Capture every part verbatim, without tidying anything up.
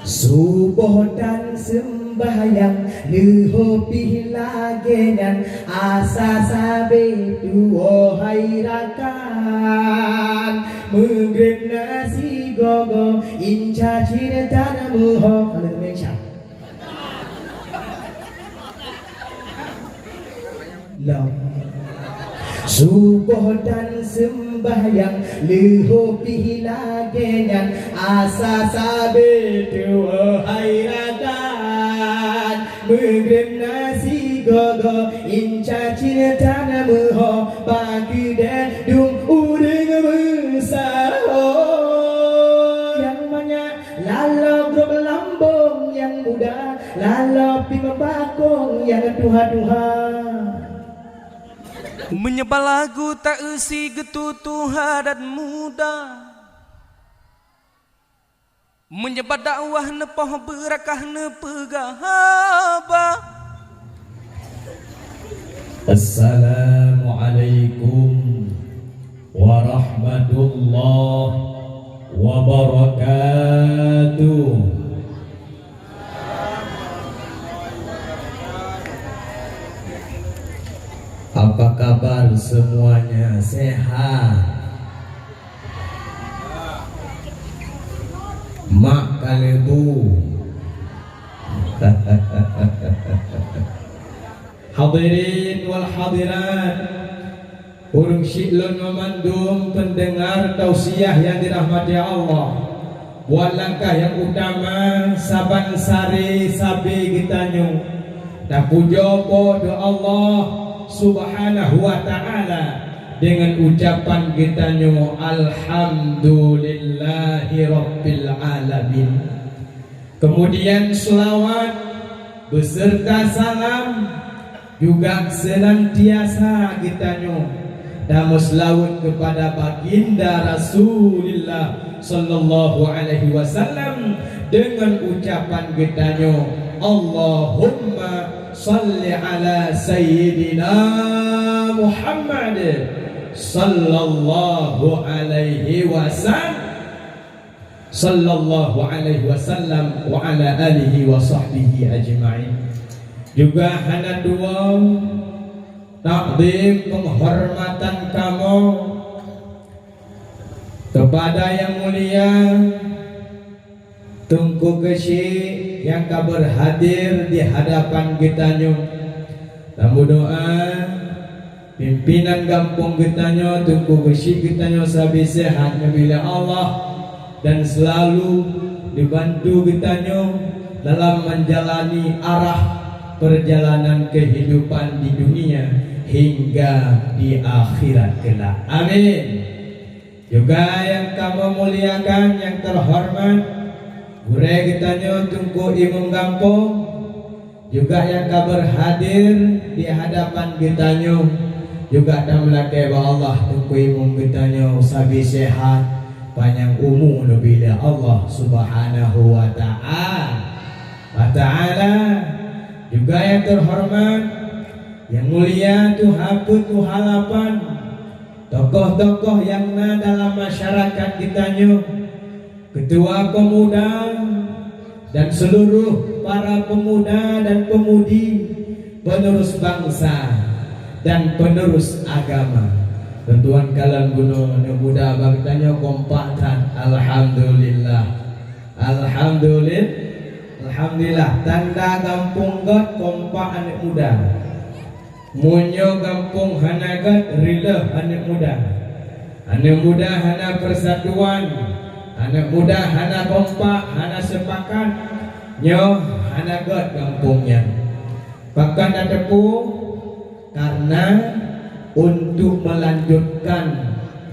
Suboh dan seumbahyang leuho pih lagée nyan, asa sabe tuwoe hai rakan. Meugreb na sigogo, inca cit tan meuho. Ka lheueh meuisya. Lom. Suboh dan seumbahyang leuho pih lagée nyan, asa sabe tuwoe hai rakan. Meugreb na sigogo, inca cit tan meuho, bak keudée dum ureuëng meusaho. Nyang manyak laloe grob lambong nyang muda, laloe pih meubakong nyang tuha-tuha. Meunyoe bak lagu ta-eu si geututoe adat muda, meunyoe bak dakwah neupoh beurakah neupeugah haba. Assalamualaikum warahmatullahi wabarakatuh. Apa kabar semuanya? Sehat? Mak kaleubu. Hadirin wal hadirat, ureuëng syiek lôn meumandum peundeungar tausiah nyang dirahmati Allah. Buat langkah nyang utama saban sare sabe geutanyoe tapujoe Po teu Allah Subhanahu wa Ta'ala deungon ucapan geutanyoe, "Alhamdulillahirabbil alamin." Kemudian selawat beserta salam juga senantiasa geutanyoe tameuseulaweuet keupada Baginda Rasulullah sallallahu alaihi wasallam deungon ucapan geutanyoe, "Allahumma shalli ala Sayyidina Muhammad sallallahu alaihi wasallam." Sallallahu alaihi wasallam wa ala alihi wa sahbihi ajma'in. Juga hana tuwoe takdim penghormatan kamoe kepada Yang Mulia Teungku Keuchik nyang ka berhadir di hadapan geutanyoe. Tameudoa, pimpinan gampông geutanyoe, Teungku Keuchik geutanyoe sabe sehat neubri lé Allah dan selalu dibantu geutanyoe dalam menjalani arah perjalanan kehidupan di dunia hingga di akhirat kelak. Amin. Juga nyang kamoe muliakan, nyang terhormat Gurée geutanyoe Teungku Imum Gampông, juga nyang ka berhadir di hadapan geutanyoe, juga tameulakée bak Allah Teungku Imum geutanyoe sabe sehat, panyang umu neubri lé Allah Subhanahu wa Ta'a-, wa Ta'ala. Juga nyang terhormat, nyang mulia Tuha Peuet, Tuha Lapan, tokoh-tokoh nyang na dalam masyarakat geutanyoe, Ketua Pemuda dan seluruh para pemuda dan pemudi, penerus bangsa dan penerus agama. Tuan-tuan kalon bunoe aneuk muda bak geutanyoe kompak that. Alhamdulillah. Alhamdulil-, Alhamdulillah. Tanda gampông göt kompak aneuk muda. Meunyoe gampông hana göt, riléh aneuk muda. Aneuk muda hana persatuan, aneuk muda hana kompak, hana sepakat, nyoe hana göt gampông nyan. Pakon tateupeue? Karena untuk melanjutkan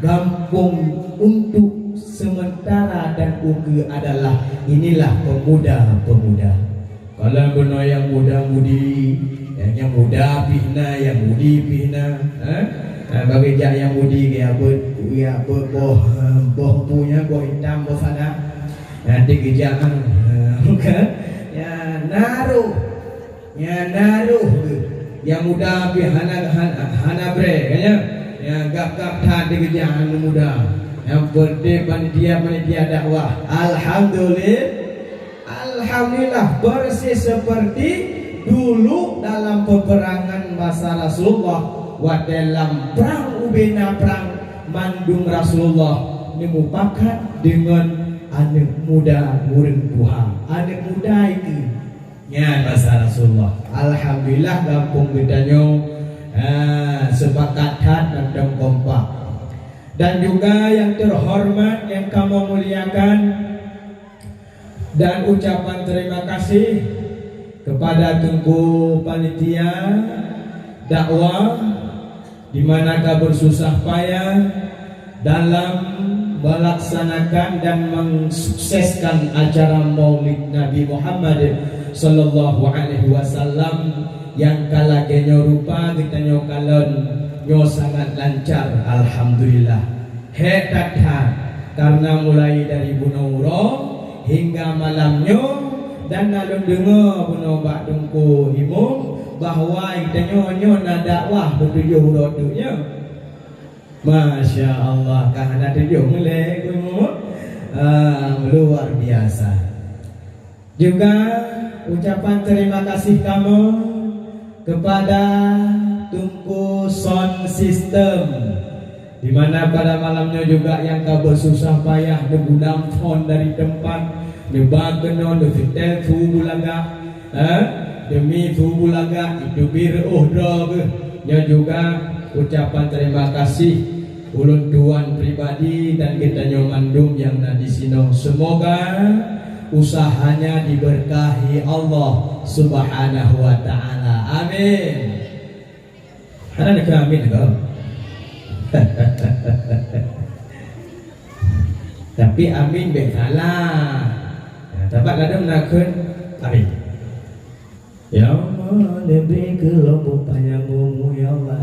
gampông untuk sementara dan ukeue adalah inilah pemuda-pemuda. Kalau bunoe nyang muda mudi, nyang, nyang muda pih na, nyang mudi pih na, ha? Ha, bagi jak nyang mudi, geujak beu-, geujak beu-, boh, boh bu nyan, boh itam, boh sadak. Nanti geujak, ha, kan? Ya, na roh. Ya, na roh geuh. Nyang muda pih hana, hana, hana brée, kan ya? Ya, gab-gab that digeujak nyang muda. Nyang penting panitia-panitia dakwah. Alhamdulillah. Alhamdulillah, persis seperti dulu dalam peperangan masa Rasulullah, watée lam prang ubena prang, mandum Rasulullah neumupakat deungon aneuëk muda ureuëng tuha. Aneuëk muda itu nyan masa Rasulullah. Alhamdulillah, gampông geutanyoe, ah, sepakat that mantong kompak. Dan juga yang terhormat yang kamoe muliakan, dan ucapan terima kasih kepada Teungku Panitia Dakwah, di mana ka bersusah payah dalam melaksanakan dan mensukseskan acara Maulid Nabi Muhammad sallallahu alaihi wasallam, nyang ka lagée nyoe rupa geutanyoe kalon nyoe sangat lancar, alhamdulillah. Hék that-that, karena mulai dari bunoe uroe hingga malam nyoe, dan na lôn deungoe bunoe bak Teungku Imum bahwa geutanyoe nyoe na dakwah beutujoh uroe teuk nyoe. Masya Allah, ka hana tujoh mulai Teungku Imum. Ah, luar biasa. Juga ucapan terima kasih kamoe kepada Teungku Sound System, di mana pada malam nyoe juga nyang ka bersusah payah neugulam phon dari tempat, neuba keunoe, neusetel su beulagak, eh, demi su beulagak, itu bi reuôh droe geuh. Nyoe juga ucapan terima kasih ulôn tuan pribadi dan geutanyoe mandum nyang na disinoe. Semoga usahanya diberkahi Allah Subhanahu wa Ta'ala. Amin. Hana neukheun amin kah? Tapi amin bék salah. Nah, tabat ladom nakheun amin. Ya Allah, neubri keu lôn bupanyang umu, ya Allah.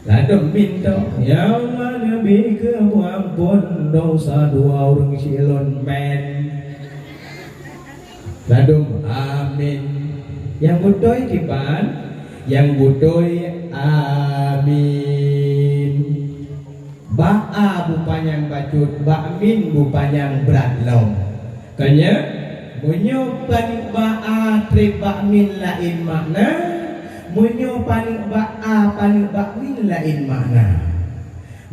Ladom min to. Ya Allah, neubri keu muampon dosa dua ureuëng silon men. Ladom amin. Nyang beutôi kiban? Nyang beutôi amin. Bak a bupanyang bacut, bak min bupanyang brat lom. Kanya, meunyoe paneuk bak a treb bak min laén makna, meunyoe paneuk bak a paneuk bak min laén makna.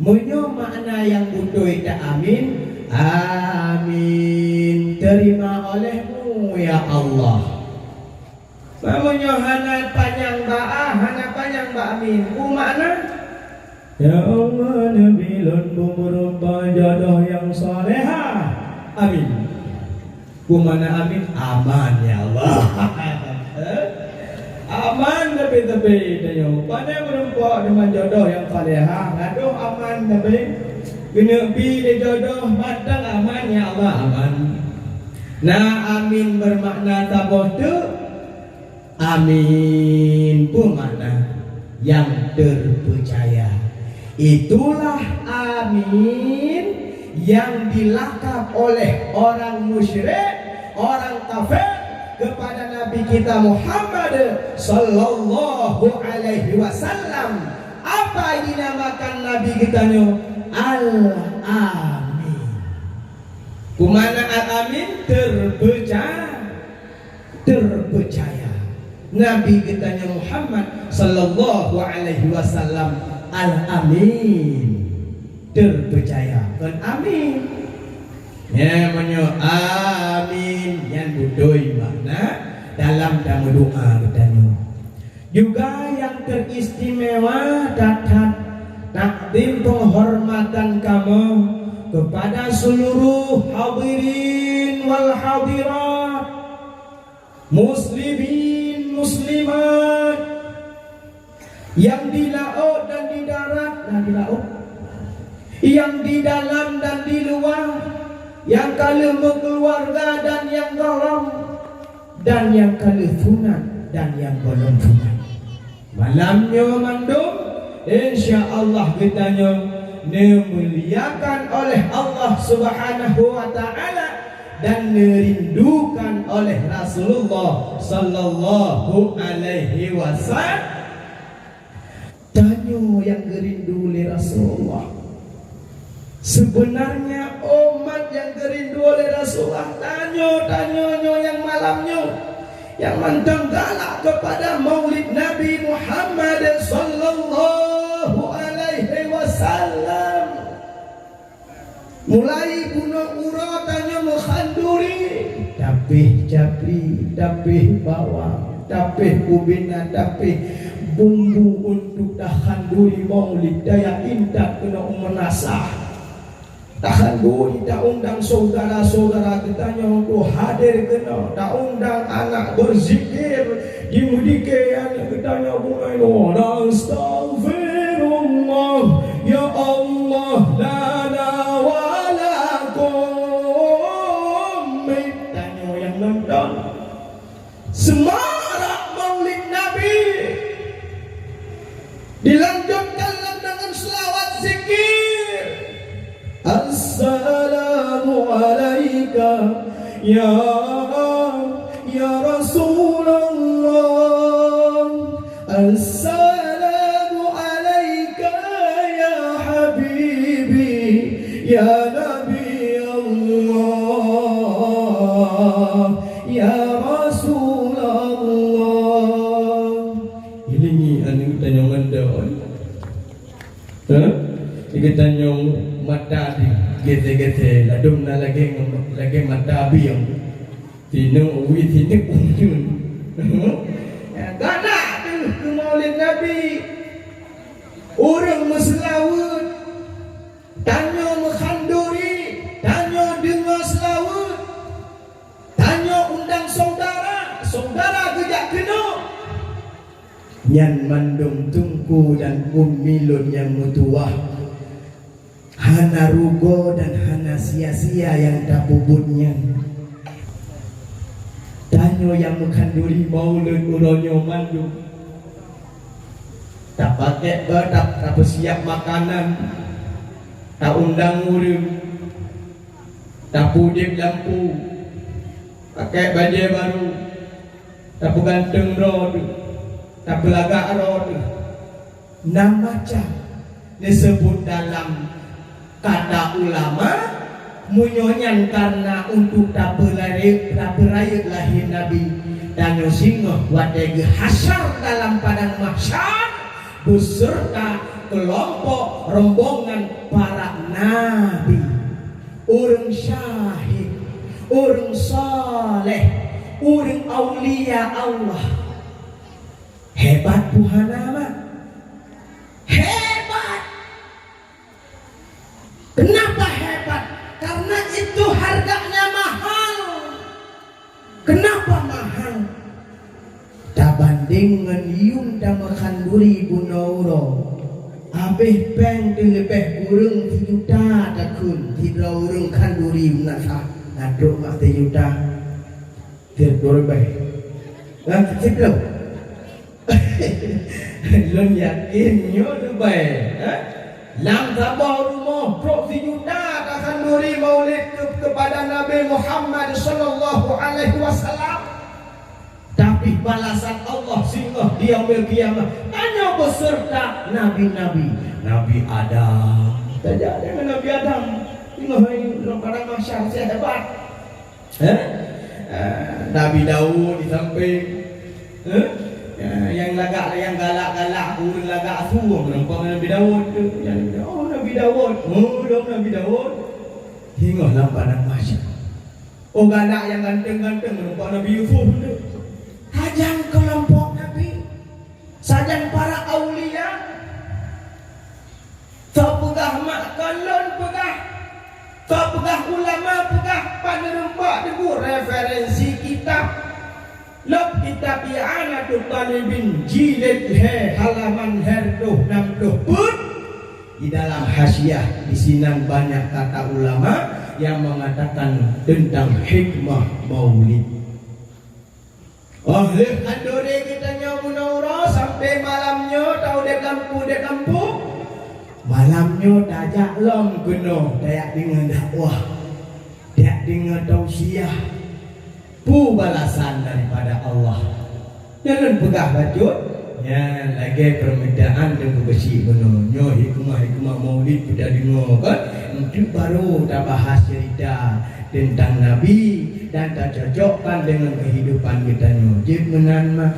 Meunyoe makna nyang beutôi ta amin, amin, terima olehmu ya Allah. Meunyoe hana panyang bak a, hana panyang bak min, peue makna? Ya Allah, neubri lôn beumeurupa jodoh nyang salehah. Amin. Peue makna amin? Aman, ya Allah. Aman teupie-teupie tanyoe. Pane meurumpok deungon jodoh nyang salehah, gadôh aman teupie. Keuneuk bi lé jodoh mantong aman, ya Allah, aman. Na amin bermakna saboh teuk. Amin pun makna yang terpercaya. Itulah amin yang dilakab oleh orang musyrik, orang kafir kepada Nabi kita Muhammad sallallahu alaihi wasallam. Apa yang dinamakan Nabi kita nyoe? Al-Amin. Kumana Al-Amin? Terpercaya. Terpercaya. Nabi geutanyoe Muhammad sallallahu alaihi wasallam Al-Amin. Terpercaya. Kon amin. Ya, meunyoe amin, nyan beutôi makna dalam tameudoa geutanyoe. Juga yang teristimewa that-that takdim penghormatan kamoe kepada seluruh hadirin wal hadirat, muslimin, muslimat, yang di laôt dan di darat, nah, di laôt, yang di dalam dan di luar, yang ka lheueh meukeuluwarga dan yang gohlom, dan yang ka lheueh sunat dan yang gohlom sunat. Malam nyoe mandum, insya Allah geutanyoe neumuliakan oleh Allah Subhanahu wa Ta'ala dan neurindukan oleh Rasulullah sallallahu alaihi wasallam. Tanyoe nyang geurindu lé Rasulullah. Sebenarnya umat nyang geurindu lé Rasulullah, tanyoe, tanyoe nyoe nyang malam nyoe, nyang mantong galak keupada Maulid Nabi Muhammad sallallahu alaihi wasallam. Mulai bunoe uroe tanyoe meukhanduri, tapéh japri, tapéh bawang, tapéh ubena, tapéh bumbu untuk takhanduri Maulid, tajak intat keunoe u meunasah. Takhanduri, taundang syedara-syedara geutanyoe untuk hadir keunoe, taundang aneuk beuzikir, jimeudike aneuk geutanyoe bunoe nyoe, "Astaghfirullah, ya Allah, lana wa lakum." Tanyoe nyang nonton. Semarak Maulid Nabi dilanjutkan dengan selawat zikir. Assalamu alaika ya, ya Rasulullah. Assalamu alaika ya habibi, ya Nabi Allah, ya Rasulullah. Ilingi aneuk tanyoe ngon doa. Ha? Geutanyoe mata di gete-gete, ladom na lagée, lagée mata bieng. Tinoe wi tinoe ujeuen. Galak teuh keu Maulid Nabi. Ureuëng meuseulaweuet, tanyoe meukhanduri, tanyoe deungoe seulaweuet, tanyoe undang syedara, syedara geujak keunoe. Nyan mandum teungku dan umi lôn nyang meutuwah. Hana rugoe dan hana sia-sia nyang tapeubuet nyan. Tanyoe nyang meukhanduri Maulid uroe nyoe mandum, tapakék ba-, ta-, tapeusiap makanan, taundang ureuëng, tapeudeb lampu, pakék bajée barô, tapeuganteueng droe teuh, tapeulagak droe teuh. Na macam neuseubut dalam kata ulama, meunyoe nyan karna untuk tapeurayeuk, tapeurayeuk lahé Nabi, tanyoe singoh watée geuhasyar dalam padang mahsyar, beserta kelompok rombongan para nabi, ureuëng syahid, ureuëng saleh, ureuëng aulia Allah. Hebat buhana, mak? Hebat! Kenapa hebat? Karena itu harganya mahal. Kenapa mahal? Tabandeng ngon yum tameukhanduri bunoe uroe, abéh péng teuh leubeh kureueng sijuta takheun sidroe ureuëng khanduri meunasah, na trok mak sijuta. Trok leubeh. Ngon siplôh. Lôn yakin nyoe leubeh, eh? Lam saboh rumoh trok sijuta takhanduri Maulid keu-, keupada Nabi Muhammad sallallahu alaihi wasallam. Tapi balasan Allah singoh di Yaumil Qiyamah, tanyoe beserta nabi-nabi. Nabi Adam, tajak deungon Nabi Adam. Singoh hai, lam padang mahsyar, siat hebat. Eh? Eh, Nabi Daud di samping. Eh? Eh, nyang lagak, nyang galak-galak, ureuëng lagak su, nampak Nabi Daud tu. Nyang, oh, Nabi Daud. Oh, dong Nabi Daud. Singoh lam padang mahsyar. Oh, galak nyang ganteng-ganteng, nampak Nabi Yusuf tu. Sajan keulompok Nabi. Sajan para aulia. Soe peugah mak kon lôn peugah, soe peugah ulama peugah, paneureumpok deungon referensi kitab. Lom kitab I'anatut Talibin jilid lhée halaman lhée reutôh nam ploh peuet. Di dalam hasyiah di sinan banyak kata ulama yang mengatakan tentang hikmah Maulid. Oh, lheueh khanduri geutanyoe bunoe uroe sampai malam nyoe taudeb lam udeb lampu. Malam nyoe tajak lom keunoe tajak deungoe dakwah, tajak deungoe tausiah. Peue balasan daripada Allah? Jangan peugah bacut. Ya, lagèe peurmintaan Teungku Geuchik bunoe. Nyoe hikmah-hikmah Maulid kita deungoe kan? Untuk baru tabahas cerita tentang Nabi dan tacocokkan dengan kehidupan kita nyoe. Jeuet meunan mah.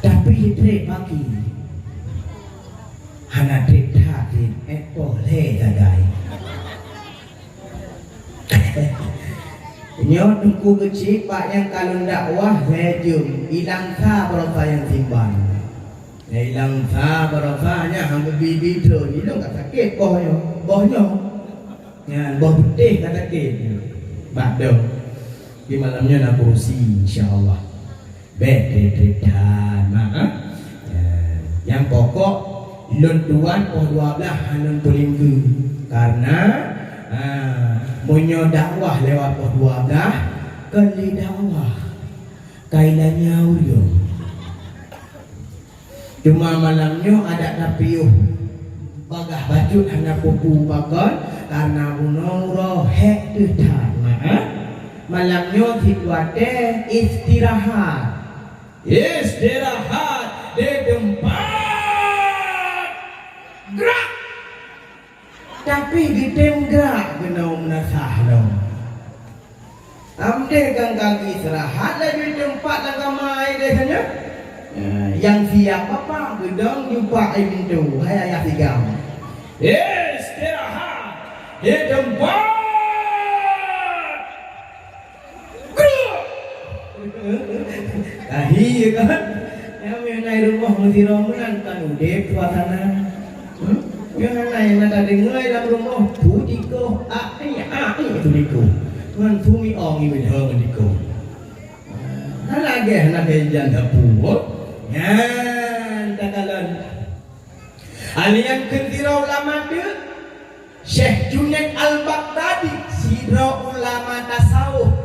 Tapi trép pagi. Hana trép that, eh, poh lhèe sagai. Nyoe Teungku Geuchik bak nyang ka lôn dakwah lhèe jeuem, ilang sa baroesa nyang simban. Ilang sa baroesa nyan hana bi-bi treun, ilong ka sakét boh nyoe, boh nyoe. Nyan boh beuteh ka sakét. Bak dong. Di malam nyoe na kurusi, insya Allah. Bèk trép-trép that, mak, ah. Ya, nyang pokok, lôn tuan poh dua blah hana lôn peulingkeu. Karena, ah, meunyoe dakwah lewat poh dua blah, kon lé dakwah. Ka ilanya ureueng. Cuma malam nyoe adak tapiôh bagaih bacut hana peue-peue pakon, karena bunoe uroe hék teuh that, mak, ah. Malam nyoe situasi istirahat. Istirahat di tempat. Gerak. Tapi geutem gerak keunoe meunasah lom. Am deh gangga istirahat laju di tempat lam kama ai deh nyoe. Ya, nyang siap apa? Geudong jumpa ai pintoe, hai ayah sigam. Istirahat di tempat. Tahi, ya kan? Nyang meunan rumoh meusidroe meunan kan udép suasana. Hmm? Nyang hana nyang na tadeungoe lam rumoh, tu tikoh, ai, ai, tu tikoh. Ngon tu miong imeudho ngon tikoh. Hana lagèe, hana lagèe jan sapu. Nyan takalon. Alian keu sidroe ulama teuk, Syekh Junaid Al-Baghdadi, sidroe ulama tasawuf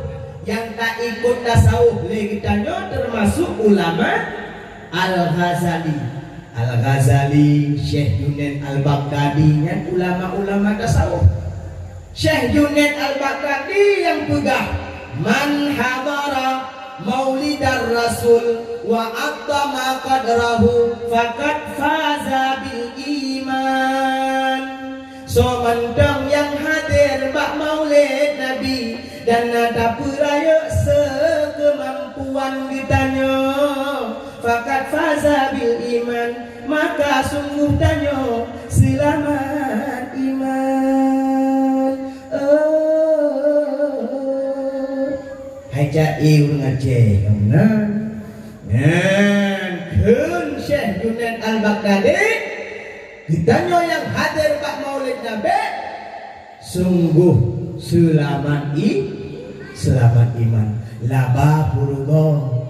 nyang taikot tasawuf lé geutanyoe, teumasok ulama Al-Ghazali. Al-Ghazali, Syekh Junaid Al-Baghdadi nyan ulama-ulama tasawuf. Syekh Junaid Al-Baghdadi nyang peugah, "Man hadara maulidar rasul wa azzama qadrahu faqad faza bil iman." Soe mantong nyang hadir bak maulid Nabi dan na tapeurayeuk seukeumampuan geutanyoe, faqad faza bil iman, maka sungguh tanyoe seulamat iman. Oh. Hai ca'e ureueng Aceh kamoe na. Nyan kheun Syekh Junaid Al-Baghdadi, geutanyoe nyang hadir bak Maulid Nabi sungguh seulamat i-, seulamat iman. Laba purugoe.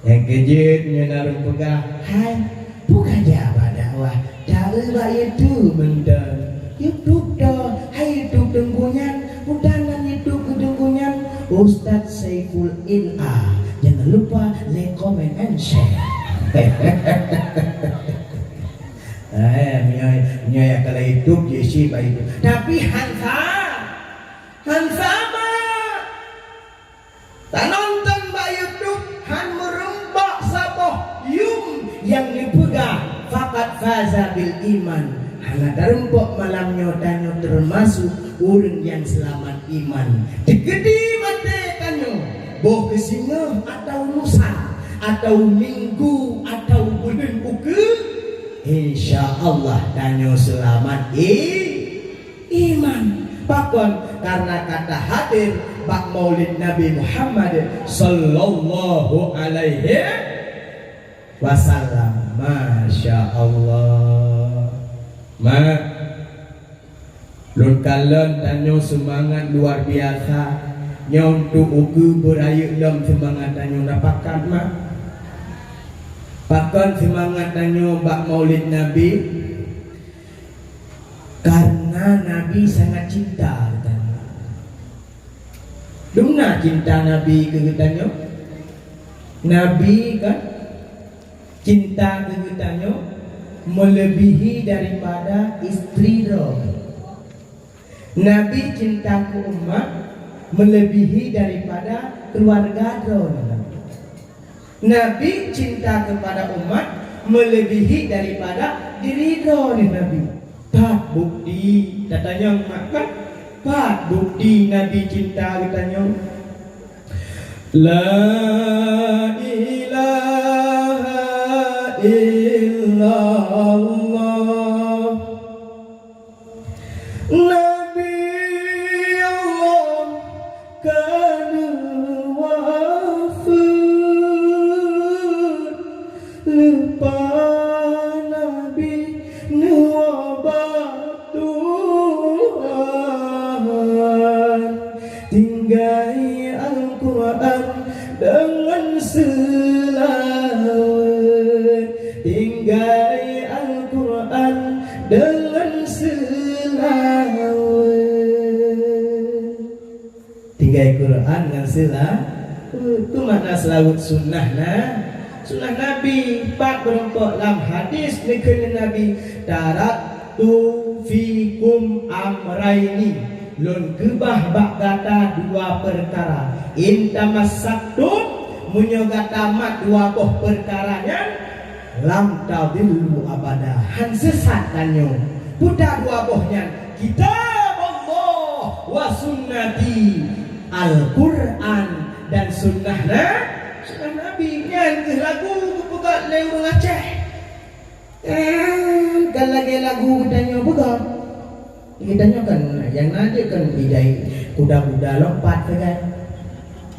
Nyang keujeuet nyoe na ureueng peugah, "Hai, peue ka jak bak dakwah? Taeu bak YouTube mantong." YouTube toh, hai YouTube Teungku nyan, peue nan YouTube keu Teungku nyan, Ustaz Saiful Ila. Jangan lupa like, comment, and share. Eh, nyoe, nyoe ya kalau YouTube, ya si bak YouTube. Tapi han sa-, han sama. Tanonton bak YouTube han meurumpok saboh yum nyang neupeugah, "Faqad faza bil iman." Hana tarumpok malam nyoe tanyoe teumasok ureueng nyang seulamat iman. Teukeudi maté tanyoe, boh keu singoh atawa lusa, atawa minggu, atawa buleuen ukeue, insya Allah tanyoe seulamat i-, iman. Pakon? Karena ka tahadir bak Maulid Nabi Muhammad sallallahu alaihi wasallam. Masya Allah. Mak, lôn kalon tanyoe seumangat luar biasa. Nyoe untuk ukeue beurayeuk lom seumangat tanyoe na pakat, Mak. Pakon seumangat tanyoe bak Maulid Nabi? Karena Nabi sangat cinta geutanyoe. Dumna cinta Nabi keu geutanyoe? Nabi kan cinta keu geutanyoe melebihi daripada istri droe. Nabi cinta keu umat melebihi daripada keluarga droe. Nabi cinta kepada umat melebihi daripada diridho oleh Nabi. Pat bukti, tatanyong mak, pat? Pat bukti Nabi cinta geutanyoe? La ilaha illallah. Nabi Allah ka neuwafeuet, leupah Nabi neuwoe bak Tuhan. Tinggai Al-Quran deungon seulaweuet, tinggai Al-Quran deungon seulaweuet. Tinggai Quran ngon seulaweuet. Peue makna seulaweuet? Sunnah na, sunnah Nabi. Pat meurumpok lam hadis neukheun Nabi, "Taraktu fikum amraini." Lôn keubah bak gata dua peukara. In tamassaktum, meunyoe gata mat dua boh peukara nyan, lam tadillu abada, han seusat tanyoe. Peue dua boh nyan? Kitab Allah wa sunnati, Al-Quran dan sunnah na, sunnah Nabi. Nyan keuh lagu geupeugah lé ureuëng Aceh. Kan, kan lagée lagu geutanyoe peugah. Geutanyoe kan nyang na jeuet kan idai kuda-kuda lompat sagai.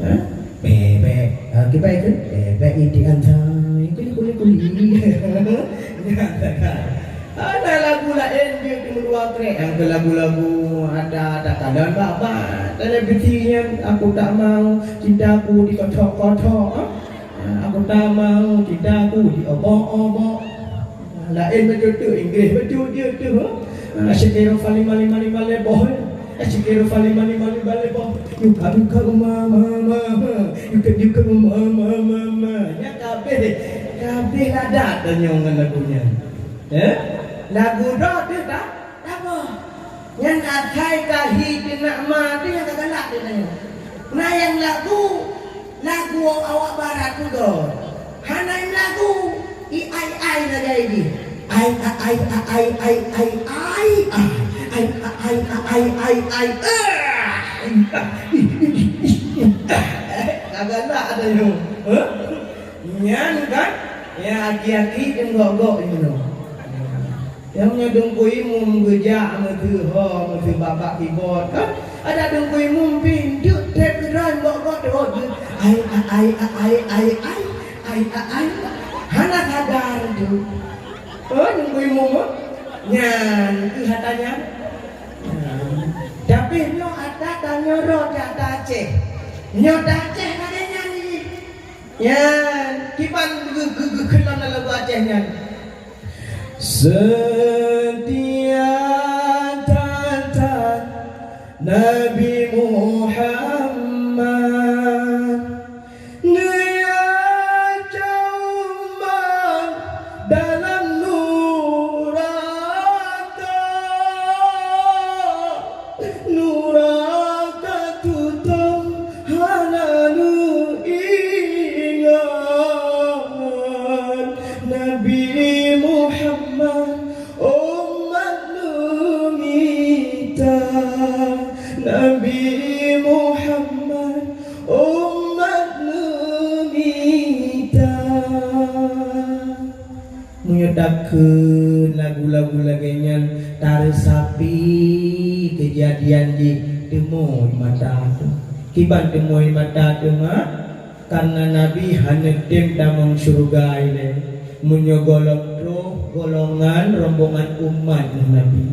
Ha? Bebek. Ha, kibai tu? Bebek idi antai. Kuli, kuli, kuli. Ada lagu lain dia di luar trek. Yang ke lagu-lagu ada, ada kadang bak-bak. Televisi yang aku tak mau, cintaku dikotok-kotok. Ha? Aku tak mau cintaku diobok-obok. Laén bacut tu, Inggris bacut dia tu. Ha, asyik kira fali mali mali mali boh. Asyik kira fali mali mali mali boh. Yuka yuka uma ma ma ma. Yuka yuka uma ma ma ma. Ya kabeh deh. Kabeh ladak tanyong ngon lagu nyan. Eh? Lagu dah tu tak? Apa? Nyang asai ka hi teunak ma tu nyang ka galak di tanyoe. Na nyang lagu, lagu awak barat tu go. Hana nyang lagu, i ai ai lagée jih. Ai a ai a ai ai ai ai ai ai a ai a ai ai ai. Ka galak ada nyoe. Huh? Nyan kan? Ya aki-aki deunggok-gok nyoe. Nyang nyoe Teungku Imum geujak meuseuho, meuseu babak kibot, kan? Ada Teungku Imum pih, deuek treb keudroe bok-bok deuek. Ai, ai, ai, ai, ai, ai, ai, ai. Hana sadar tu. Oh, Teungku Imum, oh. Nyan, keu hata nyan. Tapi nyoe ata tanyoe roh jak ta Aceh. Nyoe ta Aceh lagée nyan jih. Nyan, kiban geu-, geu-, geu-, keunan lagu Aceh nyan. Setia tatan Nabi Muhammad, neuyaca umat dalam nuraka. Nuraka tutong hana neuingat. Nabi Muhammad umat neumita. Nabi Muhammad umat neumita. Meunyoe takheun lagu-lagu lagée nyan, tareusapi keujadian jih teumoi mata teuh. Kiban teumoi mata teuh, mak? Kareuna Nabi hana tem tamong syeuruga ilée. Meunyoe gohlom troh golongan rombongan umat Nabi.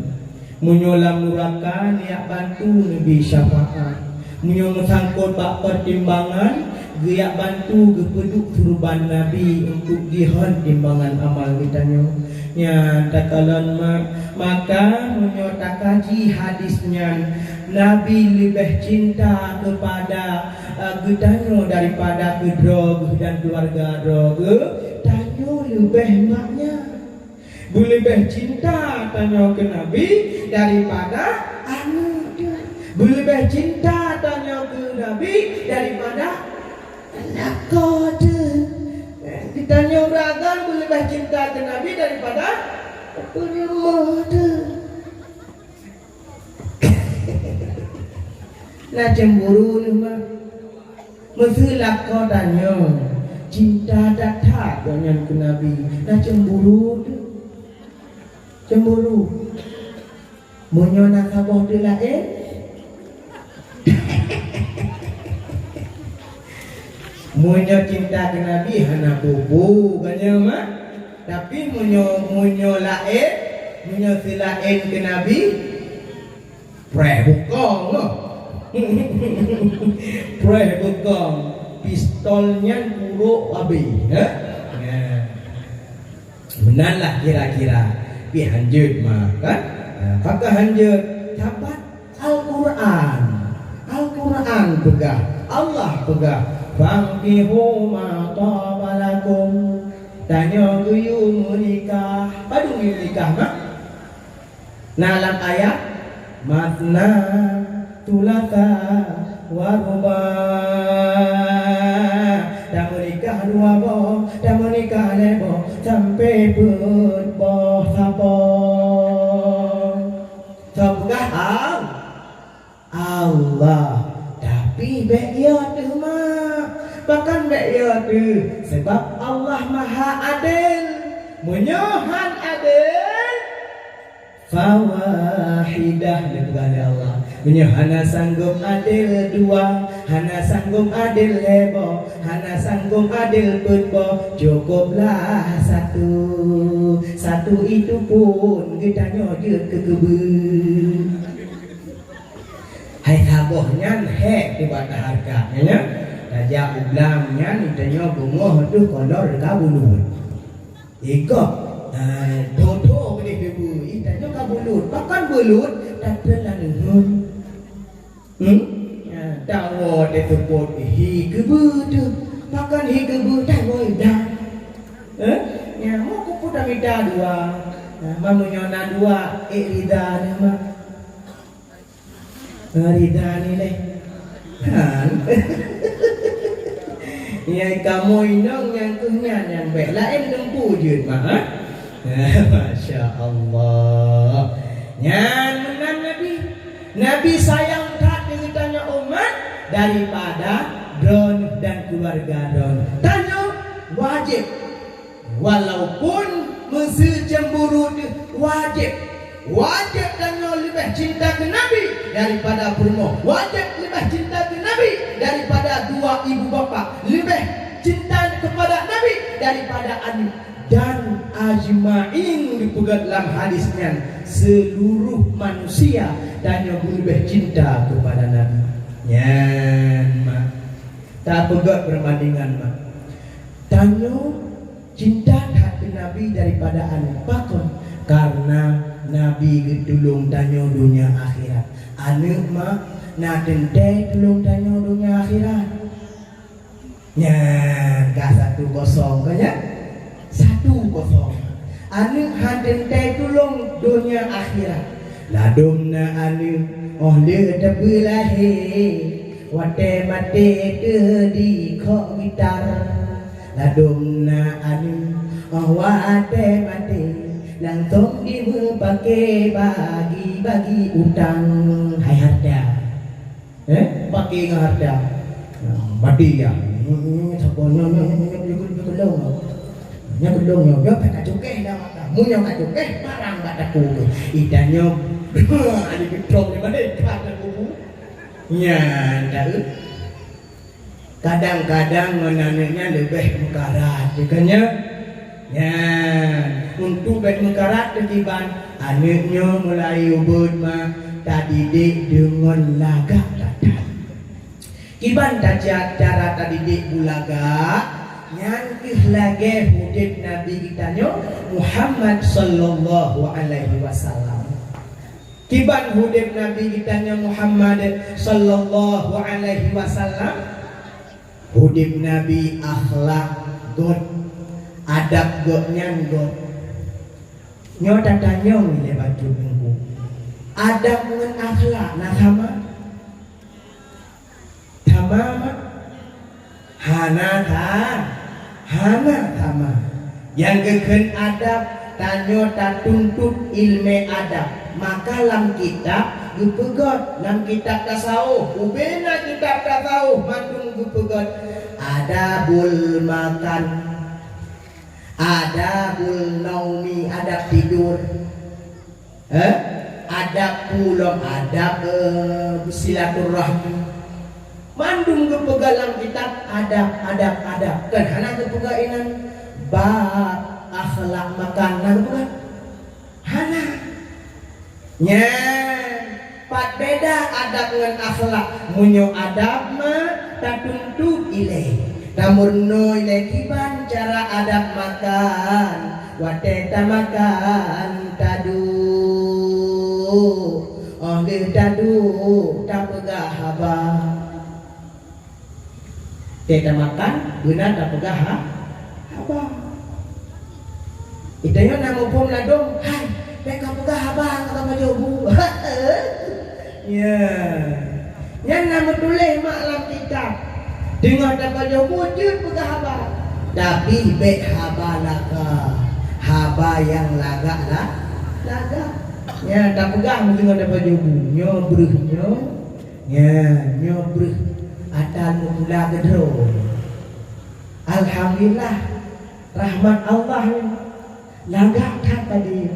Meunyoe lam nuraka, neujak bantu neubi syafaat. Meunyoe meusangkot bak peutimbangan, geujak bantu geupeuduek keureubeuen Nabi untuk jihon timbangan amal geutanyoe. Nyan takalon ma-, maka meunyoe takaji hadis nyan, Nabi leubeh cinta keupada, eh, geutanyoe daripada keu droe geuh dan keuluwarga droe geuh, tanyoe leubeh mak nyan. Beuleubeh cinta tanyoe keu Nabi daripada aneuk teuh. Beuleubeh cinta tanyoe keu Nabi daripada lakoe teuh. Tanyoe ureueng agam beuleubeh cinta keu Nabi daripada peurumoh teuh. Na cemburu nyoe mah. Meuseu lakoe tanyoe cinta that-that gobnyan keu Nabi, na cemburu teuh. Cemburu. Meunyoe na saboh teulaén, meunyoe cinta keu Nabi hana peue-peue gobnyan mah. Tapi meunyoe, meunyoe laén, meunyoe seulaén keu Nabi, preh bukong. Preh bukong. Pistol nyan kurok abéh, ha? Nah. Meunan lah kira-kira. Pih hanjeuet mah, kan? Ha, pakon hanjeuet? Sabat Al-Quran. Al-Quran peugah, Allah peugah, "Fankihu ma taba lakum." Tanyoe geuyue meunikah. Padum geuyue meunikah mah? Na lam ayat, "Matsna, tsulatsa, wa ruba'." Tameunikah dua boh, tameunikah lhèe boh, sampoe peuet boh saboh. Soe peugah? Al-, Allah. Tapi bèk yo teuh, mak. Pakon bèk yo teuh? Sabab Allah Maha Adil. Meunyoe han adil, fawahidah, neupeugah lé Allah. Meunyoe hana sanggob adil dua, hana sanggob adil lhèe boh, hana sanggob adil peuet boh, cukoplah satu. Satu itu pun geutanyoe jeuet keu keubeue. Hai saboh nyan hék teuh bak tahareuga, nyan, nyan. Tajak u blang nyan, geutanyoe beungoh teuh kolor ka bulut. Ikot, ah, tho-tho keudeh keubeue, ih, tanyoe ka bulut. Pakon bulut? Tateun lam neuheun. Hmm? Ya, tawoe teuseupôt hi keubeue teuh. Pakon hi keubeue? Tawoe i blang. Eh? Ya, mo keupeue tamita dua. Ya, ma meunyoe na dua, ék rida nyan, mak. Rida ni lé. Han. Nyang kamoe inong nyang keuh nyan nyang bèk. Laén teumpu jeuet, mak, ha? Masya Allah. Nyan meunan Nabi. Nabi sayang that keu geutanyoe umat daripada droeneuh dan keuluwarga droeneuh. Tanyoe wajéb. Walaupun meuseu cemburu teuh wajéb. Wajéb tanyoe leubeh cinta keu Nabi daripada peurumoh. Wajéb leubeh cinta keu Nabi daripada dua ibu bapa. Leubeh cinta keupada Nabi daripada aneuk. Dan ajma'in dipeugah lam hadis nyan, seuluruh manusia tanyoe beuleubeh cinta keupada Nabi. Nyan, mak. Tapeugah peubandingan, mak. Tanyoe cinta that keu Nabi daripada aneuk. Pakon? Karena Nabi geutulông tanyoe donya akhirat. Aneuk, mak, na teuntèe tulông tanyoe donya akhirat. Nyan, ka satu kosong, ka nyan? Satu kosong. Aneuk han teuntèe tulông donya akhirat. Ladôm na aneuk, 'oh lheueh tapeulahé, watèe maté teuh dikhok gitar. Ladôm na aneuk, 'oh watèe maté, langsông dimeupakè bagi-bagi utang. Hai hareuta. Eh, pakè ngon hareuta. Maté ya. Saboh nyoe, nyoe, nyoe, nyoe, nyoe, nyoe, nyoe, nyoe, nyoe, nyoe, ka cukèh dah mata. Meunyoe ka cukèh, parang bak takue. Ih, tanyoe, ada geutrom di mana? Ka takue. Nyan, tahu. Kadang-kadang ngon aneuk nyan leubeh meukarat, bukan nyan? Nyan, untuk bèk meukarat teuh kiban, aneuk nyoe mulai ubit mah tadidik deungon lagak that-that. Kiban taca-, cara tadidik beulagak, nyan keuh lagèe udép Nabi geutanyoe Muhammad sallallahu alaihi wasallam. Kiban udép Nabi geutanyoe Muhammad sallallahu alaihi wasallam? Udép Nabi akhlak göt, adab gobnyan göt. Nyoe tatanyong lé bacut Teungku. Adab ngon akhlak na sama? Sama, mak? Hana sa-, Hana sama. Nyang geukheun adab, tanyoe tatuntut ileumèe adab. Maka lam kitab geupeugöt, lam kitab tasawuf, ubena kitab tasawuf mandum geupeugöt. Adabul makan, adabul naumi, adab tidur. Eh? Adab pulang, adab, eh, silaturahmi. Mandum geupeugah lam kitab adab, adab, adab. Kan hana geupeugah inan bab akhlak makan, hana geupeugah. Hana. Nyan, pat beda adab ngon akhlak. Meunyoe adab mah tatuntut ilèe. Tameurunoe ilèe kiban cara adab makan. Watèe tamakan taduek, 'oh lheueh taduek tapeugah haba. Watèe tamakan beuna tapeugah ha-, haba. Geutanyoe na muphom ladôm, hai, bèk kapeugah haba ngon kapajoh bu. Ya. Nyan na meutuléh mak lam kitab. Teungoh tapajoh bu jeuet peugah haba. Tapi bèk haba lagak. Haba nyang lagak la-, lagak. Nyan tapeugah meuteungoh tapajoh bu. Nyoe breuh nyoe. Nyan, nyoe breuh ata meukeula keudroe. Alhamdulillah, rahmat Allah nyoe. Lagak that tadi.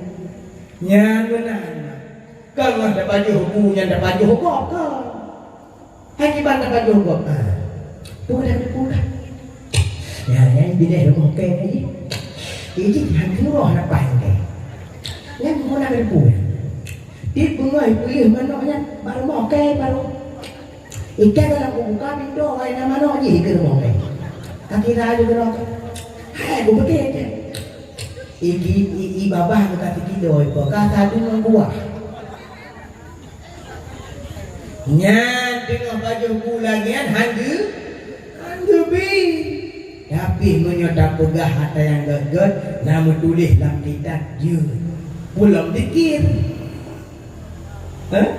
Nyan meunan. Kon mah tapajoh bu nyan tapajoh gob kon. Hai kiban tapajoh gob. Ah. Peue dah, peue dah. Nyan, nyan binéh rumoh kèe nyan jih. Iji han keurah na pai kèe. Nyan guna keu peue. Di beungoh peuleueh manok nyan bak rumoh kèe baru. Ikan dalam kubu ka pintoe wai na manok jih keu rumoh kèe. Ka kira aja keu hai kubu kèe. Iki i, i babah bukan sikilo ipo ka sadu ngon buah. Nyan teungoh pajoh bu lagèe nyan han geu-, han geubi. Tapi meunyoe tapeugah ata nyang gèt-gèt, na meutuléh lam kitab jeuet. Ulôn pikir. Hah?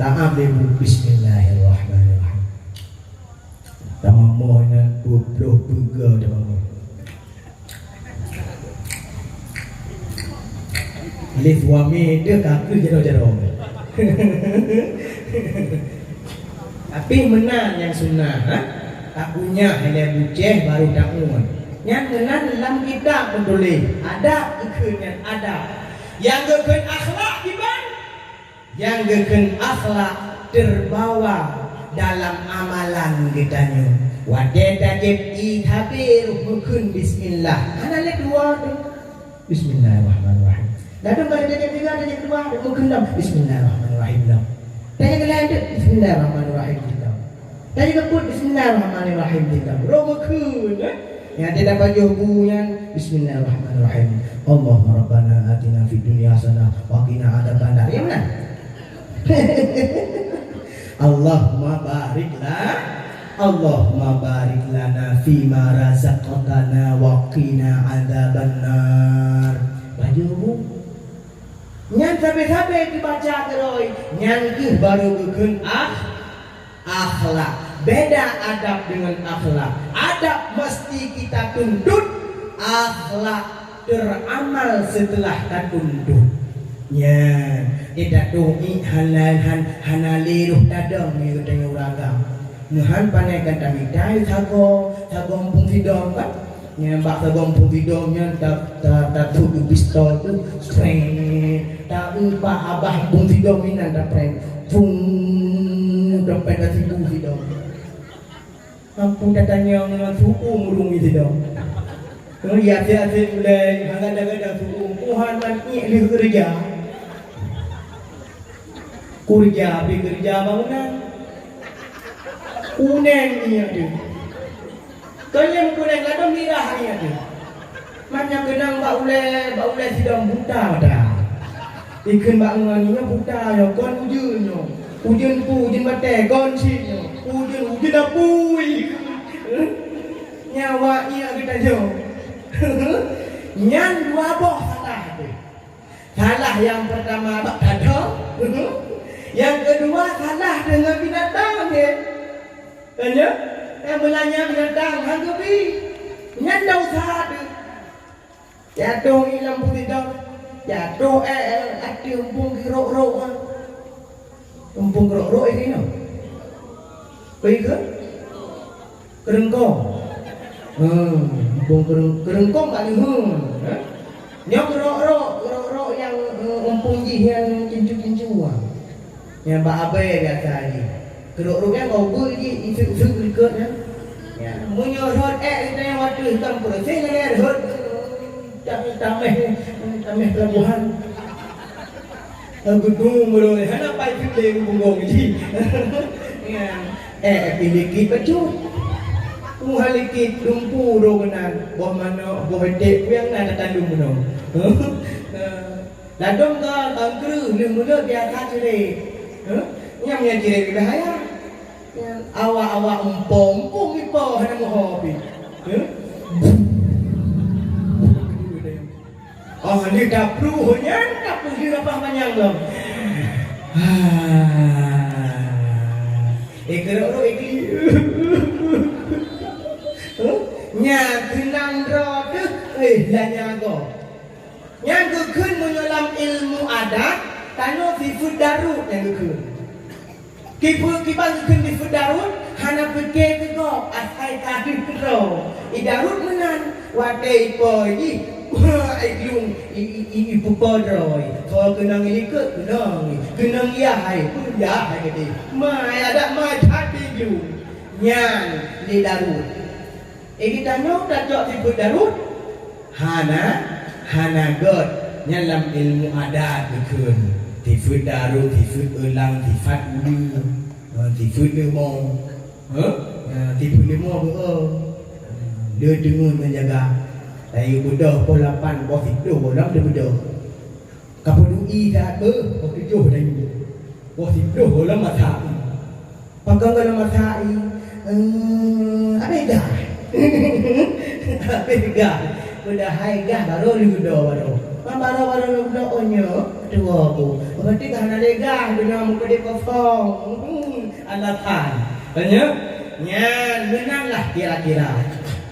Taam lé bu, bismillahirrahmanirrahim. Tamamoh nyan dua puluh tiga tamamoh. Lé suami deuh ka keu jaroe-jaroe. Tapi meunan nyang sunah, ha? Takunyah ilèe bucéh baru taun. Nyan meunan lam kitab meutuléh. Adab geukheun nyan adab. Nyang geukheun akhlak kiban? Nyang geukheun akhlak teubawa dalam amalan geutanyoe. Watèe tajieb ié tabir, meukheun bismillah. Hana lé dua tu. Bismillahirrahmanirrahim. Ladôm ka tajieb tiga, tajieb dua, meukheun lom. Bismillahirrahmanirrahim lom. Tajieb keu laén tu, bismillahirrahmanirrahim lom. Tajieb keu peuet, bismillahirrahmanirrahim lom. Roh meukheun, eh? Nyang tapajoh bu nyan, bismillahirrahmanirrahim. Allahumma rabbana atina fid dunya hasanah wa qina adzabannar. Ya, meunan? Allahumma barik la-, Allahumma barik lana fima razaqtana wa qina adzabannar. Pajoh bu. Nyan sabe-sabe dibaca keudroe, nyan keuh baru geukheun akh-, akhlak. Beda adab dengan akhlak. Adab mesti kita tuntut, akhlak teramal setelah tatuntut. Nyan, di tatuhi hana, han-, hana lé roh tadong nyoe geutanyoe ureueng agam. Meuhan panai kan tamita sagoe, sagoe muphom sidong kan? Nyan bak sagoe muphom sidong nyan ta, ta, ta, tatuju pistol tu, spreng. Ta, bak abah muphom sidong inan ta, spreng. Fung, dompet ta sibu sidong. Ampun tatanyong ngon su'um ureueng sidong. Ngon ya até-até ulèe, hana gada-gada su'um. Tuhan man iek lheueh keureuja. Keureuja, pi keureuja bangunan. Kunèng iek teuh. Kon nyang kunèng, ladôm mirah iek teuh. Man nyang keunong bak ulèe, bak ulèe sidong buta mata. Ikheun bak ngon nyoe buta nyoe, kon ujeuen nyoe. Ujeuen pu, ujeuen batèe, kon cit nyoe. Ujeuen, ujeuen apui. Nyawa iek geutanyoe. Nyan dua boh salah teuh. Salah nyang peurtama bak tadong. Nyang keudua salah deungon binatang, nggih. Kan nyo? Eh, meulanya binatang han geubi. Nyan dah usaha teuh. Jatuh ilang putih dah. Jatuh, eh, eh, ateueh umpung geurok-rok, ah. Umpung geurok-rok ini, no. Oi ke? Keureuengkong. Hmm, umpung keureueng-, keureuengkong kat leuheung, eh. Nyoe geurok-rok, geurok-rok nyang, eh, umpung jih nyang kincu-kincu, ah. Nyang bak abée biasa jih. Keurok-rok nyan bak ubeut jih, iseuek-seuek likot nyan. Ya, meunyoe rhot ék geutanyoe watèe tam peureuséh lagèe rhot, tameh, tameh, tameh pelabuhan. Geutung meulôn, hana pai feuet lé u punggong jih. Ya. Ék pih likit bacut. Tuha likit dumpu droe keunan, boh manok, boh etek, peue nyang na tataleueng bunoe. Ladôm ka bangkreuh lheueh mulo biasa cirét. Heh? Nyang, nyang cirét leubeh bahaya. Awak-awak umpong, umpong ipo hana meuho pih. Heh? Oh, ni tapruh nyan, tapruh di rapah manyang lom. Ah. Eh, kerok-kerok, eh, keli. Heh? Nya, keunang droe teuh, eh, lanya gob. Nyang geukheun meunyoe lam ilmu adat, tanoh sifeuet darut nyang geukheun. Kiban, kiban geukheun sifeuet darut, hana peuke keu gob, asai ka deuh keudroe. I darut meunan, watèe ipo jih, ai glung, i, i, i, ipeupo droe. Soe keunong i likot, keunong i. Keunong yah ai, peue yah ai geude. Ma ai adat ma that i glung. Nyan lé darut. Eh, geutanyoe tacok sifeuet darut? Hana, hana göt. Nyan lam ilmu adat geukheun. Sifeuet darut, sifeuet eulang, sifat uleue, ha, sifeuet leumo. Ha? Ha, sifeuet leumo beu-o. Lé teungeut ngon jaga. Tayue beudôh poh lapan, poh siplôh gohlom teubeudôh. Ka peuduek i that beuh, poh tujoh tayue. Poh siplôh gohlom masak. Pakon gohlom masak i, eh, abéh gah. Abéh gah. Padahai gah barô lheueh geudoe barô. Man barô, barô lheueh geudoe, oh nyoe tuwoe ku. Berarti ka hana lé gah, dunia meukeudeh kosong. Hmm, alasan. Tanya? Nyan, meunan lah kira-kira.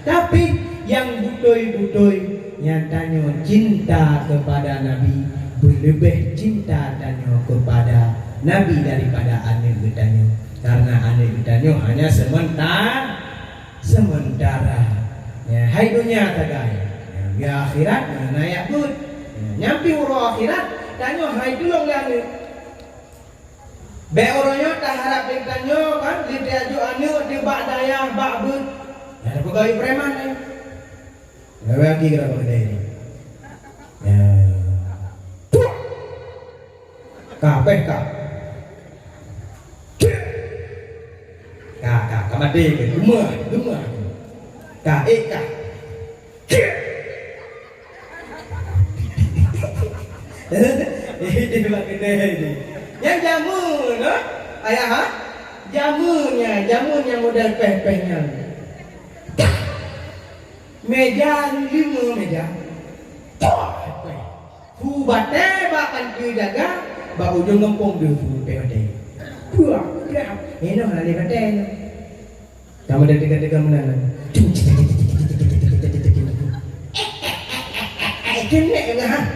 Tapi, nyang beutôi-beutôi, nyan tanyoe cinta kepada Nabi, beuleubeh cinta tanyoe kepada Nabi daripada aneuk geutanyoe. Karena aneuk geutanyoe hanya seumenta-, sementara. Ya, hai dunia sagai. Ya, di akhirat, nyan na jak beuet. Ya, nyang pih uroe akhirat, tanyoe hai tulông lé aneuk. Bék uroe nyoe taharab lé geutanyoe kan, lé tajok aneuk teuh bak dayah, bak beuet. Nyan peugah preman nyan. Nyan lagi kira bak dayah ni. Ya. Puak! Ka, péh ka. Ka, ka, ka maté ke. Geumah, geumah. Ka, ék ka. Eh, dia bak kedai ni. Nyan jameun, ha? Ayah, ha? Jameun nyan, jameun nyang model péh-péh nyan. Meja lima meja. Péh-péh. Su batée bak panti jaga, bak ujong gampông deuh su péh batée. Puah, puah. Inoe hana lé batée nyoe. Kamoe dah teuka-teuka meunan. Ikheun nèk gah.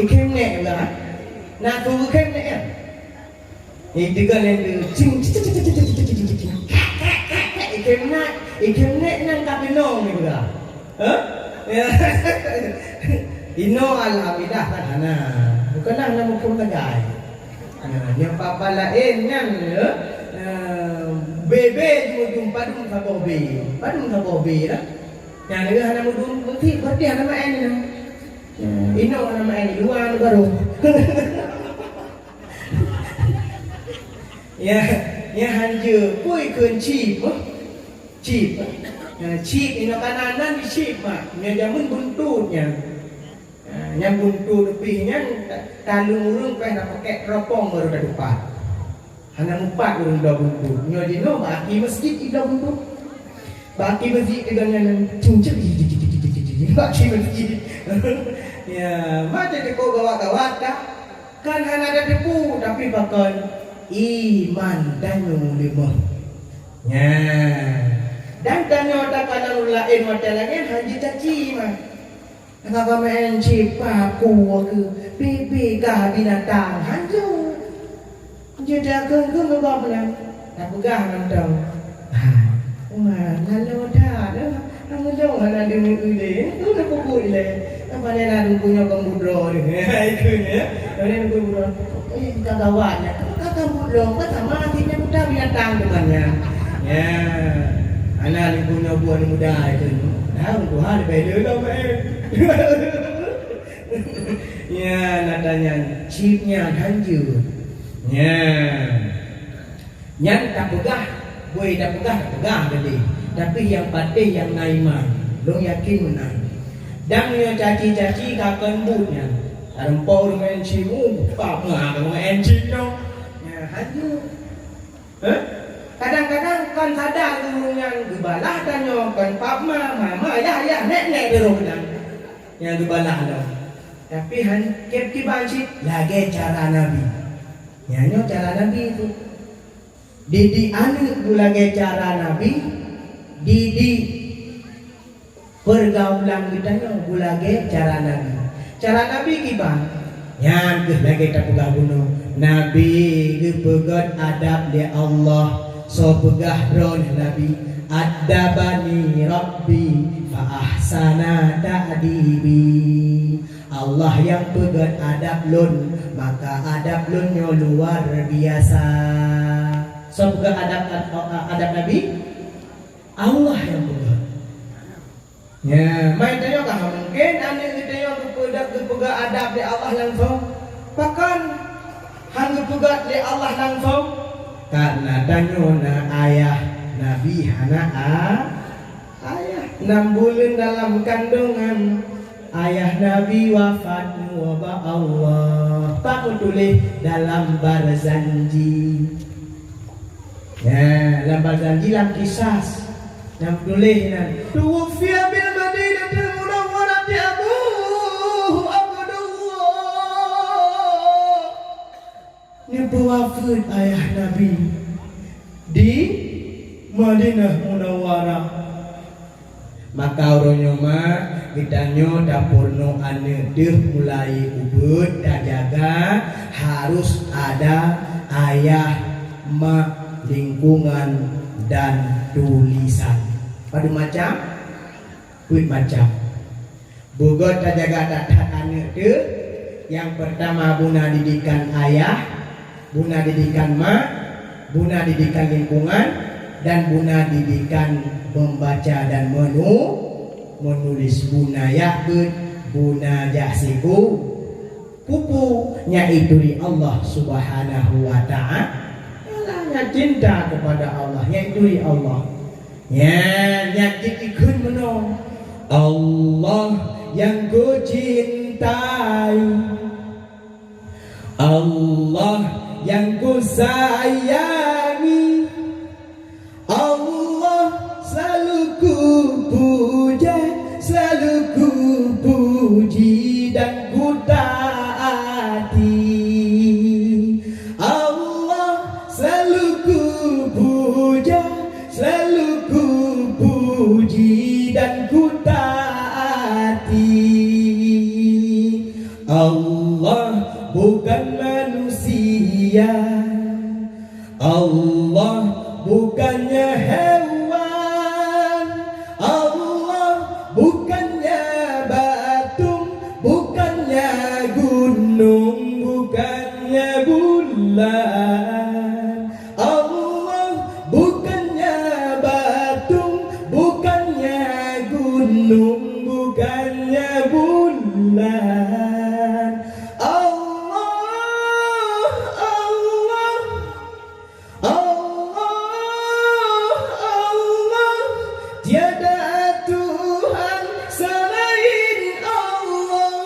Ikheun nèk gah. Na tu ikheun nèk ya? Ikheun nèk, ikheun nèk nang ka keunong ni gah. Hah? Ya. Inoe alhamdulillah kan hana. Bukanlah hana muphom sagai. Nah, nyang papa laén nyan, ya, eh, bebe jimudum padum saboh be. Padum saboh be lah. Nyang lagèe hana mudum, berarti, berarti hana maén nyan. Ya, inoe hana maén, luwa baru. Ya, ya hanjeuet. Pui kheun chip, eh? Chip. Ya, chip, inoe kanan nan di chip, mak. Nyan jameun buntut nyan. Ha, nyang buntut leupie nyan, ta-, taleueng ureueng payah na pakèk teropong baru tatupat. Hana mupat ureueng bloe buntut. Nyoe jinoe bak aki meuseujid ibloe buntut. Bak aki meuseujid teuga nyan, cing, cing, cing, bak aki meuseujid. Ya, macam teuko gawat-gawat dah. Kan hana tateupeue, tapi pakon iman tanyoe leumoh. Nyan. Dan tanyoe takalon ureueng laén watèe lagèe nyan, han jicaci mah. Ka meu'en cit paku keu, bèe-bèe ka binatang, hanjeuet. Jeuet takheun-kheun lom bak meunan. Tapeugah mantong. Hai, wah, laloe that, eh. Lam meudong hana deungoe lé. Hana peubuet lé. Apa lé lam Teungku nyoe kon budroe lé. Hai, kheun, ya. Lam Teungku budroe. Eh, ka gawat nyan. Ka, ka budroe. Ka sama akhirnya buta binatang teuma nyan. Ya. Hana Teungku nyoe buet muda itu. Dah, Teungku ha leubeh le lom, eh. Ya, na tanyan. Cit nyan hanjeuet. Nyan. Nyan tapeugah, bui tapeugah, tapeugah tadi. Tapi nyang patéh nyang na iman, lôn yakin meunan. Dan meunyoe caci-caci ka kon buet nyan, tarumpok ureueng maén cit, uh, pap ma ka maén cit nyoe. Nyan, hanjeuet. Heh? Kadang-kadang kon sadar ureueng nyan geubalah tanyoe, kon pap ma, ma, ma, yah, yah, nèk, nèk, di roh nyan. Nyang geubalah lom. Tapi han, kiban cit lagèe cara Nabi. Nyan nyoe cara Nabi tu. Didik aneuk beulagèe cara Nabi, didik peurgaulan geutanyoe beulagèe cara Nabi. Cara Nabi kiban? Nyan keuh lagèe tapeugah bunoe, Nabi geupeugöt adab lé Allah. Soe peugah droeneuh Nabi, "Addabani Rabbi fa ahsana ta'dibi." Allah nyang peugöt adab lôn, maka adab lôn nyoe luar biasa. Soe peugöt adab, adab Nabi? Allah nyang peugöt. Nyan, ma tanyoe ka mungken aneuk geutanyoe geupeugöt, geupeugöt adab lé Allah langsong. Pakon han geupeugöt lé Allah langsong? Karena tanyoe na ayah Nabi hana a-, ayah. Nam buleuen dalam kandungan, ayah Nabi wafat, neuwoe bak Allah. Pat meutuléh? Dalam Barzanji. Nyan, lam Barzanji, lam Kisas. Nyang tuléh nyan, "Tuwuffiya bil Madinatil Munawwarati abuhu Abdullah." Neupeue wafeuet ayah Nabi di Madinah Munawwarah. Maka uroe nyoe mak, geutanyoe tapeurunoe aneuk deuh mulai ubeuet tajaga, harus ada ayah, mak, lingkungan, dan tulisan. Padum macam? Peuet macam. Beugöt tajaga that-that aneuk deuh, nyang peurtama buna didikan ayah, buna didikan mak, buna didikan lingkungan, dan buna didikan membaca dan menu-, menulis. Buna jak beuet, buna jak siku, pupu, nyang ituri Allah Subhanahu wa Ta'ala, nyang cinta kepada Allah, nyang ituri Allah. Nyan, nyan jikheun meunoe, Allah nyang kucintai. Allah nyang kusayangi, Allah selalu kupuja, selalu kupuji dan kutaati. Allah selalu kupuja, selalu kupuji dan kutaati. Allah bukan manusia, Allah bukannya hewan, Allah bukannya batu, bukannya gunung, bukannya bulan. Allah bukannya batu, bukannya gunung, bukannya bulan. Allah, Allah, Allah, Allah, tiada Tuhan selain Allah.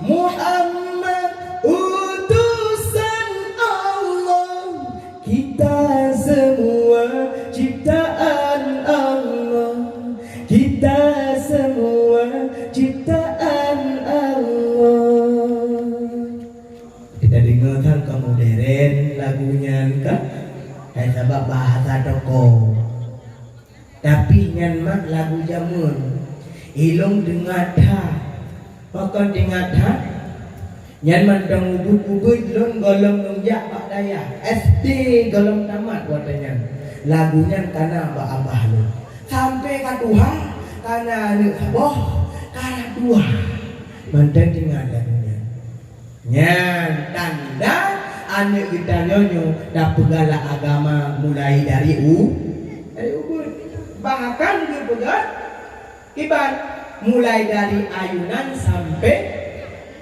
Muhammad utusan Allah. Kita semua ciptaan Allah. Kita semua ciptaan Allah. Kita dengar kan ka modern lagu nyan kan? Hai sabab bahasa toko. Tapi nyan mak lagu jameun. Ilôn teuingat that. Pakon teuingat that? Nyan mantong ubit-ubit lôn gohlom lôn jak bak dayah. S D gohlom tamat watèe nyan. Lagu nyan kana bak abah lôn. Sampoe ka tuha, kana aneuk saboh, kana dua. Mantong teuingat lagu nyan. Nyan tanda aneuk geutanyoe nyoe tapeugala agama mulai dari u-, dari ubit. Bahkan geupeugah kiban, mulai dari ayunan sampai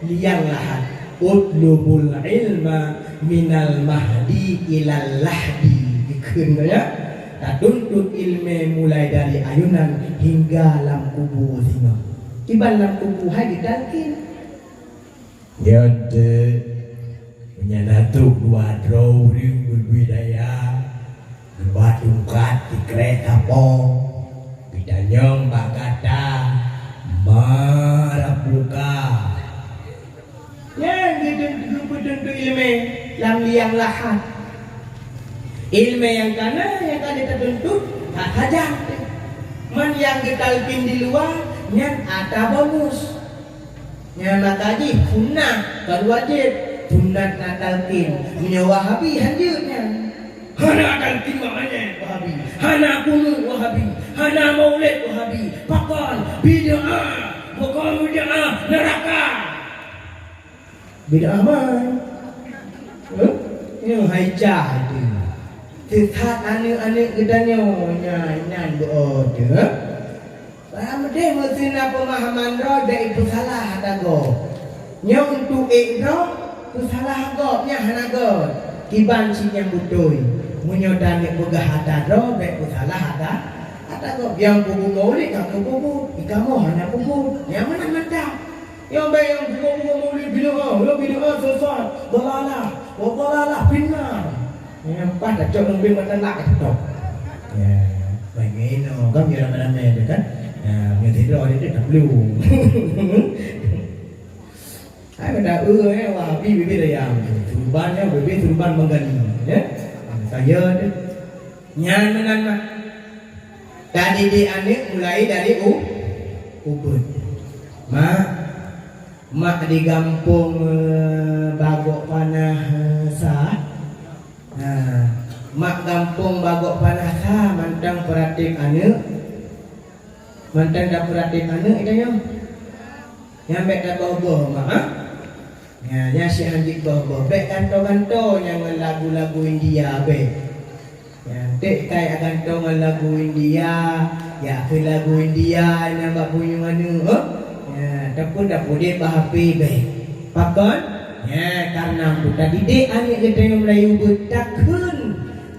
liang lahat. "Utlubul ilma minal mahdi ilal lahdi." Dikheun, ya. Tatuntut ilmu mulai dari ayunan hingga lam kubu singoh. Kiban lam kubu hai ditalkin. Nyan teuk, meunyan na trok dua droe ureueng beubudaya, geuba tungkat sikrek sapo, geutanyong bak gata, "Ma rab buka?" Nyan geupeuteuntut ileumèe lam liang lahat. Ileumèe nyang kana nyang ka geuteuntut that sajan. Man nyang geutalkin di luwa nyan ata bonus. Nyan maka jih sunnah, kon wajéb. Sunnah na talkin. Meunyoe Wahabi hanjeuet nyan. Hana talkin maknanya Wahabi. Hana kunut Wahabi. Hana maulid Wahabi. Pakon? Bid'ah. Bukon bid'ah, neuraka. Bid'ah man. Huh? Nyoe hai cah itu. Sesat aneuk-aneuk geutanyoe nyan, nyan beuo tu, ha? Lam deh meusti na peumahaman droe bèk ipeusalah ata gob. Nyoe untuk ék droe, peusalah gob nyan hana göt. Kiban cit nyang beutôi. Meunyoe taneuk peugah ata droe bèk peusalah ata, ata gob. Nyang peubuet maulid ka peubuet, ikamoh hana peubuet. Nyang mana mantap? Nyang bèk nyang peubuet-buet maulid bid'ah, nyang bid'ah sesat, dalalah, wa dalalah finnar. Nyang paih tacok lôn bèk mata lak tacok. Ya, baik ngeno kan biar ramai-ramai tu kan. Ya, meunyoe sidroe dia tak perlu. Hai benda eh Wahabi bibit ayam. Suruban ya, bibit suruban menggali. Ya. Saya tu. Nyan meunan mah. Tadidik aneuk mulai dari u-, ubit. Mak, mak di gampông, eh, Bagok Panah, eh, sa. Nah, mak gampông Bagok Panah sa mantong peuratéb aneuk. Mantong tapeuratéb aneuk geutanyoe. Nyan bèk taboh-boh mak, ha? Nyan, nyan si hanjeuet boh-boh. Bèk gantoe-gantoe nyan ngon lagu-lagu India bèk. Nyan, ték kai gantoe ngon lagu India, ya keu lagu India nyan bak punyueng aneuk, ha? Nyan, tapeudak udép bak H P bèk. Pakon? Nyan, karena untuk tadidik aneuk geutanyoe meulayeue beutakheun.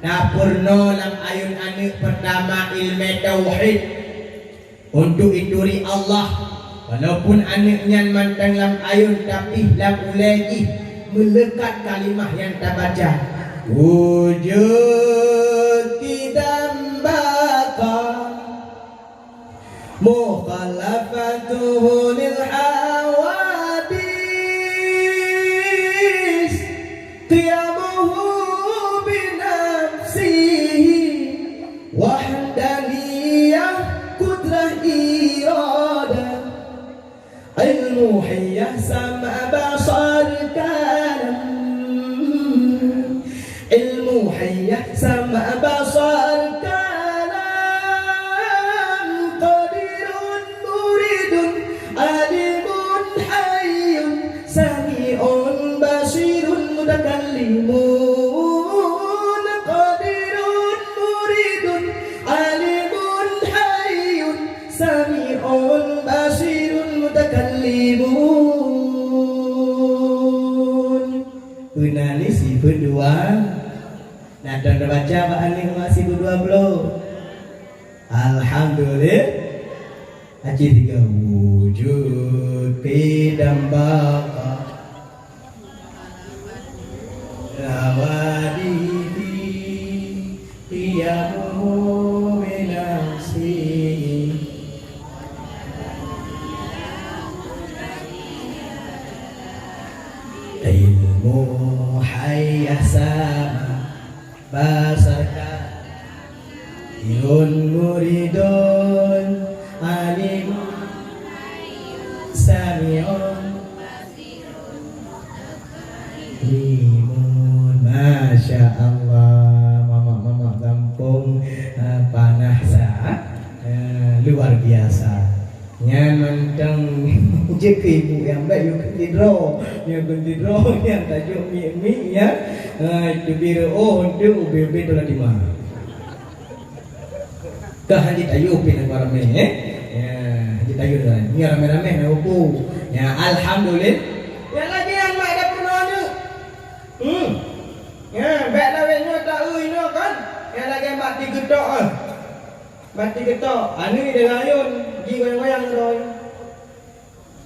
Tapeurunoe lam ayun aneuk peurtama ileumèe tauhid. Untuk ituri Allah, walaupun aneuk nyan mantong lam ayun, tapi lam ulèe jih meuleukat kalimah nyang tabaca, "Wujud, qidam, baqa, mukhalafatuhu lil hawadis, qiyamuhu bi nafsihi." Wahdaniyah, qudrah, iradah, ilmuhiyah, sam', basar, kalam. Ilmuhiyah, sam', basar, kalam. Qadirun, muridun, alimun, hayyun, sami'un, basirun, mutakallimun. Qadirun, muridun, alimun, hayyun, sami'un, basirun, mutakallimun. Peue na ni sifeuet dua? Na tabaca bak aneuk mak sifeuet dua ploh. Alhamdulillah. Aci tiga, wujud, qidam, baqa, hawadisi, qiyamuhu bi nafsihi, ilmu, hayya, sama, basar, ka Muridun, alimun, sami'un, limun. Masya Allah, mamak-mamak gampông, eh, panah sa, eh, luar biasa. Nyan mantong jeuet keu ibu nyang bèk yue kheun sidroe. Yue kheun sidroe nyan tajok miek-miek nyan, eh, teubiet reuôh untuk ubé-ubé tu lam dimah. Ka hanjeuet tayue pih lam ramè, eh. Ya, hanjeuet tayue dah. Nyoe ramè-ramè na upu. Ya, alhamdulillah. Nyang lagèe nyan mak dah peurunoe aneuk. Hmm. Ya, bèk lawét nyoe taeu inoe kan. Nyang lagèe mak di geutok, eh. Bak di geutok, aneuk deungon ayôn, jigoyang-goyang droe.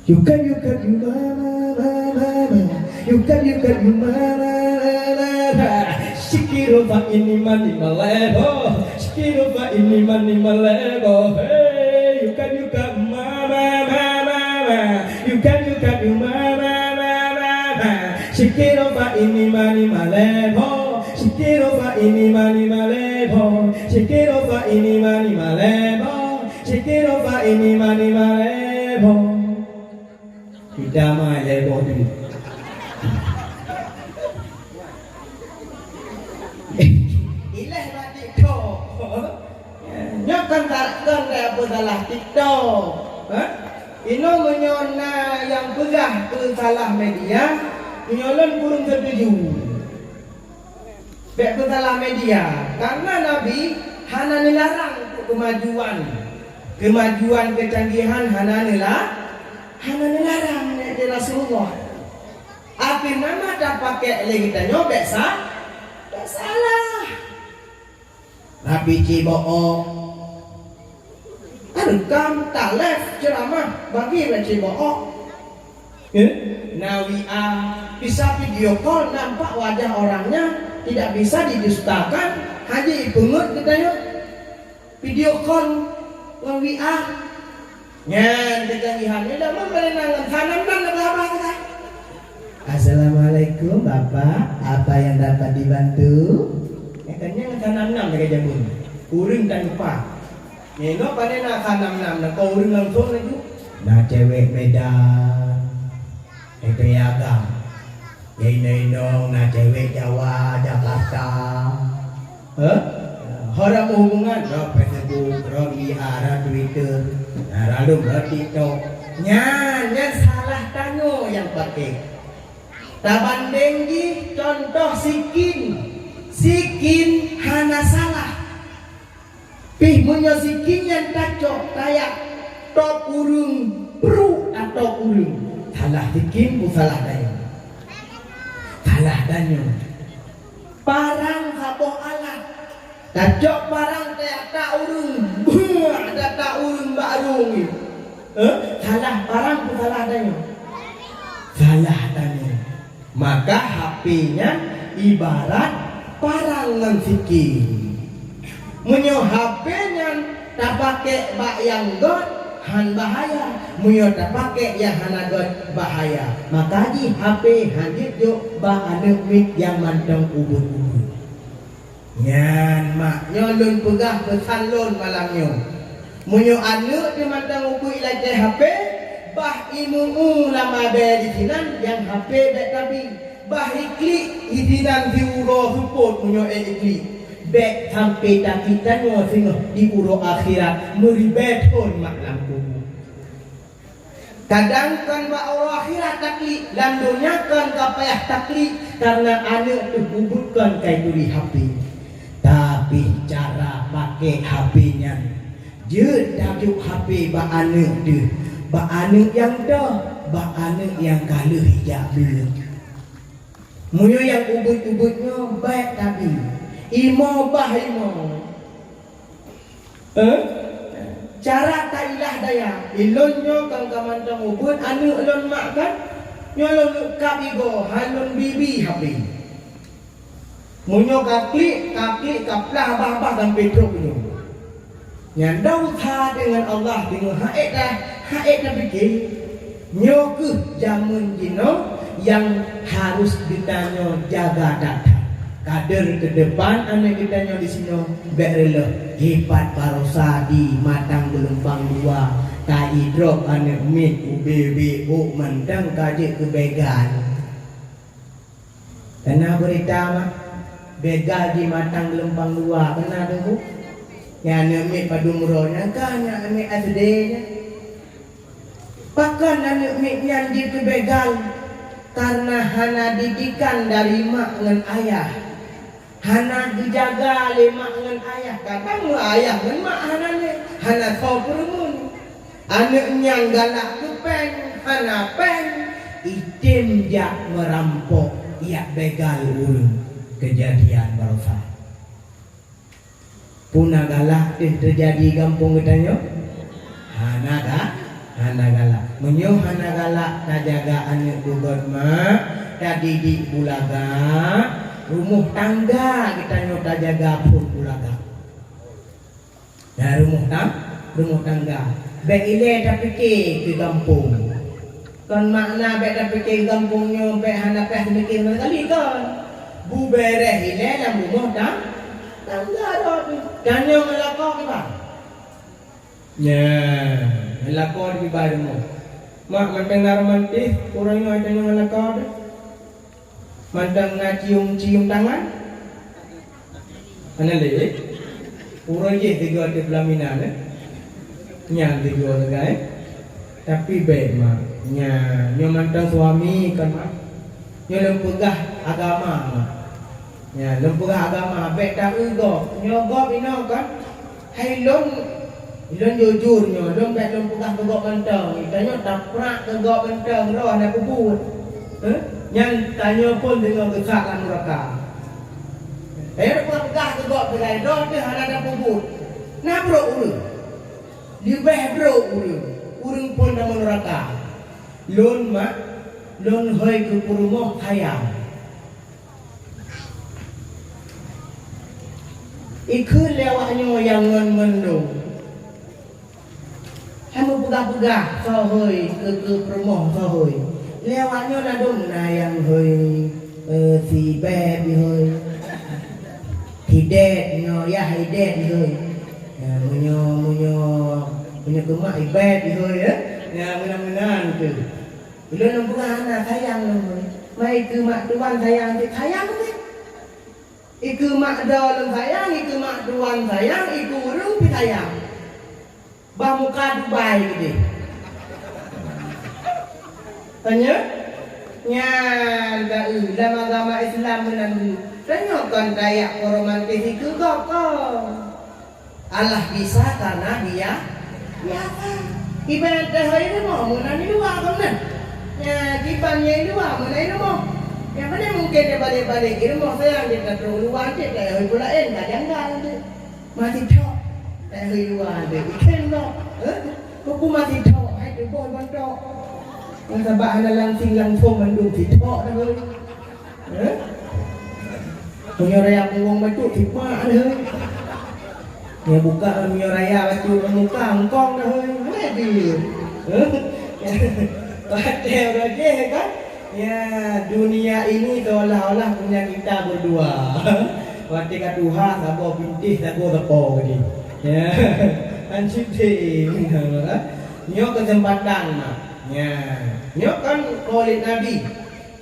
Yukat, yukat, yu mama, mama, mama. Yukat, yukat, yu mama, mama, mama. Shikiro fa ini mani malebo. Shikiro fa ini mani malebo. Hey, yukat, yukat, mama, mama, mama. Yukat, yukat, yu mama, mama, mama. Shikiro fa ini mani malebo. Shikiro fa ini mani malebo. Shikiro fa ini mani malebo. Shikiro fa ini mani malebo. Kita mah lebo tu. Ileh mati tok. Nyoe kan tak, kan tak apa salah TikTok. Ha? Inoe meunyoe na nyang peugah keu salah media, meunyoe lôn kureueng setuju. Bèk peusalah media, karena Nabi hana neularang untuk kemajuan. Kemajuan, kecanggihan hana neula-, hana neularang lé Rasulullah. Akhé nama tapakék lé geutanyoe bèk sa-, bèk salah. Nabi cibo'ok. Kan, kan talèh ceuramah bagi baca bohong. Eh? Na W A, bisa video call, nampak wajah orangnya, tidak bisa didustakan, hanya ipeungeut geutanyoe. Video call ngon W A. Nyan kecanggihan nyoe dah meupaléng ngon sanam-nam na bah-bah geutanyoe. Assalamualaikum, Bapak. Apa yang dapat dibantu? Eh, kan nyan sanam-nam lagèe jameun. Ureueng tan lupa. Nyoe pane na sanam-nam, na keu ureueng langsung laju. Na cewek Medan, itu ya agam. Ya inong-inong, na cewek Jawa, Jakarta. Hah? Hana hubungan, na Facebook, na W A, na Twitter, na lalu na TikTok. Nyan, nyan salah tanyoe nyang pakai. Tabandeng jih contoh si Kin. Si Kin hana salah. Pih meunyoe si Kin nyan tacok tajak top ureueng, pruet atop ureueng. Salah si Kin peue salah tanyoe? Salah tanyoe. Parang saboh alat. Tacok parang tajak tak ureueng, buah, tajak tak ureueng bak rhueng nyoe. Eh? Salah parang peue salah tanyoe? Salah tanyoe. Maka H P nyan ibarat parang ngon si Kin. Meunyoe H P nyan tapakék bak nyang gèt, han bahaya. Meunyoe tapakék nyang hana gèt, bahaya. Maka jih H P hanjeuet jok bak aneuk miet nyang mantong ubit-ubit. Nyan mak, nyoe lôn peugah peusan lôn malam nyoe. Meunyoe aneuk teuh mantong ubit lagèe H P, bah imu-u lam abèe disinan nyang H P bèk tabi. Bah iklik disinan siuroe seupôt meunyoe ék iklik. Bèk sampoe taklik tanyoe singoh di uroe akhirat meuribèe thôn mak lam kubu. Kadang kon bak uroe akhirat taklik, lam donya kon ka payah taklik, karena aneuk teuh ubit kon ka ituri H P. Tapi cara pakék H P nyan, jeuet tajok H P bak aneuk teuh, bak aneuk nyang toh, bak aneuk nyang ka lheueh ijak beuet. Meunyoe nyang ubit-ubit nyoe bèk tabi, imo bah imo. Eh? Cara tailah daya. Ilôn nyoe kon ka mantong ubit aneuk lôn mak kan? Nyoe lôn kab igoe, han lôn bi-bi H P. Meunyoe ka klik, ka klik, ka plah bah-bah sampoe trok nyoe. Nyan desya deungon Allah deungon hak ék dah, hak ék tapike. Nyoe kheueh jameun jinoe nyang harôh geutanyoe jaga that-that. Kader keudepan aneuk geutanyoe disinoe bék reuloh, hipat barosa di Matang Geulumpang Dua, ka idrop aneuk miet ubé-bé ôk mantong ka jeuet keu begal. Kana beurita mak, begal di Matang Geulumpang Dua, kana teungku? Nyan aneuk miet padum uroe nyan ka, nyan aneuk S D nyan. Pakon aneuk miet nyan jeuet keu begal? Kareuna hana didikan dari mak ngon ayah. Hana geujaga lé mak ngon ayah. Kadang ayah ngon mak hana lé, hana soe peureumeun. Aneuk nyan galak keu péng, hana péng, item jak meurampok, jak begal ureuëng. Keujadian barosa. Peue na galak teuh teujadi gampông geutanyoe? Hana ga-, hana galak. Meunyoe hana galak, tajaga aneuk beugöt mak, tadidik beulagak, rumoh tangga geutanyoe tajaga phon beulagak. Nah, rumoh tang-, rumoh tangga. Bék ilée tapike keu gampông. Kon makna bék tapike gampông nyoe bék hana payah tapike sama sekali kon. Beubeureh ilée lam rumoh tang-, tangga droe. Tanyoe ngon lakoe kiban? Nyan, ngon lakoe di kiban rumoh. Mak mantong na romantis, uroe nyoe tanyoe ngon lakoe teuh. Mantong na cium-cium tangan? Hana lé? Uroe jih tiga ateueh pelaminan, eh? Nyan tiga sagai. Tapi bék, mak. Nyan, nyoe mantong suami kon, mak. Nyoe lôn peugah agama, mak. Nyan, lôn peugah agama, bék ta-eu gob. Nyoe gob inoe kon. Hai lôn, lôn jujur nyoe, lôn bék lôn peugah keu gob mantong. Tanyoe taprak keu gob mantong, roh hana peubuet. Heh? Nyan tanyoe phon deungoe geusak lam nuraka. Tanyoe tapeugah keu gob sagai, roh teuh hana tapeubuet. Na brok ureuëng. Leubeh brok ureuëng. Ureuëng phon lam nuraka. Lôn mak, lôn hôi keu peurumoh sayang. Ikheun lé awaknyoe nyang ngon-ngon lôn. Hai meupeugah-peugah soe hôi keu, keu peurumoh soe hôi. Lé awaknyoe ladôm na nyang hôi, eh, si Beb hôi. Si Ded nyoe, yah si Ded hôi. Ya, meunyoe, meunyoe, meunyoe keu mak si Beb hôi, eh. Ya, meunan-meunan tu. Ulôn lôn peugah hana sayang lôn. Mai keu mak tuan sayang cit, sayang cit. Ikeu mak droe lôn sayang, ikeu mak tuan sayang, ikeu ureuëng pih sayang. Bah muka Dubai keudeh. Tanya? Nyan ka eu, lam agama Islam meunan dulu. Tanyoe kon tajak romantis ikeu gob kon. Allah bisa karena dia biasa. Ibarat teuhôi rumoh meunan di luwa kon nah. Ya, kiban nyang di luwa meunan di rumoh. Nyang mana mungkin dia balik-balik di rumoh sayang dia tak tahu luwa dia tak tahu pula eh tak janggal dia. Mati tok. Tak tahu luwa dia. Ikan lo. Eh? Kuku mati tok. Hai tu boh bantok. Yang sabak hana langsing langsung mandum si tok dah. Eh? Meunyoe raya punggong bacut, sipak deh. Nyoe buka meunyoe raya bacut muka, engkong deh. Mana dia? Eh? Watèe rajih kan? Ya, dunia ini seolah-olah punya kita berdua. Watèe ka tuha, saboh bintéh, saboh teupô tadi. Ya. Kan siti. Nyoe kesempatan, mak. Ya. Nyoe kan Maulid Nabi.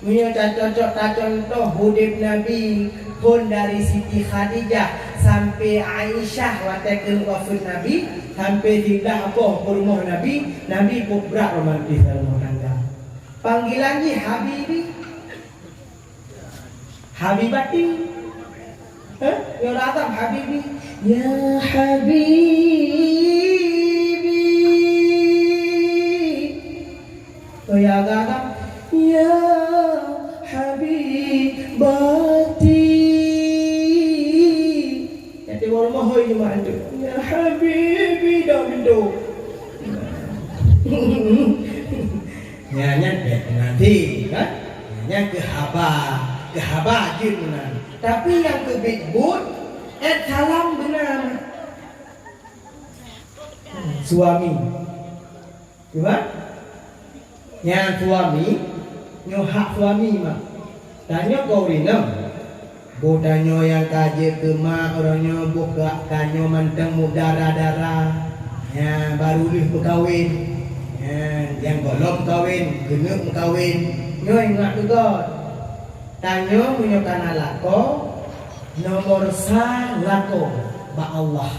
Meunyoe tacocok tacontoh udeb Nabi phon dari Siti Khadijah sampoe Aisyah watèe keuneuk wafeuet Nabi, sampoe siblaih boh peurumoh Nabi, Nabi peuet brat romantis lam rumoh tangga. Panggilan jih Habibi, Habibati. Hah? Nyoe ragam Habibi. Ya Habibi. Oh ya ragam. Ya Habibati. Ya tiwal mahoi Jumaat tu. Ya Habibi dah minta. Nyan, nyan, eh, nanti, kan? Nyan keu haba, keu haba jeuet meunan. Tapi nyang keubiet buet, eh, salam beuna. Suami. Cuba? Nyan suami, nyoe hak suami, mak. Tanyoe keu ureueng inong. Boh tanyoe nyang ka jeuet keu mak uroe nyoe, boh gak tanyoe mantong mudara-dara, nyang baru lheueh meukawen, nyang gohlom kawen, keuneuk meukawen, nyoe ingat beugöt. Tanyoe meunyoe kana lakoe, nomor sa lakoe bak Allah.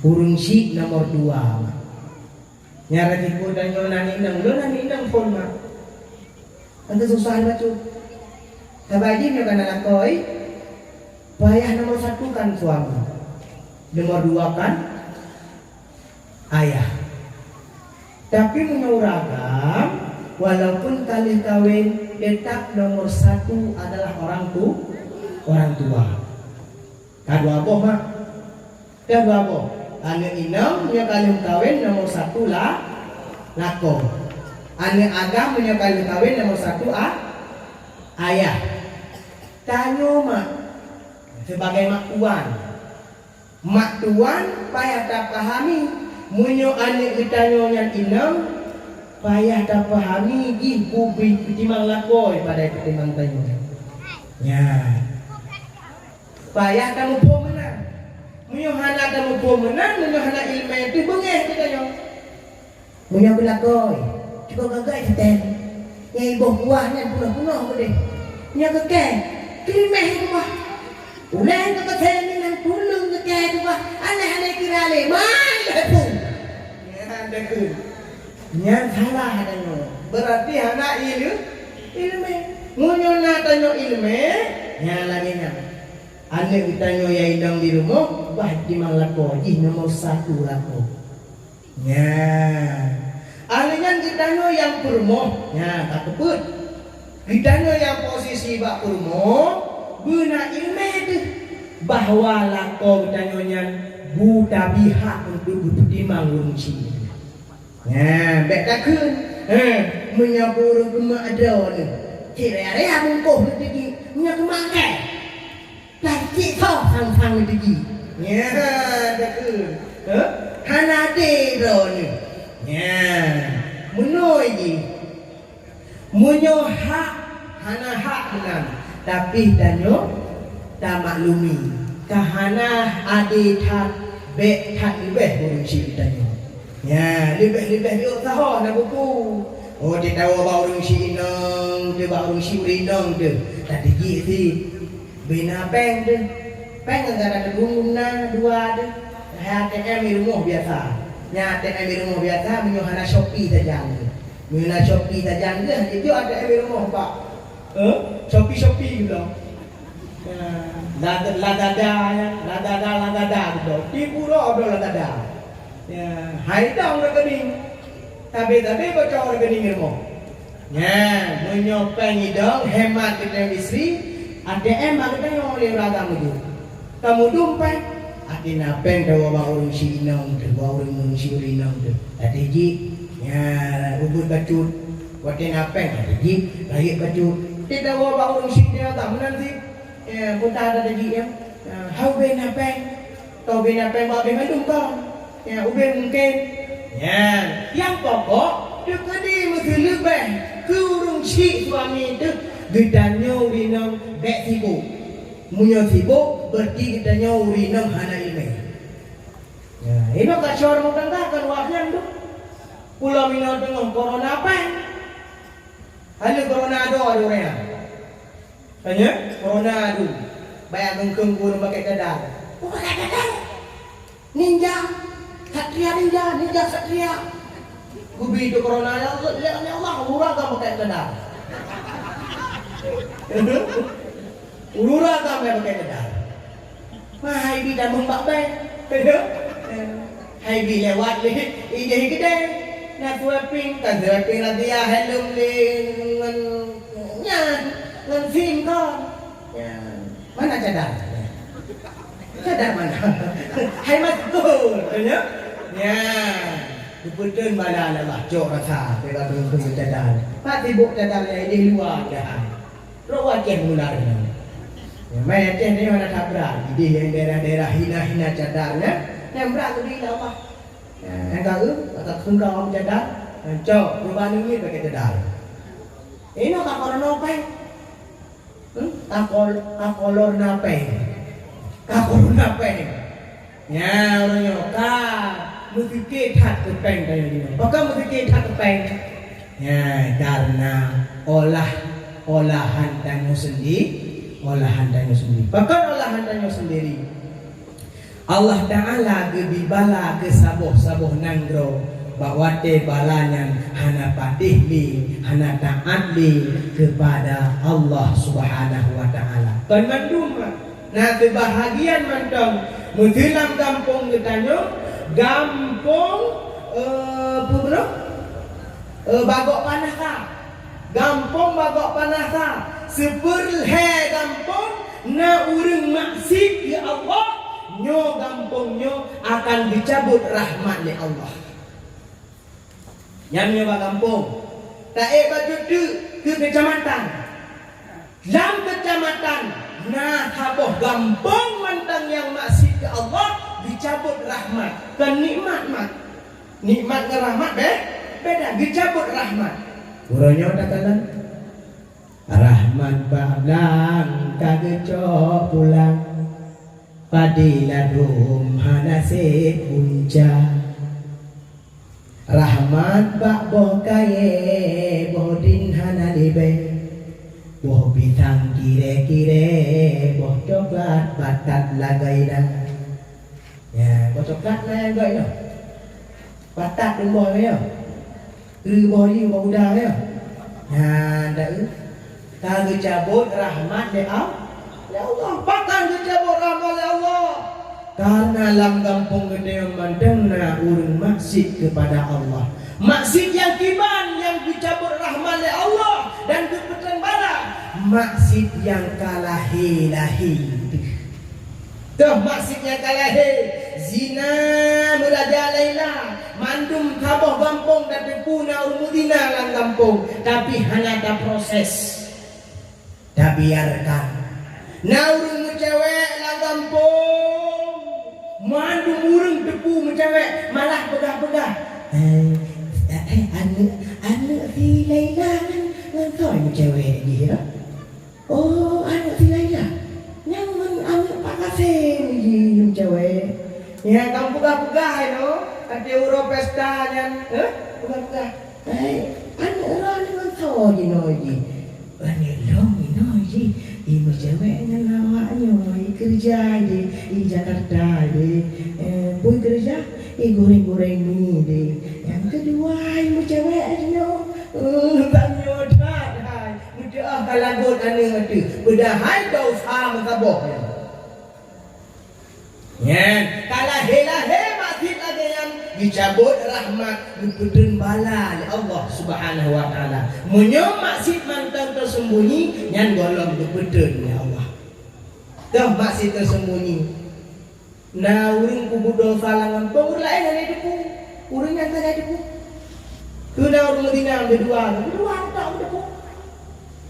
Ureuëng syiek nomor dua. Nyang resiko tanyoe na inong, lôn na inong phon mak. Tentu susah bacut. Sabab jih nyoe kana lakoe, payah nomor satu kan suami. Nomor dua kan ayah. Tapi meunyoe ureuëng agam, walaupun ka lheueh kawen, tetap nomor satu adalah orang tu, orang tua. Ka dua boh mak. Ka dua boh. Aneuëk inong meunyoe ka lheueh kawen nomor satu la, lakoe. Aneuëk agam meunyoe ka lheueh kawen nomor satu a, ayah. Tanyoe mak, sebagai mak tuan. Mak tuan payah tapahami, meunyoe aneuëk geutanyoe nyan inong, payah tapahami jih bubri peutimang lakoe padahai peutimang tanyoe. Nyan. Payah tamuphom meunan. Meunyoe hana tamuphom meunan, meunyoe hana iéleumé teuh beungéh geutanyoe. Meunyoe beulakoe, cukup gagai seutén. Nyang iboh buah nyan peunoh-peunoh keudeh. Nyoe keukée, keulimeh keubah. Ulée keu keusée nyan tuleueng keukée keubah. Aneh-aneh kira lé, mai lé pun. Nyan deukeuet. Nyan salah tanyoe. Beurati hana ileu-, iéleumé. Meunyoe na tanyoe iéleumé, nyan lagée nyan. Aneuëk geutanyoe nyang inong di rumoh, bah jimang lakoe, jih nomor satu lakoe. Nyan. Ahli nyan geutanyoe nyang peurumoh, nyan ka teupeuet. Geutanyoe nyang posisi bak peurumoh, beuna iéleumé teuh bahwa lakoe geutanyoe nyan bu tabi hak untuk geupeutimang ureuëng syiek. Nyan, bék takheun. Heh, meunyoe ureuëng keumak droeneuh, cit raya-raya bungkôh geuteugi, meunyoe keumak kée. Plastik soh sang-sang neuteugi. Nyan, takheun. Heh? Hana adé droeneuh. Nyan. Meunoe jih. Meunyoe hak, hana hak meunan, tapi tanyoe tamaklumi. Ka hana adé that, bék that leubeh ureuëng syiek tanyoe. Nyan, leubeh-leubeh jih sahoe na buku. Oh, teuh tawoe bak ureuëng syiek inong, teuh bak ureuëng syiek ureuëng inong teuh. Tateujiek cit. Beuna péng teuh. Péng gara-gara teubungong na dua teuh. Hai A T M di rumoh biasa. Nyan A T M di rumoh biasa, meunyoe hana Shopee sajan. Meunyoe na Shopee sajan geuh, jijok A T M di rumoh bak. Eh? Shopee, Shopee geuh. Ya, Laz-, Lazada, ya. Lazada, Lazada geuh. Tipu droe, droe Lazada. Ya, hai dong rekening. Tabe-tabe bocor rekening rumoh. Nyan, meunyoe péng idong, hemat keu istri, A T M bak geutanyoe lé ureuëng agam meujeuet. Tamudum péng, akhé na péng tawoe bak ureuëng syiek inong teuh, bak ureuëng syiek ureuëng inong teuh. Tateujiek, nyan, ubit bacut. Watée na péng, tateujiek, rayeuk bacut. Teuh tawoe bak ureuëng syiek inong agam meunan cit. Ya, peue tateujiek, ya. Ya, hana ubé na péng. Tobina péng bak ubé mandum kon. Ya, ubé mungken. Nyan, nyang pokok, teukeudi meuseuleubeh keu ureuëng syiek suami teuh, geutanyoe ureuëng inong bék sibok. Meunyoe sibok, beurati geutanyoe ureuëng inong hana iéleumé. Ya, inoe ka syawara rumoh tangga ka luwah nyan tu. Pulo minoe teungoh corona péng. Hana corona adoe ureuëng nyan. Tanya, corona adu. Banyak gengkeng guru pakai cadar. Oh, pakai cadar. Ninja. Satria ninja, ninja satria. Gubi tu corona, ya Allah, ya Allah, ureuëng agam pakai cadar. Ureuëng agam pakai cadar. Wah, hai bi tamong bak bai. Hai bi lewat lé, idéh geude. Na sweeping, ka sweeping razia helm lé ngon nyan, ngon SIM kon. Ya. Mana cadar? Cadar mana? Hai maskot, ya? Ya. Kebetulan mana nak cok rasa, tengah tunggu cadar. Pak sibuk cadar ya, idéh luwa dah. Trok u Aceh mula nyan. Nyang mai Aceh nyoe hana sabra, idéh nyang daerah-daerah hina-hina cadar nyan, nyang brat geubri lé Allah. Nyang ka eu, ka seungkau cadar, cok, perubahan nyoe pakai cadar. Inoe ka corona paih. Hmm? Ka kol-, ka kolor na péng. Ka kolor na péng. Nyan, ureueng nyoe ka meusike that keu péng tanyoe nyoe. Pakon meusike that keu péng? Nyan, karena olah, olahan tanyoe sendi-, olahan tanyoe sendiri. Pakon olahan tanyoe sendiri? Allah Ta'ala geubri bala keu saboh-saboh nanggroe, bak watée bala nyan hana patéh lé, hana taát lé keupada Allah Subhanahu wa Ta'ala. Kon mandum, na seubahagian mantong meuseulam gampông geutanyoe, gampông, eh, peue bunoe? Eh, Bagok Panasa. Gampông Bagok Panasa, sipeureulee gampông na ureueng maksiet keu Allah, nyoe gampông nyoe akan geucabot rahmat lé Allah. Nyan nyoe bak gampông. Taék bacut teuk keu keucamatan. Lam keucamatan na saboh gampông mantong nyang maksiet keu Allah, geucabot rahmat, kon nikmat mat. Nikmat ngon rahmat be-, beda, geucabot rahmat. Uroe nyoe takalon, rahmat bak blang ka geucok pulang, padi ladum hana sép unca. Rahmat bak boh kayée, boh din hana libée, boh pisang kirée-kirée, boh coklat batat lagée na. Ya, boh coklat na nyang gét nyoe. Batat dum boh nyoe. Keu boh jih boh udang nyoe. Nyan dak eu. Ka geucabot rahmat lé Al-, lé Allah. Pakon geucabot rahmat lé Allah? Karena lam gampông geutanyoe mantong na ureueng maksiet keupada Allah. Maksiet nyang kiban nyang geucabot rahmat lé Allah dan geupeutrön bala, maksiet nyang ka lahé-lahé. Toh maksiet nyang ka lahé, zina meuraja Laila, mandum saboh gampông tateupeue na ureueng meuzina lam gampông, tapi hana taproses, tabiarkan. Na ureueng meucewek lam gampông, mandum ureueng teupeue meucewek, malah peugah-peugah, "Eh, eh, aneuk, aneuk si Laila nyan ngon soe meucewek jih, ya?" Oh, aneuk si Laila. Nyan ngon aneuk Pak Kasem jih meucewek. Nyan ka peugah-peugah inoe, até uroe pesta nyan, eh, peugah-peugah. Hai, aneuk droeneuh ngon soe jinoe jih? Aneuk lôn inoe jih, i meucewek ngon awak nyoe, i keureuja jih, i Jakarta jih. Eh, peue keureuja? I goreng-goreng mi jih. Nyang keudua, i meucewek jinoe. Eh, tanyoe that hai. Meudoá ka lagot aneuk teuh, padahai desya meusaboh nyan. Nyan, ka lahé-lahé maksiet lagée nyan, geucabot rahmat, geupeutrön bala lé Allah Subhanahu wa Ta'ala. Meunyoe maksiet mantong teuseubunyi, nyan gohlom geupeutrön lé Allah. Toh maksiet teuseubunyi. Na ureuëng peubuet desya lam gampông, ureuëng laén hana jiteupeue. Ureuëng nyan hana jiteupeue. Keu na ureuëng meudina meudua, meudua tok jiteupeue.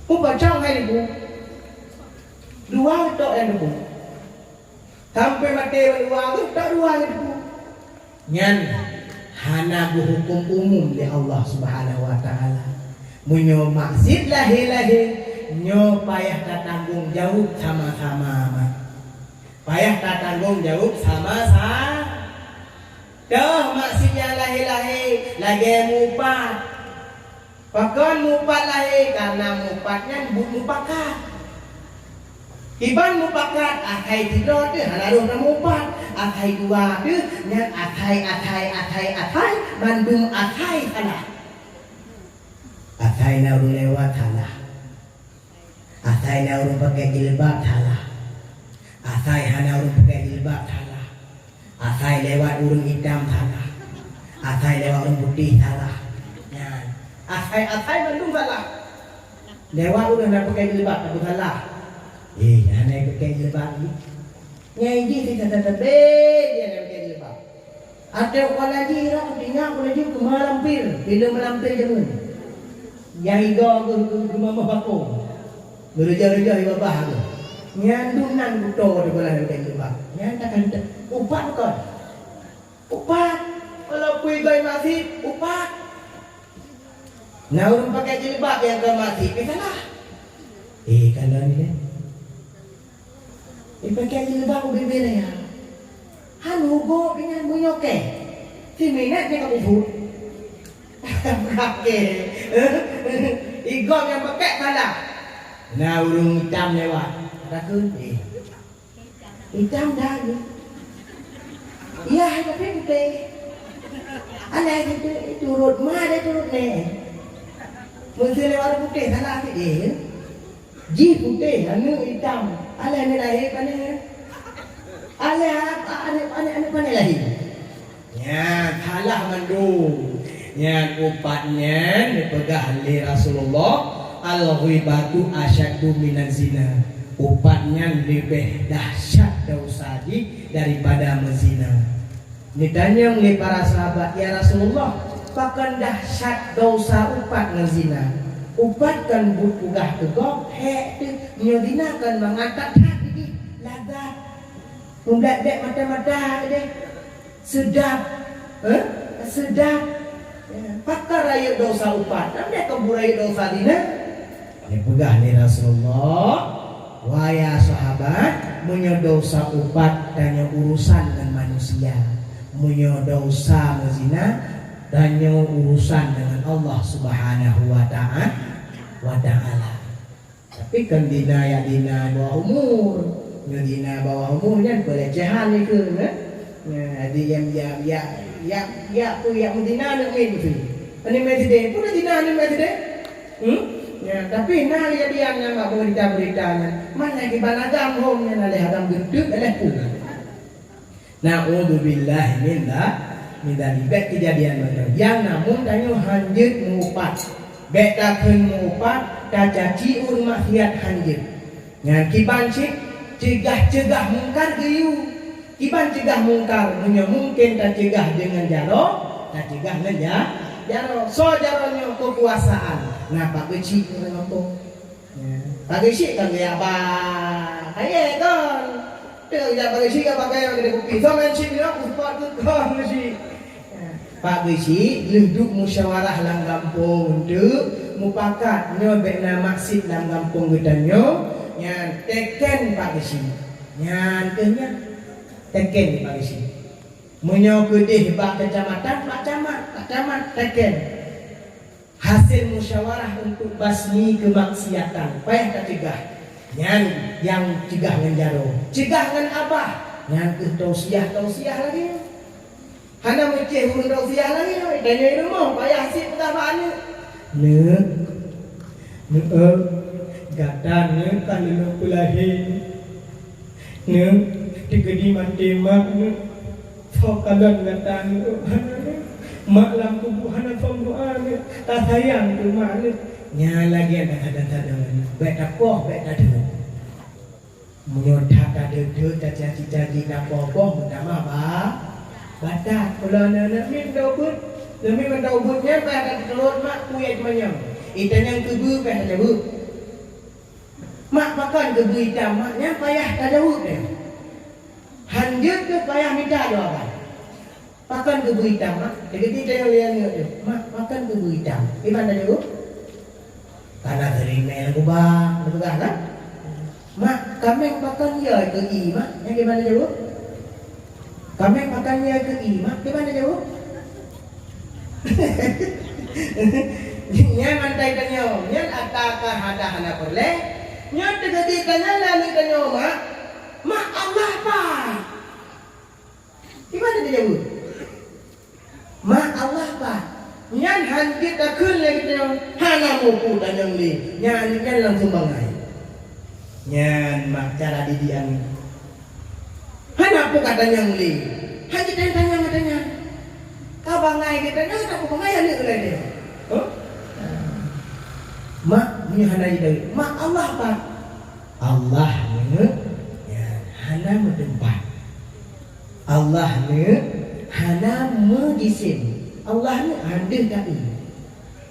Mupacang hana jiteupeue. Dua tok nyang jiteupeue. Sampai maté dua, tok dua nyang jiteupeue. Nyan hana geuhuköm umum lé Allah Subhanahu wa Ta'ala. Meunyoe maksiet lahé-lahé, nyoe payah tatanggong jaweueb sama-sama, mak. Payah tatanggong jaweueb sama-sa-, toh maksiet nyang lahé-lahé lagée mupat. Pakon mupat lahé? Kareuna mupat nyan buet mupakat. Kiban mupakat, asai sidroe teuh hana rhoh na mupat, asai dua teuh nyan asai, asai, asai, asai, mandum asai salah. Asai na ureuëng lewat salah. Asai na ureuëng pakai jilbab salah. Asai hana ureuëng pakai jilbab salah. Asai lewat ureuëng itam salah. Asai lewat ureuëng putéh salah. Nyan. Asai-asai mandum salah. Lewat ureuëng na pakai jilbab tapi salah. Eh, hana pakai jilbab ni. Nyai jih kita tetap eh, dia hana pakai jilbab. Ada orang lagi orang tinggal pun laju ke malampir, bila malampir jameun. Nyang igo ke, ke, ke mamah bakong. Geureuja-reuja ié babah tu. Nyan dum nan buto teuh beulah lagée jilbab. Nyan takkan te-, upat kon. Upat. Walaupun igo maksiet, upat. Na ureuëng pakai jilbab nyang ka maksiet, pih salah. Eh, kalau ni, eh. Ipakèk jilbab ubé-bé raya. Han hugoe nyan meunyoe kèe. Siminét nyan ka muphom. Oke. Igob nyang pakèk salah. Na ureueng itam lewat. Takheun, eh. Itam dah ni. Iya, tapi putéh. Alah, itu, itu turot ma, dia turot nèh. Meuseu lewat putéh, salah sidéh. Jih putéh, aneuk itam. Alah aneuk lahé pané. Alah aneuk, aneuk, aneuk pané lahé. Nyan, salah mandum. Nyan, upat nyan dipeugah lé Rasulullah, "Al-ghibatu asyaddu minaz zina." Upat nyan leubeh dahsyat desya jih daripada meuzina. Neutanyong lé para sahabat, "Ya Rasulullah, pakon dahsyat desya upat ngon zina?" Upat kan buet peugah keu gob, hék teuh. Meunyoe zina kan mangat that-that jih, lazat. Meublek-blek mata-mata deh. Seudap. Eh? Seudap. Ya, pakon rayeuk desya upat. Nyan keuh rayeuk desya zina. Dipeugah lé Rasulullah, "Wahai sahabat, meunyoe desya upat tanyoe urusan ngon manusia, meunyoe desya meuzina tanyoe urusan dengan Allah Subhanahu wa Ta'a-, wa Ta'ala." Tapi kan zina, ya, zina bawah umur. Nyoe zina bawah umur nyan pelecehan nyan keuh, eh? Nah, di yang, ya, ya, ya, ya, tu yang zina nak main tu. Aneuk muda pun zina aneuk muda. Hmm? Ya, tapi na kejadian nyang bak berita-berita nyan. Mana kiban agam hom nyan, alah agam geuteuk, alah pun. Na'udzubillah min dza-, min dzalik. Bèk keujadian mantong. Nyang namun tanyoe hanjeuet meu-upat. Bèk takheun meu-upat, tacaci ureueng maksiat hanjeuet. Nyan kiban cit, ceugah-ceugah mungkar geuyue. Kiban ceugah mungkar, meunyoe mungken taceugah deungon jaroe, taceugah ngon ja-, jaroe. Soe jaroe nyoe? Keukuasaan. Na Pak Geuchik ngon gampông. Ya. Pak Geuchik kan gaya ba kayèe kon. Teuh jak Pak Geuchik ka pakai ngon keudè kupi. Soe ngon chip nyoe, kuseupôt keu kon Geuchik. Ya. Pak Geuchik lheueh duek musyawarah lam gampông teuk, mupakat nyoe bèk na masjid lam gampông geutanyoe, nyan teken Pak Geuchik. Nyan keuh nyan. Teken Pak Geuchik. Meunyoe keudeh bak keucamatan, bak camat, bak camat teken. Hasil musyawarah untuk basmi keumaksiatan, payah taceugah. Nyan nyang ceugah ngon jaroe. Ceugah ngon abah, nyan keuh tausiah-tausiah lagèe nyoe. Hana meucéh ureueng tausiah lagèe nyoe, tanyoe i rumoh payah cit peugah bak aneuk. Neuk, neuk, gata neuk ka lheueh lôn peulahé. Neuk, teukeudi maté mak neuk, soe kalon gata neuk? Mak lam kubu hana song doa neuk, tasayang keu mak neuk. Nyan lagèe nyan, kadang-kadang bèk tapoh, bèk tadeuk. Meunyoe that tadeuk-deuk, tacaci-caci, tapoh-poh, meutamah ba-, batat. Ulôn neuk, neuk miet mantong ubeut, neuk miet mantong ubeut nyan, bah tateulot mak, peue nyang teumanyong. Itanyong keubeue, bah tajaweueb. Mak, pakon keubeue itam, mak? Nyan payah tajaweueb nyan. Hanjeuet keuh payah mita jawaban. Pakon keubeue itam, mak? Teukeudi tanyong lé aneuk teuh, "Mak, pakon keubeue itam?" Kiban tajaweueb? Kana seuring mè lam kubang, geupeugah kan? "Mak, kaméng pakon yo keu ié, mak?" Nyan kiban tajaweueb? "Kaméng pakon yo keu ié, mak?" Kiban tajaweueb? Nyan mantong tanyong, nyan ata ka hana, hana peureulèe. Nyan teukeudi tanyong lé aneuk tanyoe, "Mak, mak, Allah pat?" Kiban tajaweueb? "Mak, Allah pat?" Nyan hanjeuet takheun lé geutanyoe, hana muphom tanyong lé. Nyan, nyan langsung bangai. Nyan mak cara didik aneuk. Hana peue ka tanyong lé. Hanjeuet tanyong, tanyong, tanyong. Ka bangai geutanyoe, hana peue bangai aneuk lé dia. Huh? "Mak, nyoe hana jitanyong. Mak, Allah pat?" Allah nyoe, nyan, hana meuteumpat. Allah nyoe hana meujisim. Allah nyoe hadeuh ka-eu.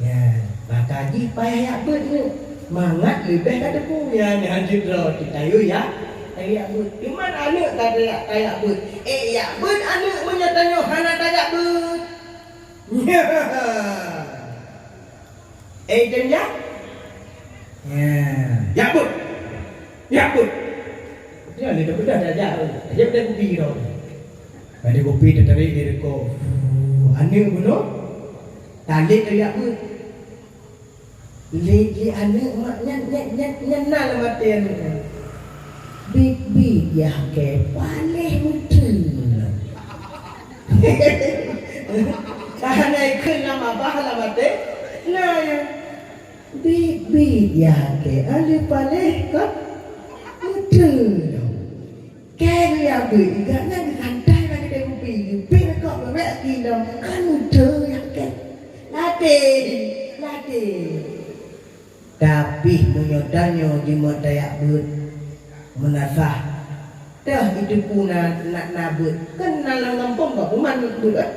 Nyan, maka jih payah jak beuet nyoe. Mangat leubeh ka teupeu nyan, nyan jeuet droe teuh tayue jak, tayue jak beuet. Teuma aneuk ka tajak, tajak beuet. Eh, jak beuet aneuk meunyoe tanyoe hana tajak beuet. Nyan. Eh, tem jak? Nyan. Jak beuet! Jak beuet! Nyan lé teupeugah jak, jak, jak beuet kupi droe. Bak kupi teutarek lé rukoh. Aneuk bunoe talét jak beuet. Lé, lé aneuk mak nyan, nyan, nyan, nyan na lam até aneuk nyan. Biet-biet yah kèe paléh meuteun. Ka hana ikheun lam babah lam até. Na nyan. Biet-biet yah kèe aléh paléh ka meuteun. Kèe geuyue beuet, gobnyan geusantai bak keudè kupi, geupéng rukok beuet geuh lom, ka meuteun yah kèe. Ladeh, ladeh. Tapi meunyoe tanyoe jimat tajak beuet meunasah, toh iteupeue na, na, na beuet, kan na lam gampông bak kuman beuet, kan?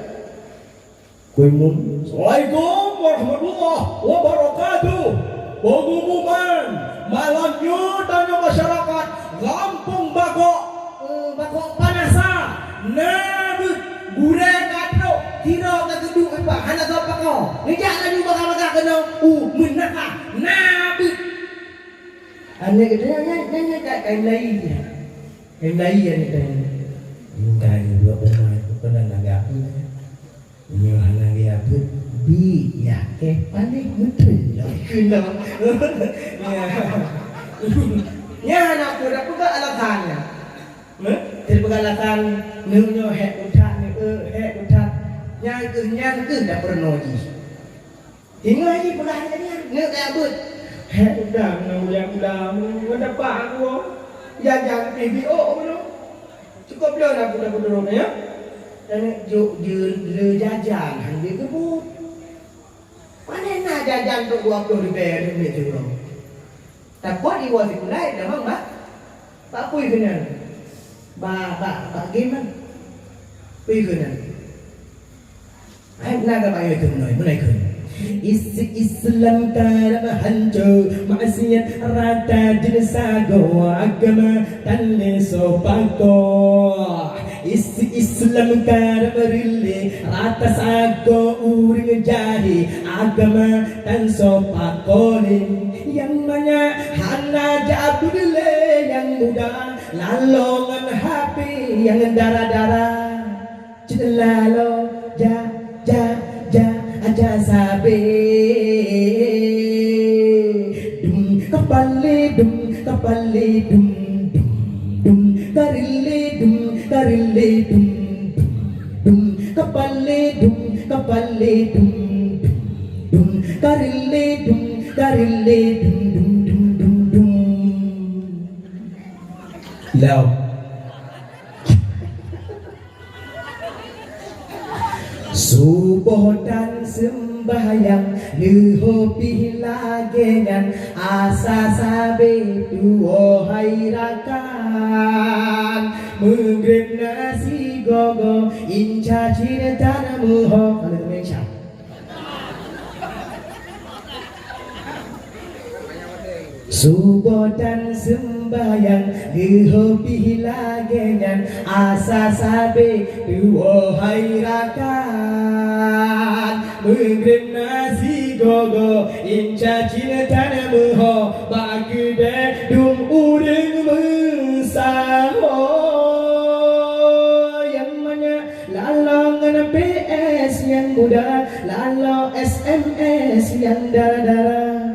Kuimun. Assalamualaikum warahmatullahi wabarakatuh. Pengumuman, malam nyoe tanyoe masyarakat Gampông Bakok, eh, Bakok Panasa, na beuet gurèe ka trok, sidroe ka geuduek ipa, hana soe pakoe. Neujak laju bagah-bagah keunoe u meunasah, na beuet. Aneuk geutanyoe nyan, nyan, nyan ka, ka mulai. Ka mulai aneuk geutanyoe. Ka geuduek u ma, keunan lagak. Nyoe hana geujak beuet, biet yah kèe paléh meuteun lom. Keunoe. Nyan hana peue, tapeugah alasan nyan. Heh? Tapeugah alasan, nyoe, nyoe hék that, nyoe, eh, hék that. Nyan keuh, nyan keuh tapeurunoe jih. Ingat jih peugah lagèe nyan, nyoe kajak beuet. Hék that, nyoe ulèe ulam, ngon dapat aku. Jajan pih biôk, nyoe. Cukôp lôn aku tapeuduruk, ya. Dan jok je le jajan han jeuet keu buet. Pane na jajan trok dua ploh ribèe nyoe miet siuroe. Tapot iwoe sikulai damang bak, bak pui keunan. Bak, bak, bak game kan. Pui keunan. Hai, na ka bayeue keu meunoe, meunoe kheun. Is-, Islam karab hanco, maksiat rata jeuet sagoe, agama tan lé soe pakoe. Is-, Islam karab reuléh, rata sagoe ureueng jahé, agama tan soe pakoe lé. Nyang manyak hana jak beuet lé nyang muda, laloe ngon H P nyang dara-dara. Cit laloe, ja, ja, ja, aja sabe. Dum, kapale dum, kapale dum, dum, dum, karele dum, karele dum, dum, dum, kapale dum, kapale dum, dum, dum, karele dum, karele dum, dum, dum, dum, dum. Lau. Suboh dan seumbahyang leuho pih lagèe nyan, asa sabe tuwoe hai rakan. Meugréb na sigoe-goe, insya cit tan meuho. Kalau kami insya. Suboh dan seumbahyang leuho pih lagèe nyan, asa sabe tuwoe hai rakan. Meugréb na sigoe-goe, insya cit tan meuho, bak keudè dum ureueng meusahoe. Nyang manyak laloe ngon P S nyang muda, laloe S M S nyang dara-dara.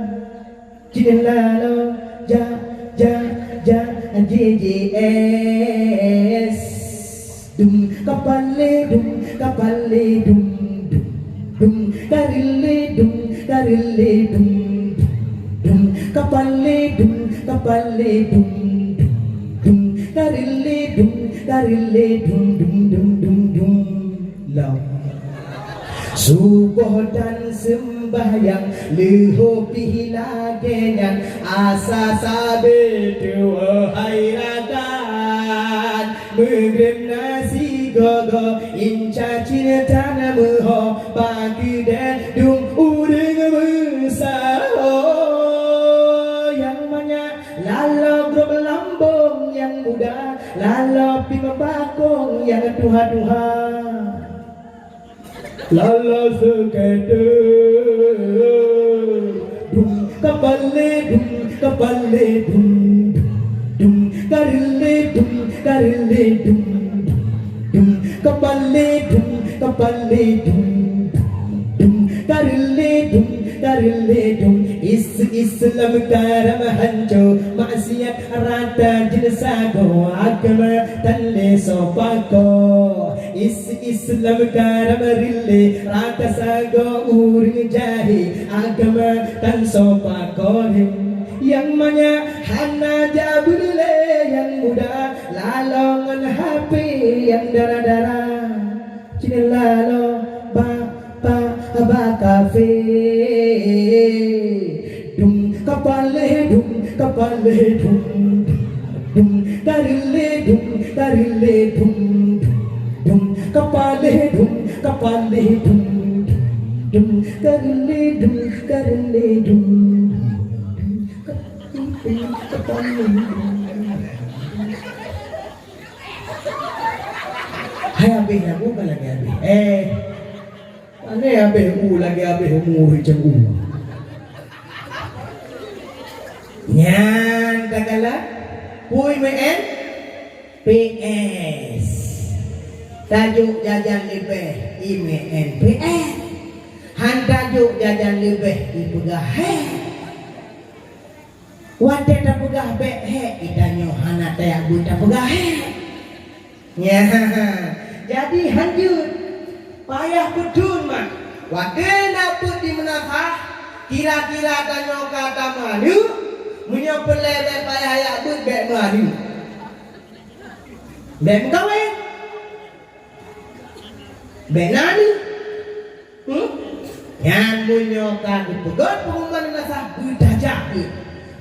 Cit laloe, ja, ja, ja, J J S. Dum, kapale dum, kapale dum, dum, dum, karele dum, karele dum, dum, dum, kapale dum, kapale dum, dum, dum, karele dum, karele dum, dum, dum, dum, dum. Lau. Suboh dan seumbahyang leuho pih lagèe nyan, asa sabe tuwoe hai rakan. Meugréb na sigoe-goe, insya cit tan meuho, bak keudè dum ureueng meusahoe. Nyang manyak laloe grob lambong nyang muda, laloe pih meubakong nyang tuha-tuha. Laloe seukeudeu. Dum, kapale dum, Kapalé dum, dum, karelé dum, karelé dum, dum, kapalé dum, kapalé dum, dum, karelé dum, karelé dum. Is-, Islam karam hanco, maksiat rata jeuet sagoe, agama tan lé soe pakoe. Is-, Islam karam rilé, rata sagoe ureueng jahé, agama tan soe pakoe. Nyang manyak hana jak beureulée, nyang muda laloe ngon H P nyang dara-dara. Cit laloe ba, ba, ba kafe. Dum kapalé dum, kapalé dum, dum, karelé dum, karelé dum, dum, kapalé dum, kapalé dum, dum, karelé dum, karelé dum, dum, kapalé dum. Hai habéh lagu ka lagée habéh. Eh. Pane habéh u lagée habéh umu ureueng canggu. Nyan takalon, peue I M P S. Tajok jajan leubeh I M P S. Han tajok jajan leubeh ipeugah hék. Watée tapeugah bék hék, geutanyoe hana tajak beuet tapeugah hék. Nyan, jadi hanjeuet payah peuthon mak. Watée na beuet di meunasah, kira-kira tanyoe ka tameuaneuk, meunyoe peureulée bék payah jak beuet bék meuaneuk. Bék meukawen. Bék na aneuk. Hmm? Nyan meunyoe ka geupeugét peunguman meunasah, beutajak beuet.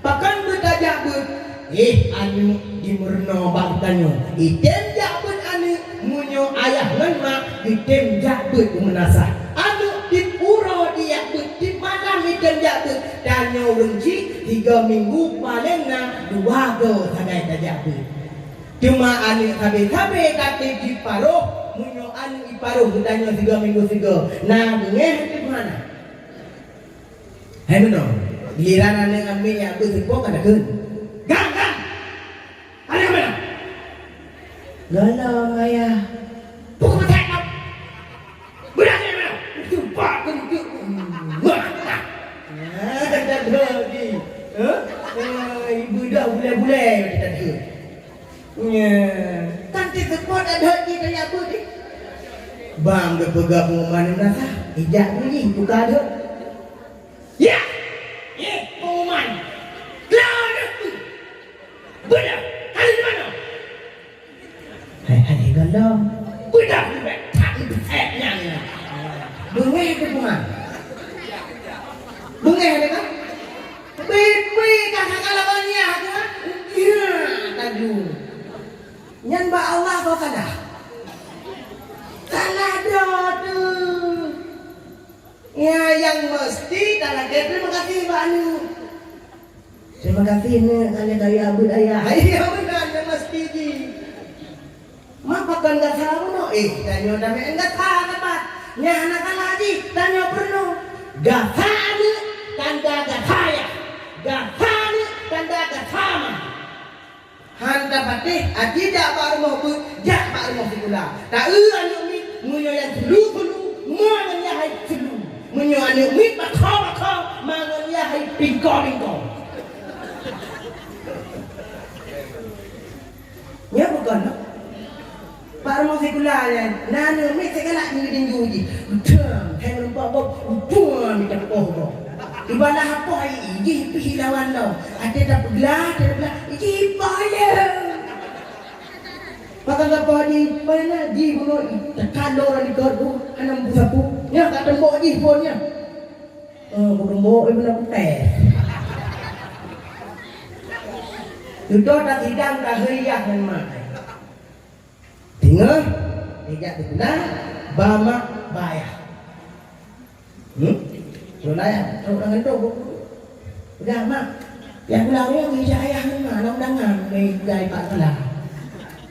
Pakon beutajak beuet? Eh, aneuk jimeurunoe bak geutanyoe. Item jak beuet aneuk, meunyoe ayah ngon mak item jak beuet u meunasah. Aneuk tiep uroe jijak beuet, tiep malam item jak beuet. Tanyoe ureueng chik, tiga minggu paleng na dua goe sagai tajak beuet. Teuma aneuk sabe-sabe ka teujieb paroh, meunyoe aneuk jiparoh geutanyoe sigoe minggu sigoe, na beungéh ateueh meuhana? Hai meunoe, giliran aneuk amiet jak beuet seupôt ka takheun, "Gang, gang! Aneuk meunoe!" "Gohlom, Ayah." "Pukul saboh!" Beurani mana? Sumpah keuneuk. Wah. Nah, dah deuh ni. Hah? Eh, ibu dah bulai-bulai macam dah deuh. Nya. Kan ti seupôt dah deuh ni tanya apa ni? Bang dah peugah pengumuman ni dah sah. Ijak bunyi buka deuh. Ya. Ye, pengumuman. Keluar deuh. Beuna. Kali di mana? Hai, hai, hai, gohlom. Beudah leubeh that leubeh that nyan. Beungéh teuh Tuhan. Beungéh teuh kan? Bit-bit ka salah banyak tu kan? Iya, tadu. Nyan bak Allah kau salah. Salah dah tu. Ya, nyang meusti talakée teurimong gaséh bak aneuk. Teurimong gaséh, Neuk, ka lheueh kayue beuet ayah. Iya, meunan nyang meusti jih. Mak pakon gasa bunoe? Eh, tanyoe tameu'en gasa sapat. Nyan hana salah jih, tanyoe peurunoe. Gasa aneuk, tanda gasa ayah. Gasa aneuk, tanda gasa ma. Han tapatéh, aci jak bak rumoh beuet, jak bak rumoh sikula. Ta-eu aneuk miet, meunyoe nyang seulu-seulu, ma ngon yah hai seulu. Meunyoe aneuk miet bakho-bakho, ma ngon yah hai pingko-pingko. Nyan bukon, no? Bak rumoh sikula nyan, na aneuk miet sigalak jih tinju jih. Beutong, hai meureumpok boh, beutong, mita poh boh. Ibalah apoh ai jih pih lawan lom. Até tapeuglah, tapeuglah, jih payah. Pakon sapoh jih, payah jih bunoe, takalon di kor tu, hana meusapu. Nyan ka teumbok jih phon nyan. Eh, beurumbok, eh, beuna kutéh. Dudoe tasidang ka heueh yah ngon mak. Singoh, ijak sikula, ba mak, ba yah. Hmm? Sikula yah, trok dengan tu, bu. Peugah, "Mak, yah sikula ureueng, ijak ayah ngon mak, na undangan, meugai bak sikula."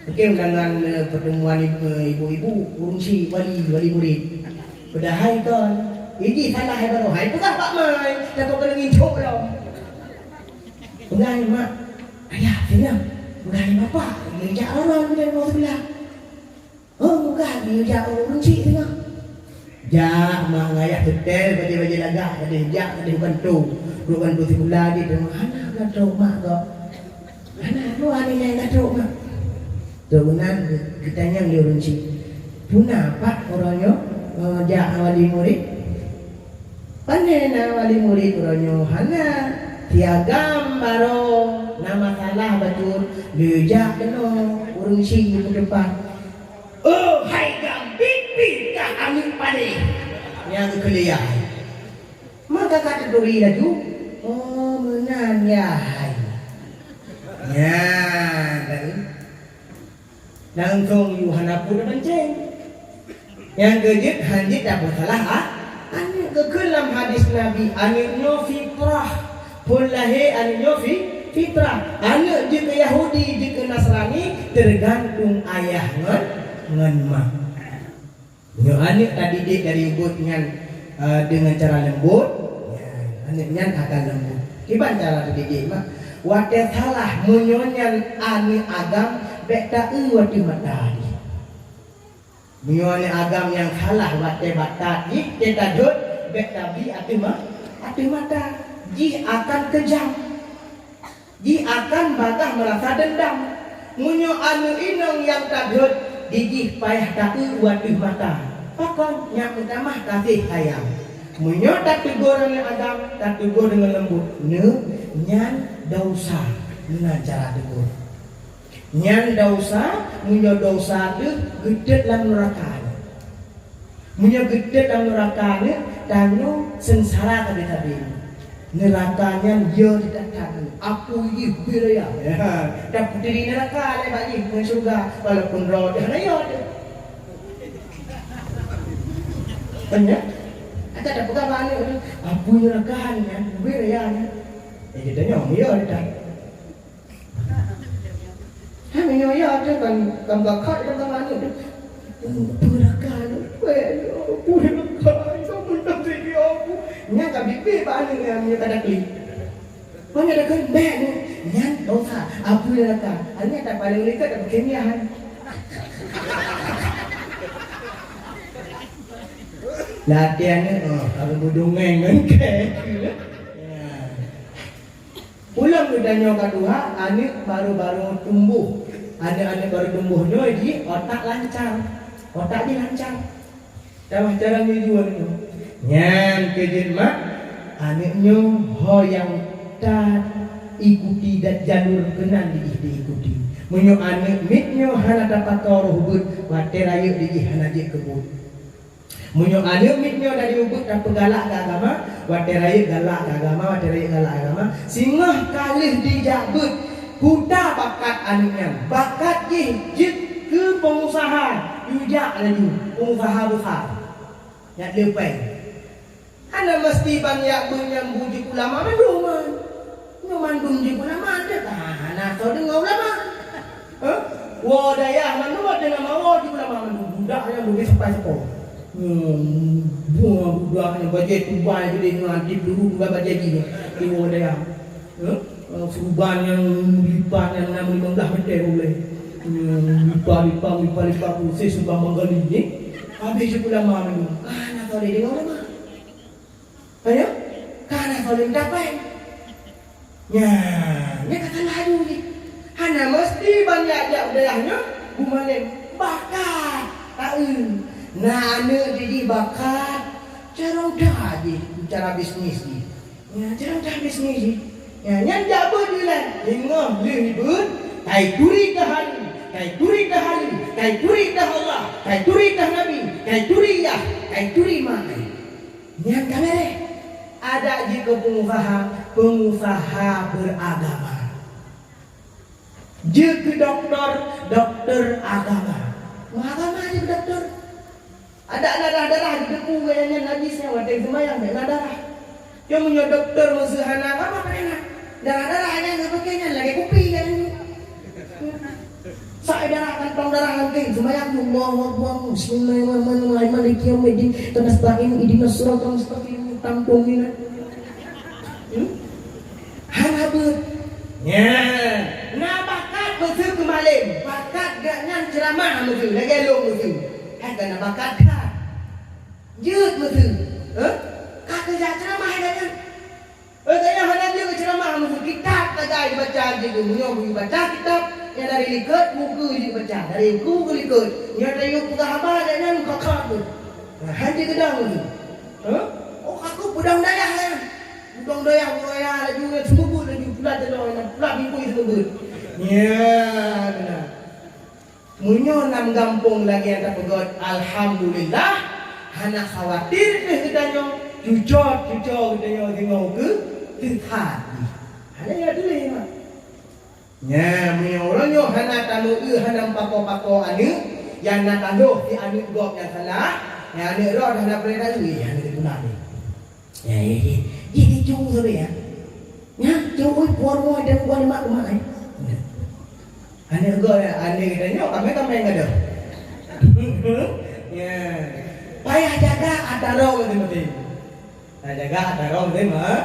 Oke, undangan, eh, pertemuan ibu, ibu-ibu, ureueng chik, wali, wali murid. Padahai kon, ini salah hai baroe, hai peugah bak mai, takot keuneuk ngintok lom. Peugah mak, "Ayah, singoh." Peugah bapak, "Geujak ureueng di dalam seubelah." "Oh, peugah geujak ureueng chik singoh." Jak mak ngon ayah seutôt bajèe-bajèe lagak, ka deuh jak, ka deuh bantu. Duek bantu sikula jih, hana ka trok mak gob. Hana, dua nilai ka trok mak. Trok meunan geutanyong lé ureueng chik, "Peue na pat uroe nyoe, eh, jak wali murit?" "Pane na wali murit uroe nyoe?" "Hana, si Agam barô na masalah bacut, lé jak keunoe ureueng chik geupeutupat." "Oh, hai Gam, biet-biet kah aneuk pane!" Nyang geukheun lé yah. Maka ka teuturi laju, "Oh, meunan yah." Nyan, langsung yue hana peue tapancéng. Nyang keujeuet, hanjeuet tapeusalah, ah, aneuk. Geukheun lam hadis Nabi, aneuk nyoe fitrah. Phon lahé aneuk nyoe fi-, fitrah. Aneuk jeuet keu Yahudi, jeuet keu Nasrani, teugantung ayah ngon, ngon mak. Nyoe aneuk tadidik dari ubit nyan, eh, deungon cara leumbot, nyan, aneuk nyan akan leumbot. Kiban cara tadidik, mak? Watèe salah, meunyoe nyan aneuk agam, bèk ta-eu ateueh mata jih. Meunyoe aneuk agam nyang salah watèe batat jih, teutajôt, bèk tabi ateueh ma-, ateueh mata. Jih akan keujam. Jih akan bagaih meurasa deundam. Meunyoe aneuk inong nyang tajôt, di jih payah ta-eu ateueh mata. Pakon? Nyang meutamah gaséh sayang. Meunyoe tateugor aneuk agam, tateugor deungon leumbot, "Neuk, nyan desya," meunan cara teugor. Nyan desya, meunyoe desya deuh, geuteuet lam neuraka. Meunyoe geuteuet lam neuraka nyan, tanyoe seungsara sabe-sabe. Neuraka nyan yo teutatang, apui jih ubé raya. Ya, dan puteri neuraka lé bak jih ngon syeuruga, walaupun droe teuh hana yo teuh. Kan ya? Ata tapeugah bak aneuk tu, apui neuraka nyan, ubé raya nyan. Eh, geutanyoe yo teuh. Hai, meunyoe ya, tu kan, kan bakat, kan bakat tu. Oh, peuraka tu. Weh, ya, peuraka. Ya, peuraka tu, ya, ampun. Nyan ka bibi bak aneuk nyan, nyan ka dakli. Meunyoe dakli, bèk ni. Nyan dosa. Abu neraka. Aneuk tak paling leukat, tak pakai miahan. Latihan ni, oh, harus berdongeng kan, kan? Ya. Ulôn geutanyoe ka tuha, aneuk barô-barô tumboh. Aneuk-aneuk barô tumboh nyoe jih otak lancar. Otak jih lancar. Tamah cara ngeujue nyoe. Nyan keu jeuet mak, aneuk nyoe ho nyang ta ikuti dan jalur keunan di jih diikuti. Meunyoe aneuk miet nyoe hana tapakoe roh beuet, watèe rayeuk di jih hana jeuet keu buet. Meunyoe aneuk miet nyoe dari ubit tapeugalak keu agama, watèe rayeuk galak keu agama, watèe rayeuk galak keu agama, singoh ka lheueh dijak beuet, buta bakat aneuk nyan. Bakat jih jeuet keu peungusaha, yue jak laju peungusaha besar. Nyak leupeng. Hana meusti ban jak beuet nyan bu jeuet ulama mandum, kan? Nyoe mandum jeuet ulama, teuka hana soe deungoe ulama. Hah? Woe dayah mandum ata nama woe jeuet ulama mandum. Budak nyan leubeh sepai seupôt. Hmm, buah budak nyan bajèe tubai geude nyan, di peluru tubai bajèe jih. Di woe dayah. Hah? Suruban nyang lipat nyang nam limong blah meter boleh. Hmm, lipat, lipat, lipat, lipat, proses suruban manggali ni. Habis jeuet ulama mandum. Hana soe deungoe ulama. Ayo, ka na saléng dapai. Nyan, nyan ka salah aju jih. Hana meusti ban jak-jak u dayah nyoe, bumalém bakat. Taeu, na aneuk jih bakat, cara udah jih, cara bisnis jih. Nyan, cara udah bisnis jih. Nyan, nyan jak beuet jih lah. Ingat lheueh beuet, kai turi tahalli, kai turi tahalli, kai turi tah Allah, kai turi tah Nabi, kai turi yah, kai turi mak. Nyan ka beureh. Adak jih keu peungusaha, peungusaha beuragama. Jeuet keu dokto, dokto agama. Peungusaha agama jeuet keu dokto. Adak darah-darah jiteupeue gaya nyan najis nyan watèe seumayang bèk na darah. Cuma meunyoe dokto meuseuhana agama, bèk na. Darah-darah nyan geupakè nyan lagèe kupi nyan. Sa darah, kantong darah lam geng, seumayang, Allahu Akbar, bismillahirrahmanirrahim, maliki yaumiddin, iyyaka nasta'in, ihdinas siratal mustaqim, tampong ni nah. Hmm? Hana beuet. Nyan, na bakat meuseu keu malém, bakat gobnyan ceuramah meuseu, lagèe lôn meuseu. Hai ka na bakat that. Jeuet meuseu. Heh? Ka keuh jak ceuramah hai gobnyan. Hei, gobnyan hana jeuet ceuramah meuseu, kitab sagai jibaca jeuet. Meunyoe jibaca kitab nyang dari likot, buku jibaca. Dari buku likot. Nyoe tayue peugah haba gobnyan kakak tu. Nah, han jeuet keudong tu. Hah? Oh, aku peudong dayah nyan. Peudong dayah, peudong dayah laju, seumeubeuet laju, pulat teunoe, pulat bingkui seumeubeuet. Nyan, nah. Meunyoe lam gampông lagèe nyang tapeugöt, alhamdulillah, hana khawatir pih geutanyoe, cucot-cucot geutanyoe singoh ukeue teuka jih. Hana nyang tuléh, mak. Nyan, meunyoe uroe nyoe hana tameu-eu, hana meupakoe-pakoe aneuk, nyang na taloh si aneuk gob nyang salah, nyang aneuk droe hana peureulèe taloh, eh, aneuk teuka nyan. Ya, ya, ya. Jih dicung sabe, ya. Nyan, cuk, ui, puan moe dan puan lemak, lemak, eh. Aneuk gob, ya, aneuk geutanyoe, kamé-kamé enggak ada. Ya. Payah jaga atra droe meuti-meuti. Payah jaga atra droe meuti, mak.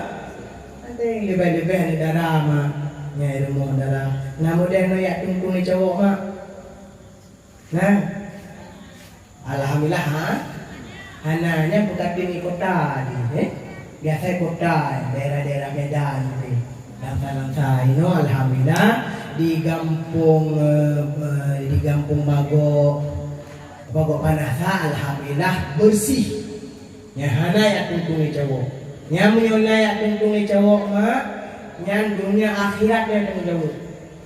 Nanti leubeh-leubeh aneuk dara, mak. Nyang i rumoh dara. Nah, model nyoe jak tueng-tueng cowok, mak. Nah. Alhamdulillah, ha? Hana, nyan peukateun di kota jih, eh? Biasa kota, daerah-daerah Medan jih. Lamsa-lamsa inoe, alhamdulillah, di gampông, eh, eh, di gampông Magok, Magok Panasa, alhamdulillah, bersih. Nyang hana jak tueng-tueng lé cowok. Nyang meunyoe na jak tueng-tueng lé cowok, mak, nyan donya akhirat nyang tanggung jaweueb.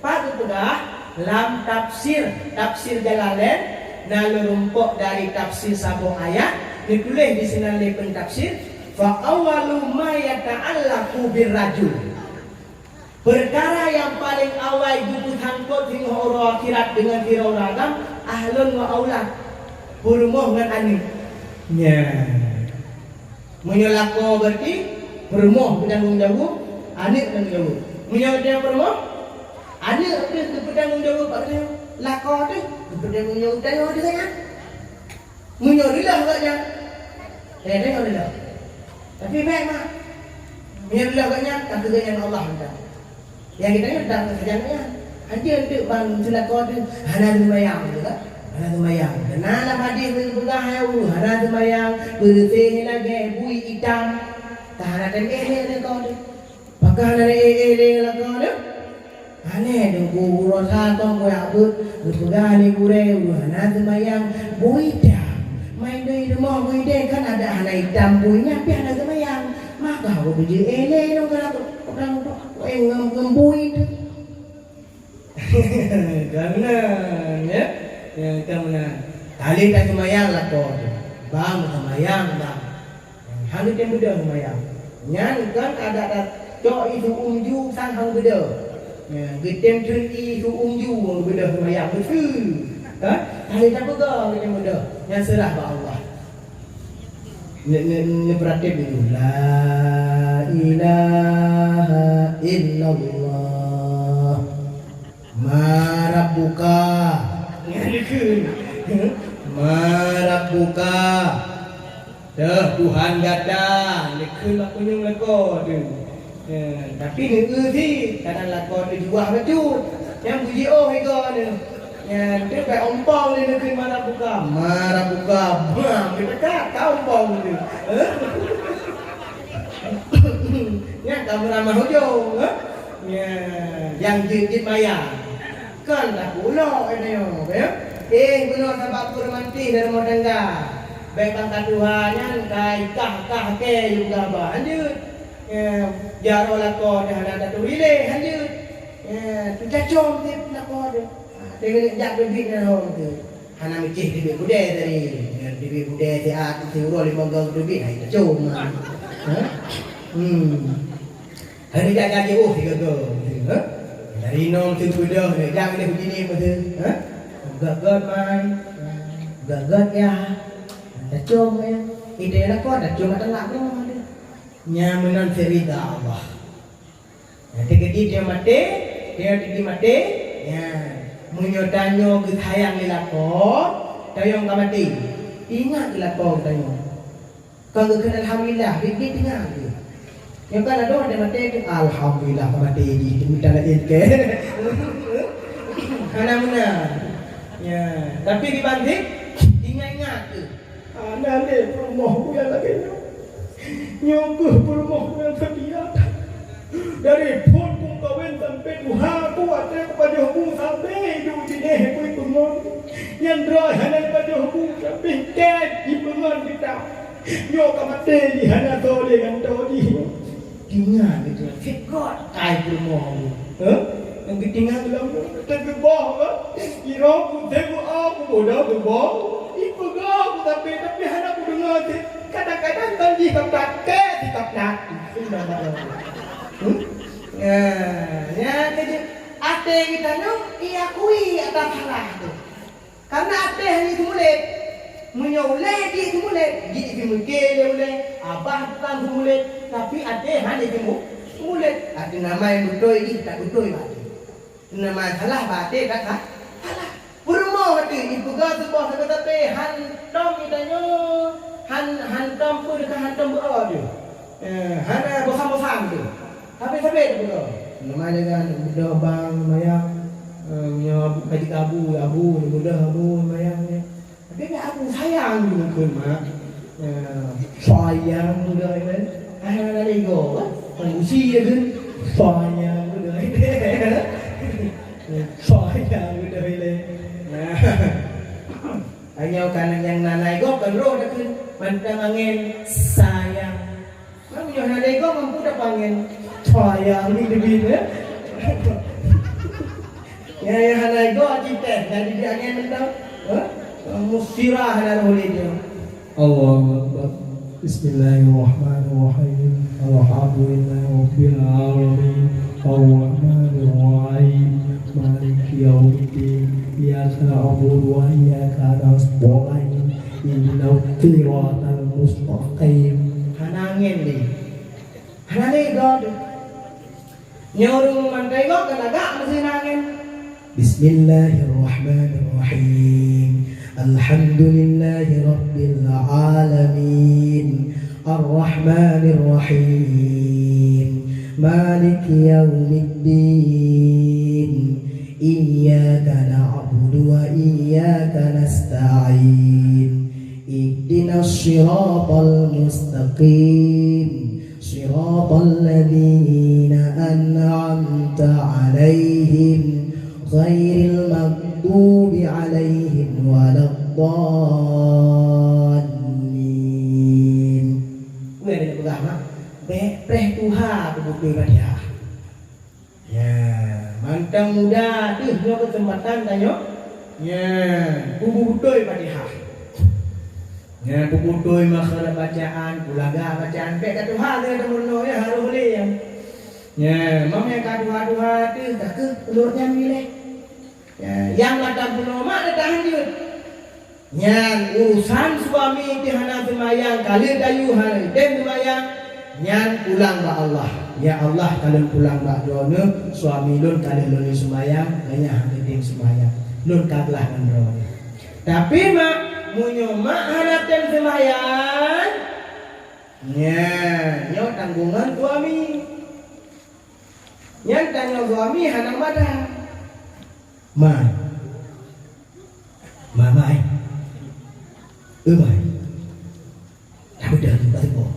Pat geupeugah lam tafsir, tafsir Jalalain, na lôn rumpok dari tafsir saboh ayat, neutuléh disinan lé peun tafsir, "Fa awwalu ma yata'allaqu bir rajul." Peukara nyang paleng awai geupeusangkot singoh uroe akhirat deungon sidroe ureueng agam, ahlun wa aulad, peurumoh ngon aneuk. Nyan. Meunyoe lakoe berarti peurumoh geutanggong jaweueb, aneuk tanggong jaweueb. Meunyoe geutanyoe peurumoh, aneuk teuh geupeutanggong jaweueb bak geutanyoe, lakoe teuh geupeutanggong jaweueb tanyoe teuh nyan. Meunyoe reuloh gobnyan, eh, tanyoe reuloh. Tapi bèk mak. Meunyoe reuloh gobnyan, ka keu gobnyan Allah mantong. Nyang geutanyoe dang sajan nyan. Hanjeuet teuk ban seulakoe teuh hana seumayang, beutôi kan? Hana seumayang. Keunan lam hadis geupeugah, "Hai ureueng hana seumayang, peureuseh lagèe bui itam." Ka hana tem éh lé lakoe teuh. Pakon hana tem éh lé lakoe teuh? Aneh, Teungku, uroe sa kong kujak beuet, geupeugah lé gurèe, ureueng hana seumayang, bui itam. Main doi rumoh bui deh, kan adak hana itam bui nyan, pih hana seumayang. Maka ureueng jeuet éh lé, ngon, ngon, ngon bui teuh. Ka meunan, ya? Ya, ka meunan. Talé taseumayang lakoe teuh. Bang, seumayang, bang. Han geutem beudôh seumayang. Nyan kan adat, cok ié su-uem ju sang han beudôh. Ya, geutem theun ié su-uem ju ngon beudôh seumayang. Beutôi. Ha? Talé tapeugah geutem beudôh. Nyan seurah bak Allah. Neu-, neu-, neupeuratéb dulu. La ilaha illallah. Ma rabbuka. Ma rabbuka. Teuh, Tuhan gata. Neukheun bak kunyueng lakoe teuh. Eh, tapi neueu sit, kadang lakoe teuh juah bacut. Nyang beujiôh igoe nyoe. Nyan, teuh bèk ompong lé neukheun ma rabbuka. Ma rabbuka. Bang, geudekat, ka ompong teuh. Eh? Nyan ka meuramah ujong, eh? Nyan, nyang jeuet-jeuet mayang. Kan tapeulok, eh, nyoe, ya? Eh, bunoe sabab peue romantis dalam rumah tangga. Bèk bangka tuha nyan kai kah-kah kèe yue gaba. Hanjeuet. Eh, jaroe lakoe teuh hana taturi lé, hanjeuet. Eh, teucacom tiep lakoe teuh. Ah, teuh jak teubiet nyan hom teuh. Hana meucéh teubiet budé tadi. Nyan teubiet budé siat siuroe limong gong teubiet, hai tacom. Ha? Hmm. Hana jak gaji, oh, tiga gong. Ha? Dari nong teuh beudôh, jak lé bini meuteun. Ha? Gèt-gèt mai. Gèt-gèt ya. Tacom ya. Ide lakoe tacom mata lak nyoe. Nyan meunan sirida Allah. Nyan, teukeudi tanyoe maté, tanyoe teukeudi maté, nyan, meunyoe tanyoe geusayang lé lakoe, tanyoe ka maté. Ingat lé lakoe tanyoe. Kon geukheun alhamdulillah, biet-biet ingat lé. Nyang ka ladôm maté-maté tu, alhamdulillah, ka maté jih, tu mita laén ke. Hana meunan. Ya, tapi dibanding, ingat-ingat tu. Hana lé peurumoh ku nyang lagèe nyoe. Nyoe keuh peurumoh ku nyang seutia. Dari phon ku meukawen sampai tuha ku, até ku pajoh bu, sabe idup binéh ku ipeungon. Nyan droe hana ipajoh bu, tapi kèe ipeungon kita. Nyoe ka maté jih hana soe lé gantoe jih. Tinggai geutanyoe, sifeuet kai peurumoh. Heh? Nyang geutinggai lom, teugeubah, heh? Irong puteh beu-o, peubodoh geubah. Ipeugah, tapi, tapi hana kudeungoe cit. Kadang-kadang kan jih ka praktek, sikap laki. Hmm? Nah, nyan jadi, até geutanyoe iakui ata salah tu. Karena até hana teumulet. Meunyoe ulèe jih teumulet, jih imeungke lé ulèe, abah tukang teumulet, tapi até hana teumu-, teumulet. Até nama nyang beutôi jih, tak beutôi bak até. Nama salah bak até, tak sa-, salah. Peurumoh até, ipeugah saboh sabe-sabe, hantom geutanyoe, han-, hantom peue, hantom beu-o tu. Eh, hana bosan-bosan tu. Sabe-sabe teupeugah. Nama dengan beudôh bang mayang. Eh, nyoe abu, kaji abu, abu, beudôh abu mayang ni. Tapi kan abu sayang juga ke mak. Eh, sayang beudôh ni. Hana lego, kan? Manusia kan? Sayang beudôh ni. Sayang beudôh ni. Nah. Hanya kan yang nanai go kan roh dah kan. Mantang angin sayang. Meunyoe hana lego mampu tapeugah ngon sayang ni teubiet, eh? Ya, ya, hana lego citeh, jadi dia angin mantong. Eh? Mustirah hana roh lé dia. Allahu Akbar. Bismillahirrahmanirrahim. Alhamdulillahirabbil alamin. Arrahmanirrahim. Maliki yaumiddin. Iyyaka na'budu wa iyyaka nasta'in. Ihdinas siratal mustaqim. Hana angin ni. Hana lego tu. Nyoe ureueng mantong lego ka lagak meusinan angin. Bismillahirrahmanirrahim. Alhamdulillahirabbil alamin. Arrahmanirrahim. Maliki yaumiddin. Iyyaka na'budu wa iyyaka nasta'in. Ihdinas siratal mustaqim. Siratal ladzina an'amta 'alaihim ghairil maghdubi 'alaihim waladdallin. Peue nyang peugah, mak? Bèk preh tuha peubuet Fatihah. Ya, mantong muda deuh nyoe keuseumpatan tanyoe. Ya, peubuet beutôi Fatihah. Ya, peubuet beutôi makhraj bacaan, peulaga bacaan, bèk ka tuha keu teumeurunoe ya harôh lé nyan. Ya, mam nyang ka tuha-tuha teuh ka keuh ulôn nyan miléh. Ya, nyang mantong bunoe mak tahan jeuet. Nyan urusan suami teuh hana seumayang, ka lheueh tayue hana tem seumayang, nyan pulang bak Allah. Ya Allah, ka lôn pulang bak Droeneuh, suami lôn ka lheueh lôn seumayang, gobnyan hana tem seumayang. Lôn ka glah ngon Droeneuh. Tapi mak, meunyoe mak hana tem seumayang, nyan nyoe tanggong ngon suami. Nyan tanyoe suami hana mada. Mai. Mai, mai. Eh, mai. Dah beudôh tu, dah teuboh.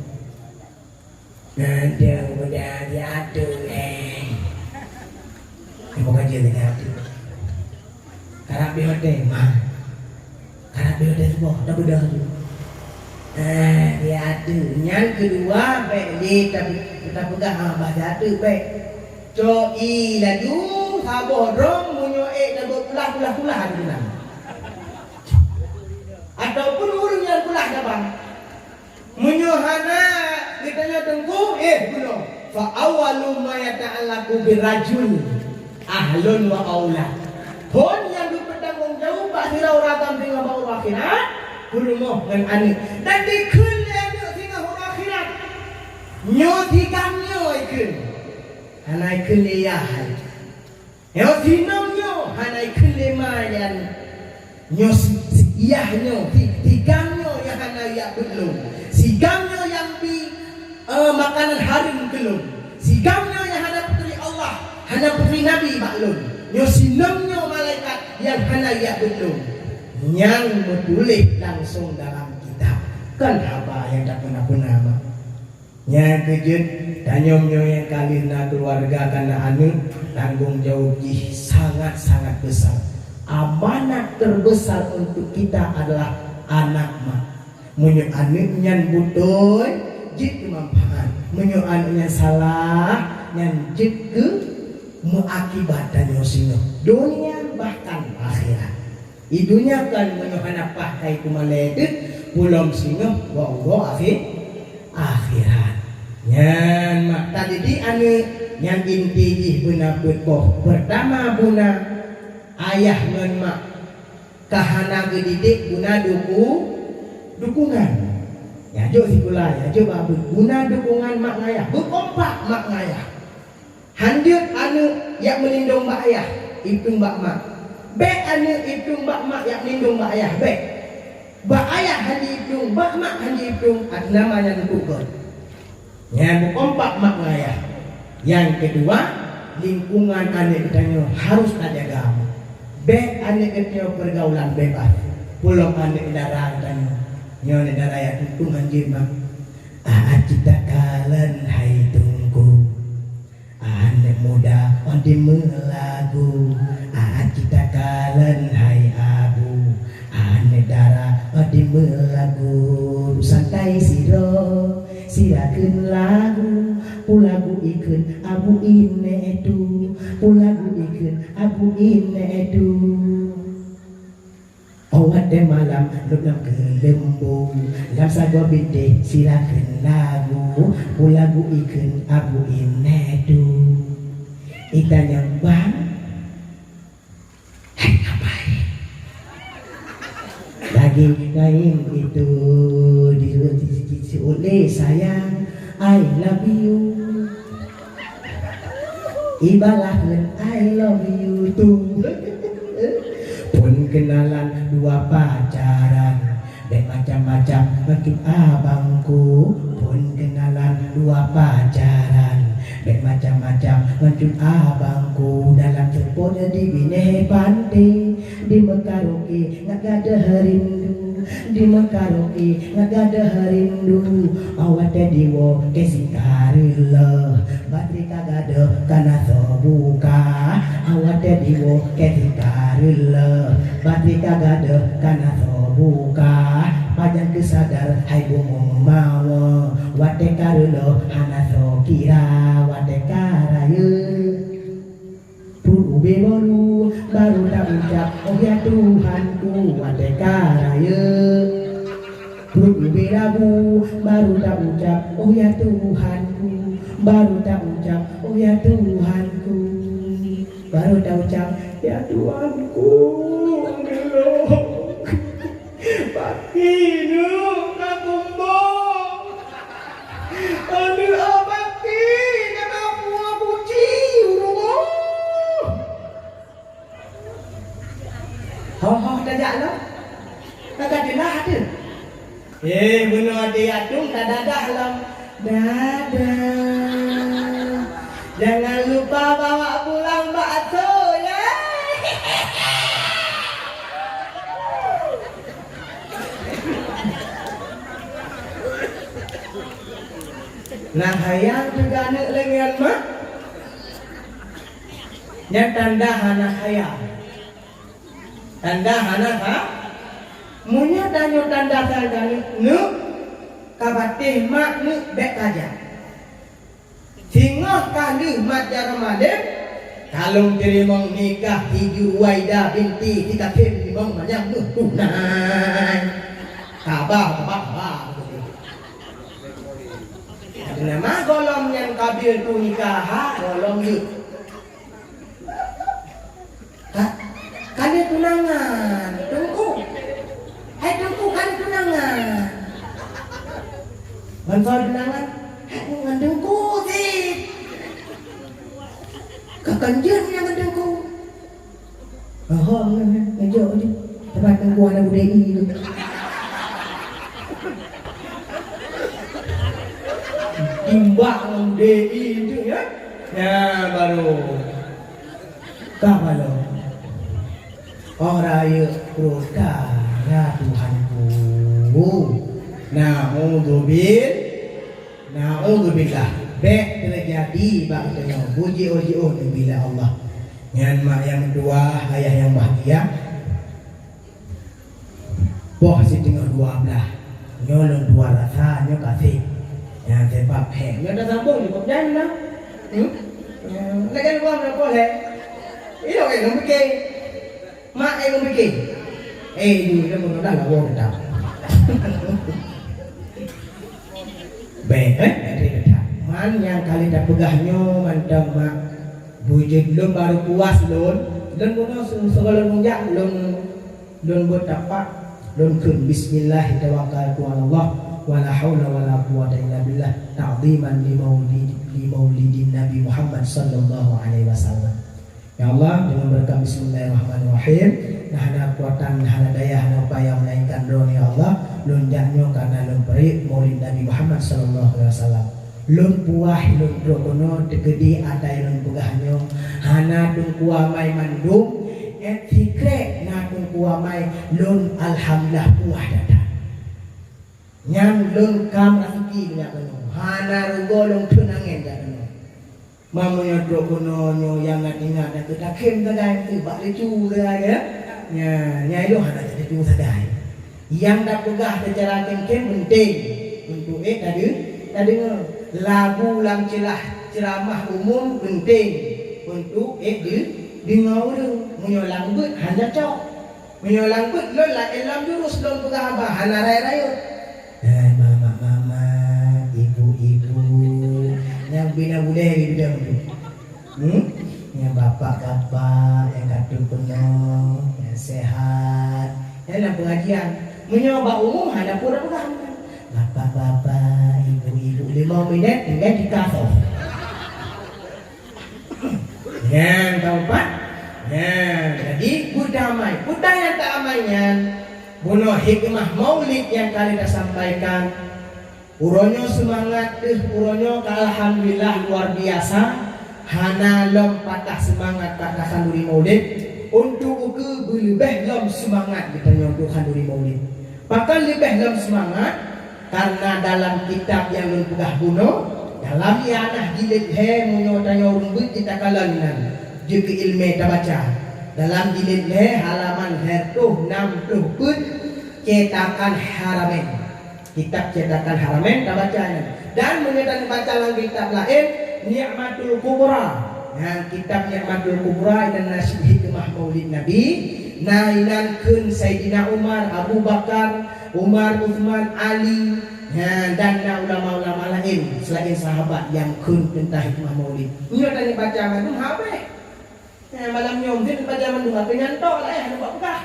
Nanti aku dah diatur, eh. Aku bukan dia diatur. Karab di hotel, mai. Karab di hotel teuboh, dah beudôh tu. Eh, diatur. Nyan keudua, bèk lé tapi, tapi peugah, ah, bah diatur, bèk. Cok ie laju saboh droe meunyoe ék tabeuet pulah-pulah-pulah di dalam. Ataupun ureueng nyang pulah saban. Meunyoe hana geutanyoe teungku, éh bunoe. Fa awwalu ma yata'allaqu birrajul ahlun wa aulad. Phon nyang geupeutanggong jaweueb bak sidroe ureueng agam singoh bak uroe akhirat, peurumoh ngon aneuk. Dan dikheun lé aneuk singoh uroe akhirat. Nyoe si gam nyoe ikheun. Hana ikheun lé yah hai. Nyoe si nom nyoe hana ikheun lé ma lé aneuk. Nyoe si, si yah nyoe, si, si gam nyoe nyang hana yak beuet lôn. Si gam nyoe nyang bi Eh, makanan hareuem keu lôn. Sigam nyoe nyang hana peuturi Allah, hana peuturi Nabi bak lôn. Nyoe sinom nyoe malaikat nyang hana jak beuet lôn. Nyang meutuléh langsong dalam kitab. Kon haba nyang tapeuna-peuna, mak. Nyang keujeuet, tanyoe nyoe nyang ka lheueh na keuluwarga, ka na aneuëk, tanggong jaweueb jih sangat-sangat besar. Amanat terbesar untuk kita adalah anak, mak. Meunyoe aneuëk nyan beutôi, jeuet keu manfaat. Meunyoe aneuëk nyan salah, nyan jeuet keu meuakibat tanyoe singoh, donya bahkan akhirat. Di donya kan meunyoe hana paih kai peumalée teuh, pulom singoh bak uroe akhé-, akhirat. Nyan mak tadidik aneuëk, nyan inti jih beuna peuet boh. Peurtama, beuna ayah ngon mak. Ka hana geudidik, beuna duku-, dukungan. Ya jok sikula, ya jok babeuet, beuna dukungan mak ngon ayah, beukompak mak ngon ayah. Hanjeuet aneuëk jak meulindong bak ayah, iplueng bak mak. Bék aneuëk iplueng bak mak jak meulindong bak ayah, bék. Bak ayah hanjeuet iplueng, bak mak hanjeuet iplueng, ateueh nama nyan untuk göt. Nyan beukompak mak ngon ayah. Nyang keudua, lingkungan aneuëk geutanyoe harus tajaga. Bék aneuëk geutanyoe peurgaulan bebas. Pulom aneuëk dara geutanyoe. Nyoe aneuëk dara nyang tuntung hanjeuet, mak. Aat cit takalon hai Teungku. Aneuëk muda, oh, dimeulagu. Aat cit takalon hai Abu. Aneuëk dara, oh, dimeulagu. Santai sidroe, sira kheun lagu. Peulagu ikheun Abu Inetu. Peulagu ikheun Abu Inetu. Oh, watée malam lôn lam keuleumbu, lam sagoe bintéh sira kheun lagu, peulagu ikheun Abu Inetu. Itanyong bang, hai ngapain? Lagi ngain itu di, di, di, di oleh sayang, I love you. Ibalah ngon I love you too. Phon keunalan dua pacaran, bék macam-macam ngon cut abangku. Phon keunalan dua pacaran, bék macam-macam ngon cut abangku. Dalam seupôt di binéh panté, di meukaroke ngat gadôh rindu. Di meukaroke ngat gadôh rindu, awai teudiwoe keu si kareulôh. Batré ka gadôh ka na soe buka, awai teudiwoe keu si kareulôh. Batré ka gadôh ka na soe buka, pajan keusadar hai bumoe mawö. Watée kareulôh hana soe kira, watée ka rayeuk. Pruet ubé bolu, baru taucap, "Oh ya Tuhanku," watée ka rayeuk. Pruet ubé labu, baru taucap, "Oh ya Tuhanku," baru taucap, "Oh ya Tuhanku," baru taucap, "Ya Tuhanku, aneuk lôn." Paki neuk ka kumbok. Aneuk abati na kapue kuci u rumoh. Ho-ho tajak lom. Ka teulah teuh. Eh, bunoe até yatim tadadah lom. Dadah. Jangan lupa bawa pulang bakso ya. Nah, hayang teuga aneuk lé ngon mak. Nyan tanda hana hayang. Tanda hana ha-, meunyoe tanyoe tanda tanda neuk, neuk, ka bateh mak neuk bék tajak. Singoh ka lheueh mat jaroe malém, ka lôn teurimong nikah hi Juwaida binti si Kasim limong manyang meutunai. Kaba, kaba, kaba. Nama gohlom nyan kabil tu nikah, ha, gohlom jeuet. Ka, ka lheueh tunangan, Teungku. Hai Teungku, ka lheueh tunangan. Ngon soe tunangan? Hai, ngon Teungku cit. Ka kon jeuet nyan ngon Teungku. Oh, ngon, ngon, ngon jok tu. Tempat Teungku anak budai ni tu. Imbak ngon D I tu, ya. Ya, baru. Ka balom. Oh, rayeuk rota, ya Tuhanku. Naudzubil-, naudzubillah. Bèk teujadi bak geutanyoe. Bujiôh-jiôh neubi lé Allah. Nyan mak nyang meutuwah, ayah nyang bahgia. Poh siteungoh dua blah. Nyoe lôn tuan rasa, nyoe kasih. Nyang sebab hèk. Nyoe tasambong di kop jalan lah. Hmm? Lagèe lôn buang poh hèk. Iyo, eh, lôn pikir. Mak, eh, lôn pikir. Eh, ibu, kita pun dah lawa tetap. Bèk, eh? Ada tetap. Man nyang kali tapeugah nyoe mantong mak. Beujeuet lôn barô puas lôn. Lôn bunoe se-, sigohlom lôn jak, lôn Lôn beuet tapak, lôn kheun, "Bismillah tawakkaltu 'alallah, wa la haula wa la quwwata illa billah, ta'dhiman li maulid, li maulidin Nabi Muhammad sallallahu alaihi wasallam." Ya Allah, dengan berkat bismillahirrahmanirrahim, nah hana kekuatan, hana daya, hana upaya melainkan Droeneuh, ya Allah, lôn jak nyoe karena lôn peureuet maulid Nabi Muhammad sallallahu alaihi wasallam. Lôn puas lôn trok keunoe teukeudi ata nyang lôn peugah nyoe hana teungku amai mandum, eh, sikrek na teungku amai lôn alhamdulillah puas that-that. Nyan lôn kam raseuki meunyoe keunoe. Hana rugoe lôn kheun angén jak keunoe. Meunyoe trok keunoe nyoe nyang na tinggai na keutakhem sagai, bak lucu sagai, ya. Nya, nyang ilôn hana lucu sagai. Nyang tapeugah seucara khem-khem peunteng untuk ék tade-, tadeungoe. Lagu lam ceulah ceuramah umum peunteng untuk ék de-, deungoe ureueng. Meunyoe lam beuet hana cok. Meunyoe lam beuet lôn laén lam jurus lôn peugah haba hana rayeuk-rayeuk. Hai mamak-mamak, ibu-ibu, nyang bina bulèe di bidang tu. Hmm? Nyang bapak-bapak, nyang ka trok keunoe, nyang sehat, nyang lam pengajian. Meunyoe bak umum, hana peue tapeugah. Bapak-bapak, ibu-ibu, limong minèt tinggai di kasoh. Nyan, taumpat. Nyan, jadi, peue ta amai. Peue ta nyang ta amai nyan. Bunoe hikmah maulid nyang ka lheueh tasampaikan. Uroe nyoe seumangat deuh, uroe nyoe ka alhamdulillah luar biasa, hana lom patah seumangat bak takhanduri maulid, untuk ukeue beuleubeh lom seumangat geutanyoe untuk khanduri maulid. Pakon leubeh lom seumangat? Karena dalam kitab nyang lôn peugah bunoe, dalam I'anah jilid lhèe meunyoe tanyoe ureueng beuet jitakalon inan, jeuet keu ileumèe tabaca. Dalam jilid lhèe halaman lhèe reutôh nam ploh peuet, Cetakan Haramain. Kitab Cetakan Haramain tabaca nyan. Dan meunyoe tabaca lam kitab laén, Ni'matul Kubra. Nyan kitab Ni'matul Kubra inan na cit hikmah Maulid Nabi, na inan kheun Saidina Umar, Abu Bakar, Umar, Utsman, Ali, nyan dan na ulama-ulama laén selaén sahabat nyang kheun teuntang hikmah Maulid. Nyoe tabaca mandum habéh. Nyan malam nyoe mungken tabaca mandum, tapi nyan tok lah, eh, hana buat peugah.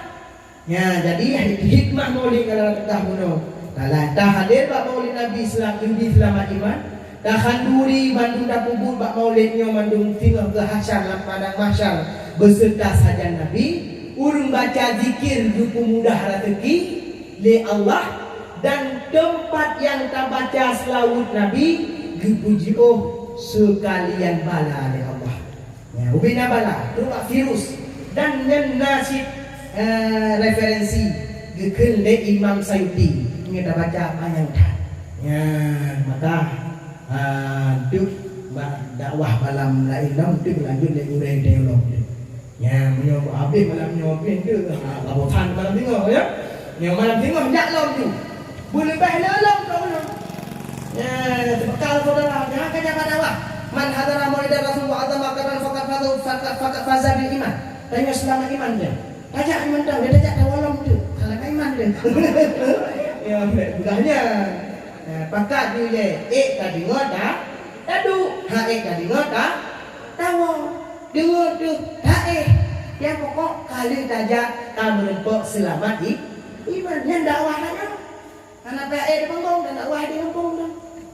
Nya, jadi hikmah Maulid kalau teuka bunoe. Kalau ta hadir bak Maulid Nabi selam-, Nabi seulamat iman, takhanduri bandum tapeubuet bak Maulid nyoe mandum singoh geuhasyar lam padang mahsyar beserta sajan Nabi, ureueng baca zikir geupeumudah raseuki lé Allah, dan teumpat nyang tabaca seulaweuet Nabi geupeujioh seukalian bala lé Allah. Ya, ubena bala, trok bak virus. Dan nyan na cit, eh, referensi geukheun lé Imam Sayuti. Nyoe tabaca panyang that. Ya, maka, ah, deuh bak dakwah malam laén lom, deuh lanjut lé gurèe teolog. Ya, meunyoe habéh malam nyoe, habéh deuh, ah, ka bosan malam singoh, ya. Nyoe malam singoh jak lom tu. Beuleubeh lé lom ka ulôn. Ya, teupeukal saudara, jangan ka jaga dakwah. Man hadara maulida Rasul wa azama qadran faqad faza, faqad, faqad faza bil iman. Tanyoe seulamat iman dia. Tajak iman dah, dia tajak tawa lom tu. Seulamat iman dia. Ya, bukannya. Ya, pakat dia, eh, tadi ngota, tadu. Ha, eh, tadi ngota, tawa. Deungoe tu, taéh. Nyang pokok, kali tajak, ka meureumpok seulamat i-, iman. Nyan dakwah tanyoe. Hana payah ék di panggong, dan dakwah di gampông tu.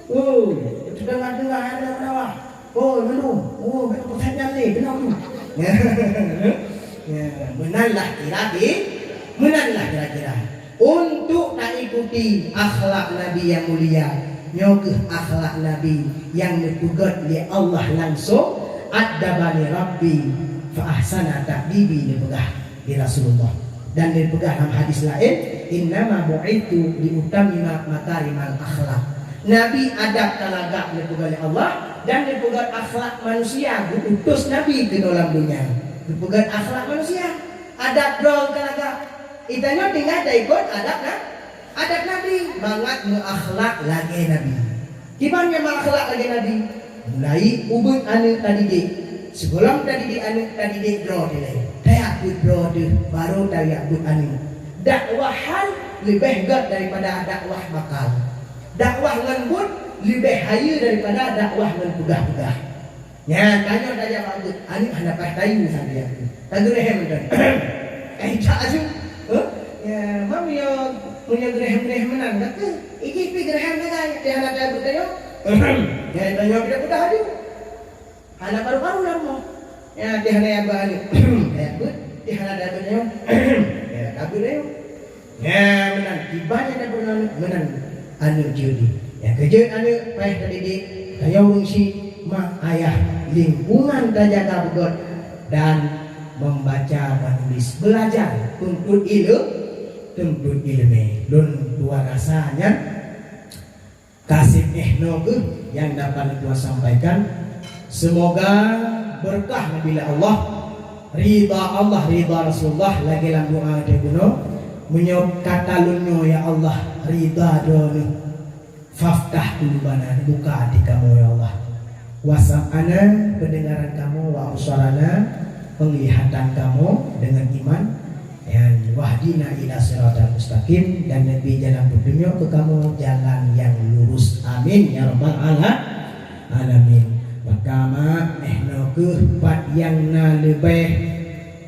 Oh, teudeungoe-deungoe hana dakwah. Oh, mandum. Oh, bèk peugah nyan lé, keunoe tu. Ya, meunan lah kira-kira, meunan lah kira-kira. Untuk taikuti akhlak Nabi nyang mulia, Nyoe kheueh akhlak Nabi nyang neupeugét lé Allah langsong, "Addabani Rabbi fa ahsana ta'dibi," neupeugah di Rasulullah. Dan neupeugah lam hadis laén, "Innama bu'itsu li utammima makarimal akhlak." Nabi adab talagak neupeugét lé Allah dan neupeugét akhlak manusia, geuutus Nabi keunoe lam donya. Neupeugét akhlak manusia, adab droe talagak. Geutanyoe tinggai taikot adab na-, adab Nabi, mangat meuakhlak lagée Nabi. Kiban nyang meuakhlak lagée Nabi? Mulai ubit aneuëk tadidik. Sigohlom tadidik aneuëk, tadidik droe dilée. Tajak beuet droe deuh, barô tajak beuet aneuëk. Dakwah hal leubeh gét daripada dakwah bakal. Dakwah ngon buet leubeh hayeue daripada dakwah ngon peugah-peugah. Nyan, tanyoe tajak bak buet, aneuëk hana paih tayue sabe. Tageureuhem mantong. Eh, jak aju. Huh? Ya, ma meunyoe, meunyoe geureuhem-geureuhem meunan, kata, "Iji pi geureuhem sagai, di hana tabeuet tanyoe." Ya, tanyoe pidong peugah aju. Hana karu-karu lam rumoh. Ya, di hana ya beuet aneuëk. Ya, beuet, di hana tabeuet tanyoe. Ya, tabeuet tanyoe. Nyan meunan, kiban nyang tapeureunoe meunan aneuëk jeuet jih. Nyang keujeuet aneuëk paih tadidik, tanyoe ureuëng syiek, mak ayah, lingkungan tajaga beugét dan membaca, menulis, belajar, tuntut ileu-, tuntut ileumé. Lôn dua rasa nyan Ka seb éh noe kheueh nyang dapat lôn tuan sampaikan. Seumoga beureukat neubi lé Allah, ridha Allah, ridha Rasulullah lagée lam doa teuh bunoe. Meunyoe kata lôn nyoe, "Ya Allah, ridha Droeneueh, faftah qulubana," buka até kamoe, ya Allah. "Wa sam'ana," pendengaran kamoe, "wa absarana," penglihatan kamoe deungon iman, dan "wahdina ila siratal mustaqim," dan neubi jalan peutunyok keu kamoe jalan nyang lurus. Amin ya rabbal ala-, alamin. Maka mak, éh noe kheueh pat nyang na leubeh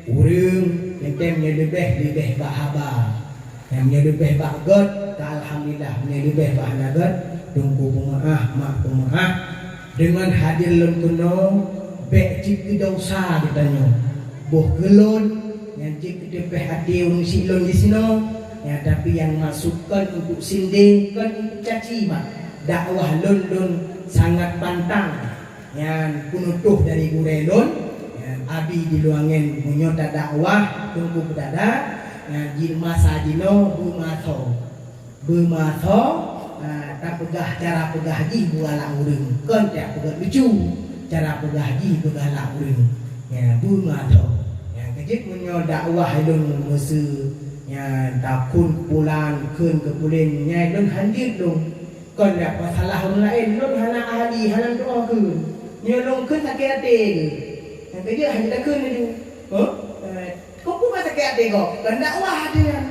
ureuëng, teuntée meunyoe leubeh, leubeh bak haba. Nyang meunyoe leubeh bak gét, ka alhamdulillah. Meunyoe leubeh bak hana gét, teungku peumeuáh, mak peumeuáh. Deungon hadir lôn keunoe, bék cit keu desya geutanyoe. Boh keu lôn, nyang cit keu teupeh até ureuëng syiek lôn disinoe, ya, tapi nyang maksud kon untuk sindeng, kon untuk caci, mak. Dakwah lôn, lôn sangat pantang. Nyan peunutôh dari gurée lôn, nyan abi di luwa ngen meunyoe tadakwah teungku peutada, nyan jih masa jinoe beumasoe. Beumasoe, ah, tapeugah cara peugah jih beugalak ureuëng, kon jak peugah lucu, cara peugah jih beugalak ureuëng. Nyan beumasoe. Nyan keujeuet meunyoe dakwah lôn meuseu, nyan takheun keupulan, kheun keupulen, nyan lôn hanjeuet lôn. Kon dak masalah ureuëng laén, lôn hana ahli, hana meutu'oh kheun. Nyoe lôn kheun sakét até geuh. Nyang keujeuet hana takheun laju. Huh? Eh, kok peue sakét até gob? Kon dakwah até nyan.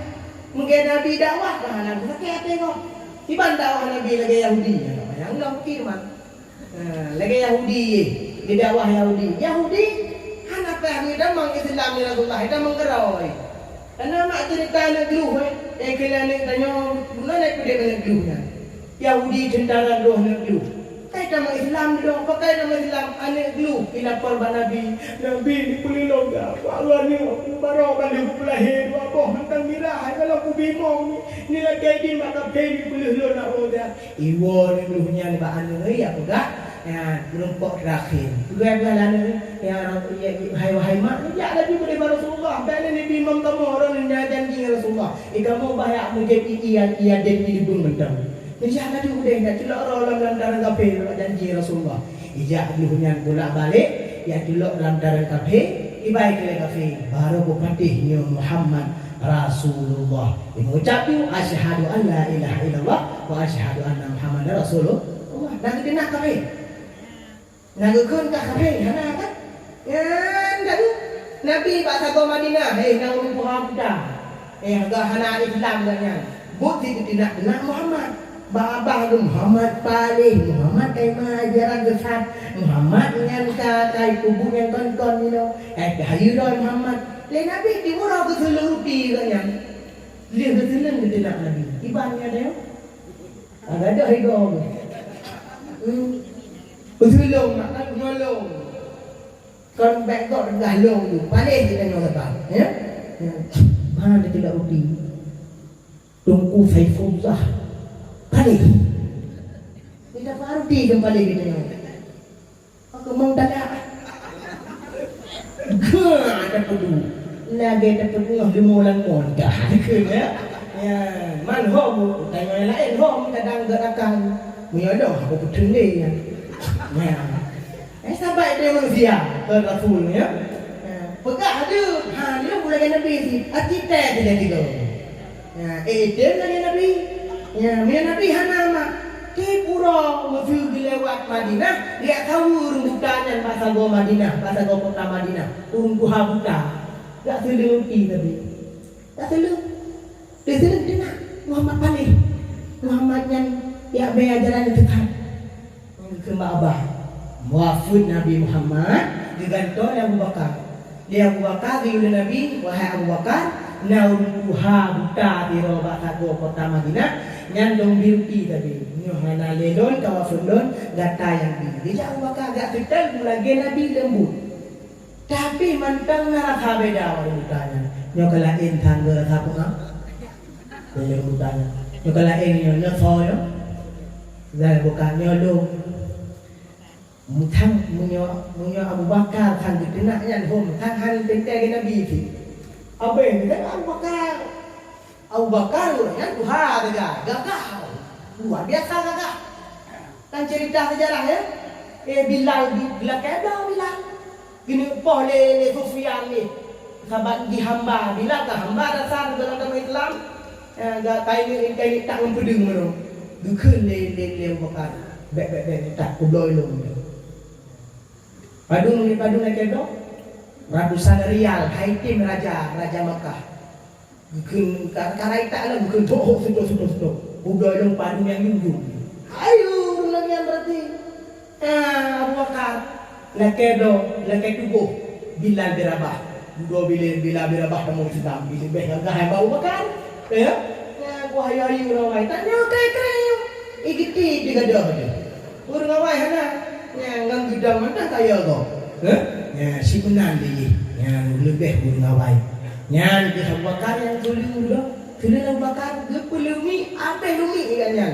Mungken Nabi dakwah, bah hana sakét até gob. Kiban dakwah Nabi lagée Yahudi. Nyang lom kiman. Ha, lagée Yahudi, di dakwah Yahudi. Yahudi hana payah geutamong Islam lé Rasulullah, geutamong keurôi. Kana mak ceurita aneuk gleh, eh, eh, keu aneuk tanyoe, bunoe na peudeh aneuk gleh nyan. Yahudi teuntara droe aneuk gleh. Kai tamong Islam droe, pakai tamong Islam aneuk gleh, ilapor bak Nabi. "Nabi, neupeulilong dah, bak lôn nyoe, baroe ban lheueh kupeulahé dua boh mantong mirah, hai, kalau kubimong, nilakée jih maka phe neupeuleueh lôn nak woe dah." Iwoe aneuk gleh nyan bak aneuk, ya peugah, ya, meurumpok terakhir. Peugah-peugah lé aneuk, "Ya, ya, ya, hai, wahai mak, neujak laju keudeh bak Rasulullah, bèk lé neubimong kamoe, droeneuh na janji ngon Rasulullah. Eh, kamoe bah jak mujép ié, ié, ié den ileubeng mantong." Neujak laju keudeh, jak culok droe lam, lam tareung kafé, bak janji Rasulullah. Ijak gleh nyan bolak-balik, ya culok lam tareung kafé, ibai keu lé kafé, baroe beupatéh nyoe Muhammad Rasulullah. Imeucap tu, "Asyhadu an la ilaha illallah wa asyhadu anna Muhammadar Rasulullah." Na geuteunak kafé. Na geukheun ka kafé, hana kan? Nyan ka tu. Nabi bak sagoe Madinah, hei, na ureuëng puha puta. Eh, hana Islam geuh nyan. Buet si geuteunak-teunak Muhammad. Babah geuh Muhammad paléh, Muhammad kai ma ajaran sesat, Muhammad nyan ka, kai peubuet nyang kon-kon nyoe, kai keuhayeue droe Muhammad. Lé Nabi tiwuroe geuseuleuk ruti geuh nyan. Lheueh geuseuleuk geuteunak Nabi. Iban nyan deh. Agak ada higa. Hmm. Geuseuleuk nak kan nyolong. Kon bèk gok teugah long tu. Paléh geutanyoe leubang, ya. Ya. Ha, dia tidak ruti. Teungku Saifullah. Paléh. Pi keumpali geutanyoe. Aku mau tanya. Gah, ada pedu. Lagi ada pedu, lima orang pun dah. Ya. Ya, man hom, tanya yang lain hom, kadang gerakan. Menyodong, aku petunde ya. Ya. Eh, sahabat dia manusia, ke Rasul ya. Ya. Peugah ada, ha, dia mulai Nabi sih. Arti teh dia tiga. Ya, eh, tem lagèe Nabi. Ya, meunyoe Nabi hana mak, tiep uroe meuseu geulewat Madinah, geujak saweue ureueng buta nyan bak sagoe Madinah, bak sagoe kota Madinah. Ureueng tuha buta. Jak seuleueng pi Nabi. Jak seuleueng. Teuseuleueng teunak Muhammad paléh. Muhammad nyan jak bèe ajaran nyang sesat. Geukheun bak babah. Wafeuet Nabi Muhammad geugantoe lé Abu Bakar. Lé Abu Bakar geuyue lé Nabi, "Wahai Abu Bakar, na ureueng tuha buta sidroe bak sagoe kota Madinah, nyan dong bi ruti sabe. Nyoe hana lé lôn ka wafeuet lôn, gata nyang bi." Geujak Abu Bakar geujak seutôt lagèe Nabi leumbut. Tapi mantong na rasa beda ureueng buta nyan. Nyoe ka laén that rasa peue? Ureueng buta nyan. Nyoe ka laén nyoe, nyoe soe nyoe? Zai bukan nyoe lôn. Mutang meunyoe, meunyoe Abu Bakar kan geuteunak nyan hom, kan han teuntèe keu Nabi pih. Abéh kan Abu Bakar. Abu Bakar ureueng nyan tuha teuga, gagah. Luar biasa gagah. Kan cerita sejarah ya. Eh, Bilal di, di lakèe Bilal. Geuneupoh lé, lé Sufyan nyoe, saban jihamba, bila ka hamba dasar dalam agama Islam, eh, ga-, kain, kain tak ngon peudeueng meunoe. Geukheun lé, lé, lé Abu Bakar, "Bèk, bèk, bèk, tak kubloe lôn." Padum, padum lakèe bloe? Ratusan rial, hai tem raja, raja Makkah. Geukheun ka-, karai tak lom, geukheun, "Toh, toh, sutoh, sutoh, sutoh. Udah lom padum nyang yum-yum." Ayo, ureueng nyan berarti. Ah, Abu Bakar. Lakèe do, lakèe tuboh. Bilal bin Rabah. Udah Bilal, Bilal bin Rabah tamong Islam. Bisa beh gagah Abu Bakar. Ya? Ya, gua hayu-hayu rawai. Tanya kaya-kaya. Igiti di gadoh dia. Ureueng awai hana, nyan ngon geudong mantong kaya gob. Heh? Nyan si meunan lé jih. Nyan leubeh ureueng awai. Nyan keuh Abu Bakar nyang keu lheueh, keu lheueh Abu Bakar geupeulumi, abéh lumi ikan nyan.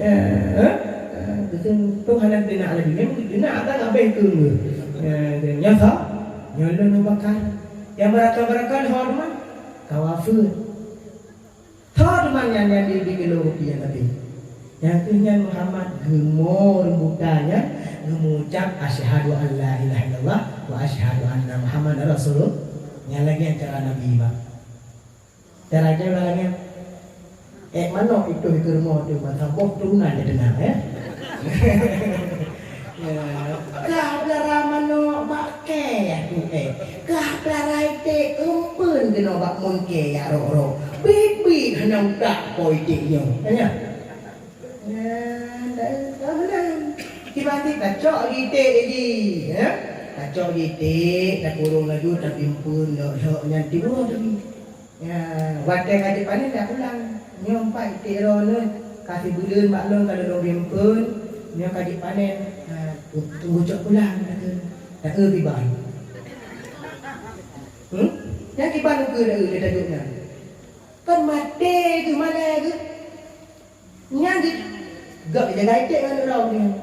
Eh, eh? Eh, keu tu hana teunak lagi. Nyan teunak akan abéh keu. Eh, nyan sa? Nyan lôn Abu Bakar. Nyang barakah-barakah ho teuma? Ka wafeuet. Tho teuma nyan nyang di, di geulong ruti nyan tapi. Nyang keuh nyan Muhammad geumo ureueng buta nyan geumucab, "Asyhadu an la ilaha illallah wa asyhadu anna Muhammadar Rasulullah." Nyan lagèe nyan cara Nabi, Mak. Cara nyan lagèe nyan. Eh, manok itu di rumoh tu, masa boh turunan dia dengar, ya. Ya, kah pelara manok bak kèe, ya, tu, eh. Kah pelara iték eumpeuen keunoe bak mon kèe, ya, roh-roh. Bit-bit hana utak po iték nyoe. Tanya. Ya, dah, dah benar. Tiba-tiba tacok lagi iték lagi, ya. Tacok lagi iték, takurong laju, tapi eumpeuen, lhok-lhok nyan tiboh tadi. Ya, watèe ka jipanen dak pulang. Nyoe empat iték droeneuh ka sibuleuen bak lôn ka lôn bi eumpeuen, nyoe ka jipanen. Ha, tu, tunggu cok pulang, kata. Taeu kiban. Hmm? Nyang kiban ukeue taeu lé tajok nyan. Kan maté geuh malèe geuh. Nyan di, gak jaga iték ngon droe nyan.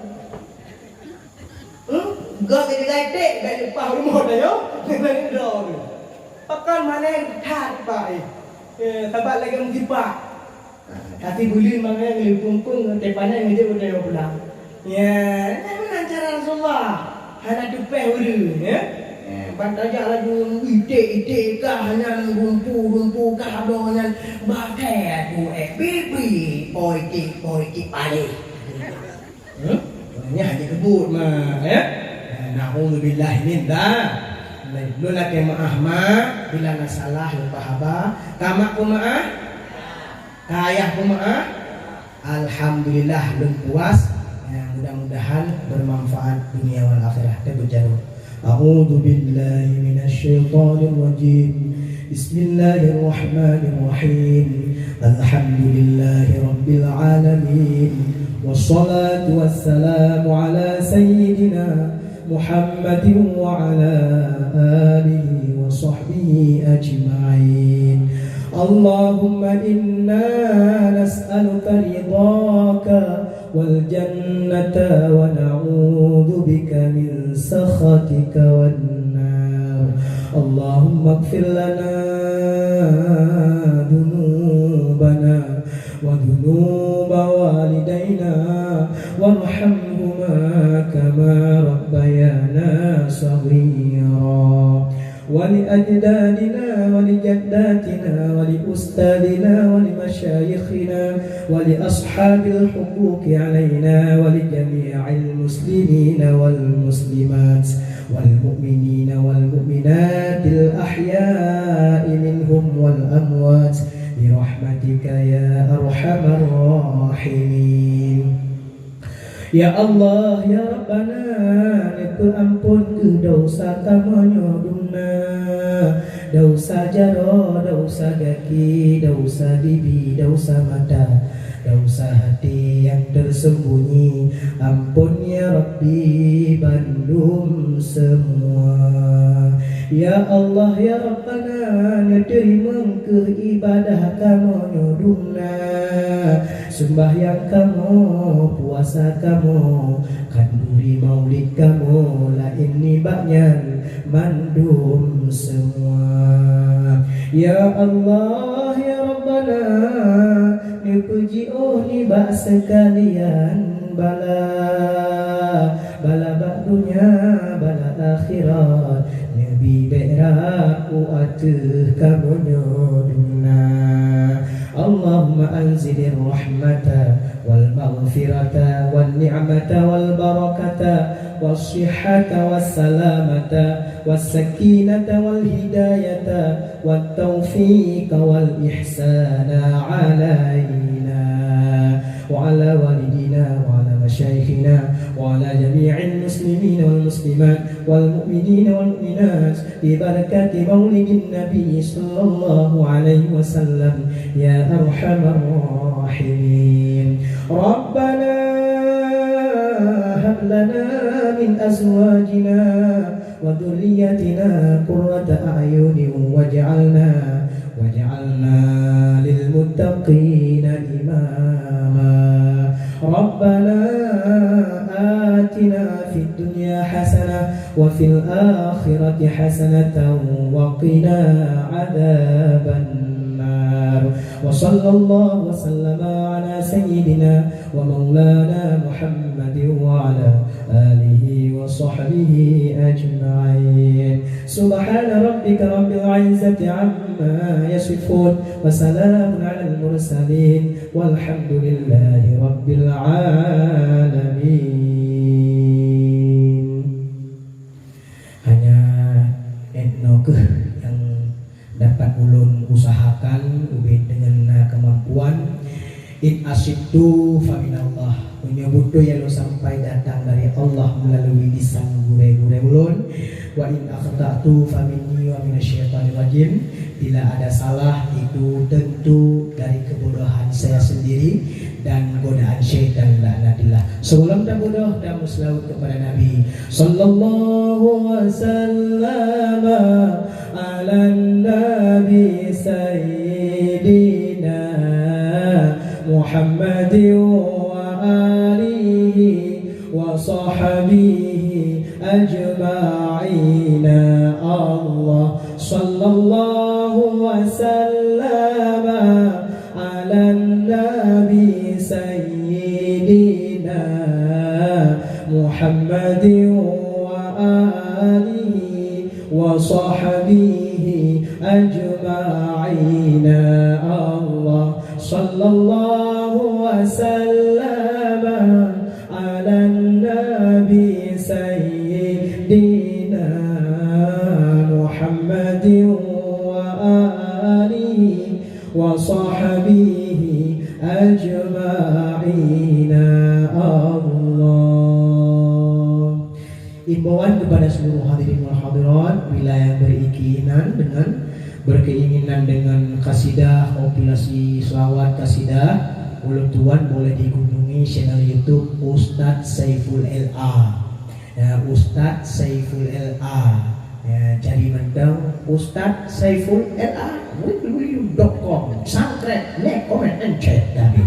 Hmm? Gak jaga iték, gak leupah rumoh dah nyoe, ngon droe nyan. Pakon malèe that, Pak, eh. Eh, sabat lagèe meusipak. Tapi buleuen mangat ngeuleumpung-pung ngon tepanan ngeujok u dayoe pulang. Ya, nyan meunan cara Rasulullah. Hana teupèh ureueng, ya. Eh, ban tajak laju iték-iték kah nyan, rumpu-rumpu kah abloe nyan, bakèe tu, eh, bibi, politik, politik paléh. Hmm? Nyan hana keubut mah, ya. Eh, naudzubillah min dzalik. Lôn lakèe meu'ah mak, bila na salah lôn pahaba. Ka mak peumeu'ah? Ka ayah peumeu'ah? Alhamdulillah, lôn puas. Ya, mudah-mudahan bermanfaat dunia wal akhirah. Teubeujaro. A'udzu billahi minasy syaithanir rajim. Bismillahirrahmanirrahim. Alhamdulillahi rabbil alamin. Wassalatu wassalamu ala sayyidina Muhammadin wa ala alihi wa sahbihi ajma'in. Allahumma inna nas'aluka ridhaka والجنة ونعوذ بك من سخطك والنار. اللهم اغفر لنا ذنوبنا وذنوب والدينا وارحمهما كما ربيانا صغيرا. ولأجدادنا ولجداتنا ولأستاذنا ولمشايخنا ولأصحاب الحقوق علينا ولجميع المسلمين والمسلمات والمؤمنين والمؤمنات الأحياء منهم والأموات برحمتك يا أرحم الراحمين. Ya Allah, ya Rabbana, neupeuampon keuh desya kamoe nyoe dumna, desya jaroe, desya gaki, desya bibi, desya mata, desya hati nyang tersembunyi. Ampon ya Rabbi bandum semua. Ya Allah, ya Rabbana, neuteurimong keuh ibadah kamoe nyoe dumna. Seumbahyang kamoe, puasa kamoe, khanduri maulid kamoe, laén nibak nyan mandum semua. Ya Allah, ya Rabbana, neupeujiôh nibak seukalian bala, bala bak dunya, bala akhirat, neubi bék rab u ateueh kamoe nyoe dumna. اللهم أنزل الرحمة والمغفرة والنعمة والبركة والصحة والسلامة والسكينة والهداية والتوفيق والإحسان علينا وعلى والدينا وعلى مشايخنا وعلى جميع المسلمين والمسلمات والمؤمنين والمؤمنات ببركة مولد النبي صلى الله عليه وسلم يا أرحم الراحمين. ربنا هب لنا من أزواجنا وذريتنا قرة أعين واجعلنا، واجعلنا للمتقين إماما. ربنا آتنا في الدنيا حسنة وفي الآخرة حسنة وقنا عذاب النار. وصلى الله وسلم على سيدنا ومولانا محمد وعلى آله وصحبه أجمعين. سبحان ربك رب العزة عما يصفون. وسلام على المرسلين. والحمد لله رب العالمين. Hanya 'et nyoe kheueh nyang dapat ulôn usahakan ubit deungon na keumampuan. In asibtu faminallah. Meunyoe beutôi nyang lôn sampai datang dari Allah meulalu lisan gurée-gurée ulôn, wa in akhta'tu faminni wa minasy syaithanir rajim. Bila ada salah, itu tentu dari kebodohan saya sendiri dan godaan syaitan laknatillah. Sebelum tabodoh dan berselawat kepada Nabi, sallallahu wasallam ala nabi sayyidina Muhammadin wa alihi wa sahbihi ajma'ina. Allah sallallahu wasallam ala nabi sayyidina Muhammadin wa alihi wa sahbihi ajma'ina. Allah sallallahu wasallam ala nabi sayyidina Muhammadin wa alihi wa sahbihi ajma'ina. Allah. Imbauan kepada seluruh hadirin wal hadirat, bila yang berkeinginan dengan, berkeinginan dengan kasidah, kompilasi selawat kasidah, ulôn tuan boleh dikunjungi channel YouTube Ustaz Saiful L A. Ya, Ustaz Saiful L A. Ya, cari mantong Ustaz Saiful L A, w w w dot com, subscribe, like, comment, and share tadi.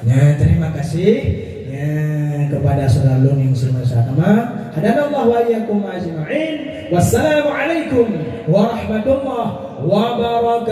Ya, terima kasih. Ya, kepada saudara lôn nyang sama-sama. Hadanallahu wa iyyakum ajma'in. Wassalamualaikum warahmatullahi wabarakatuh.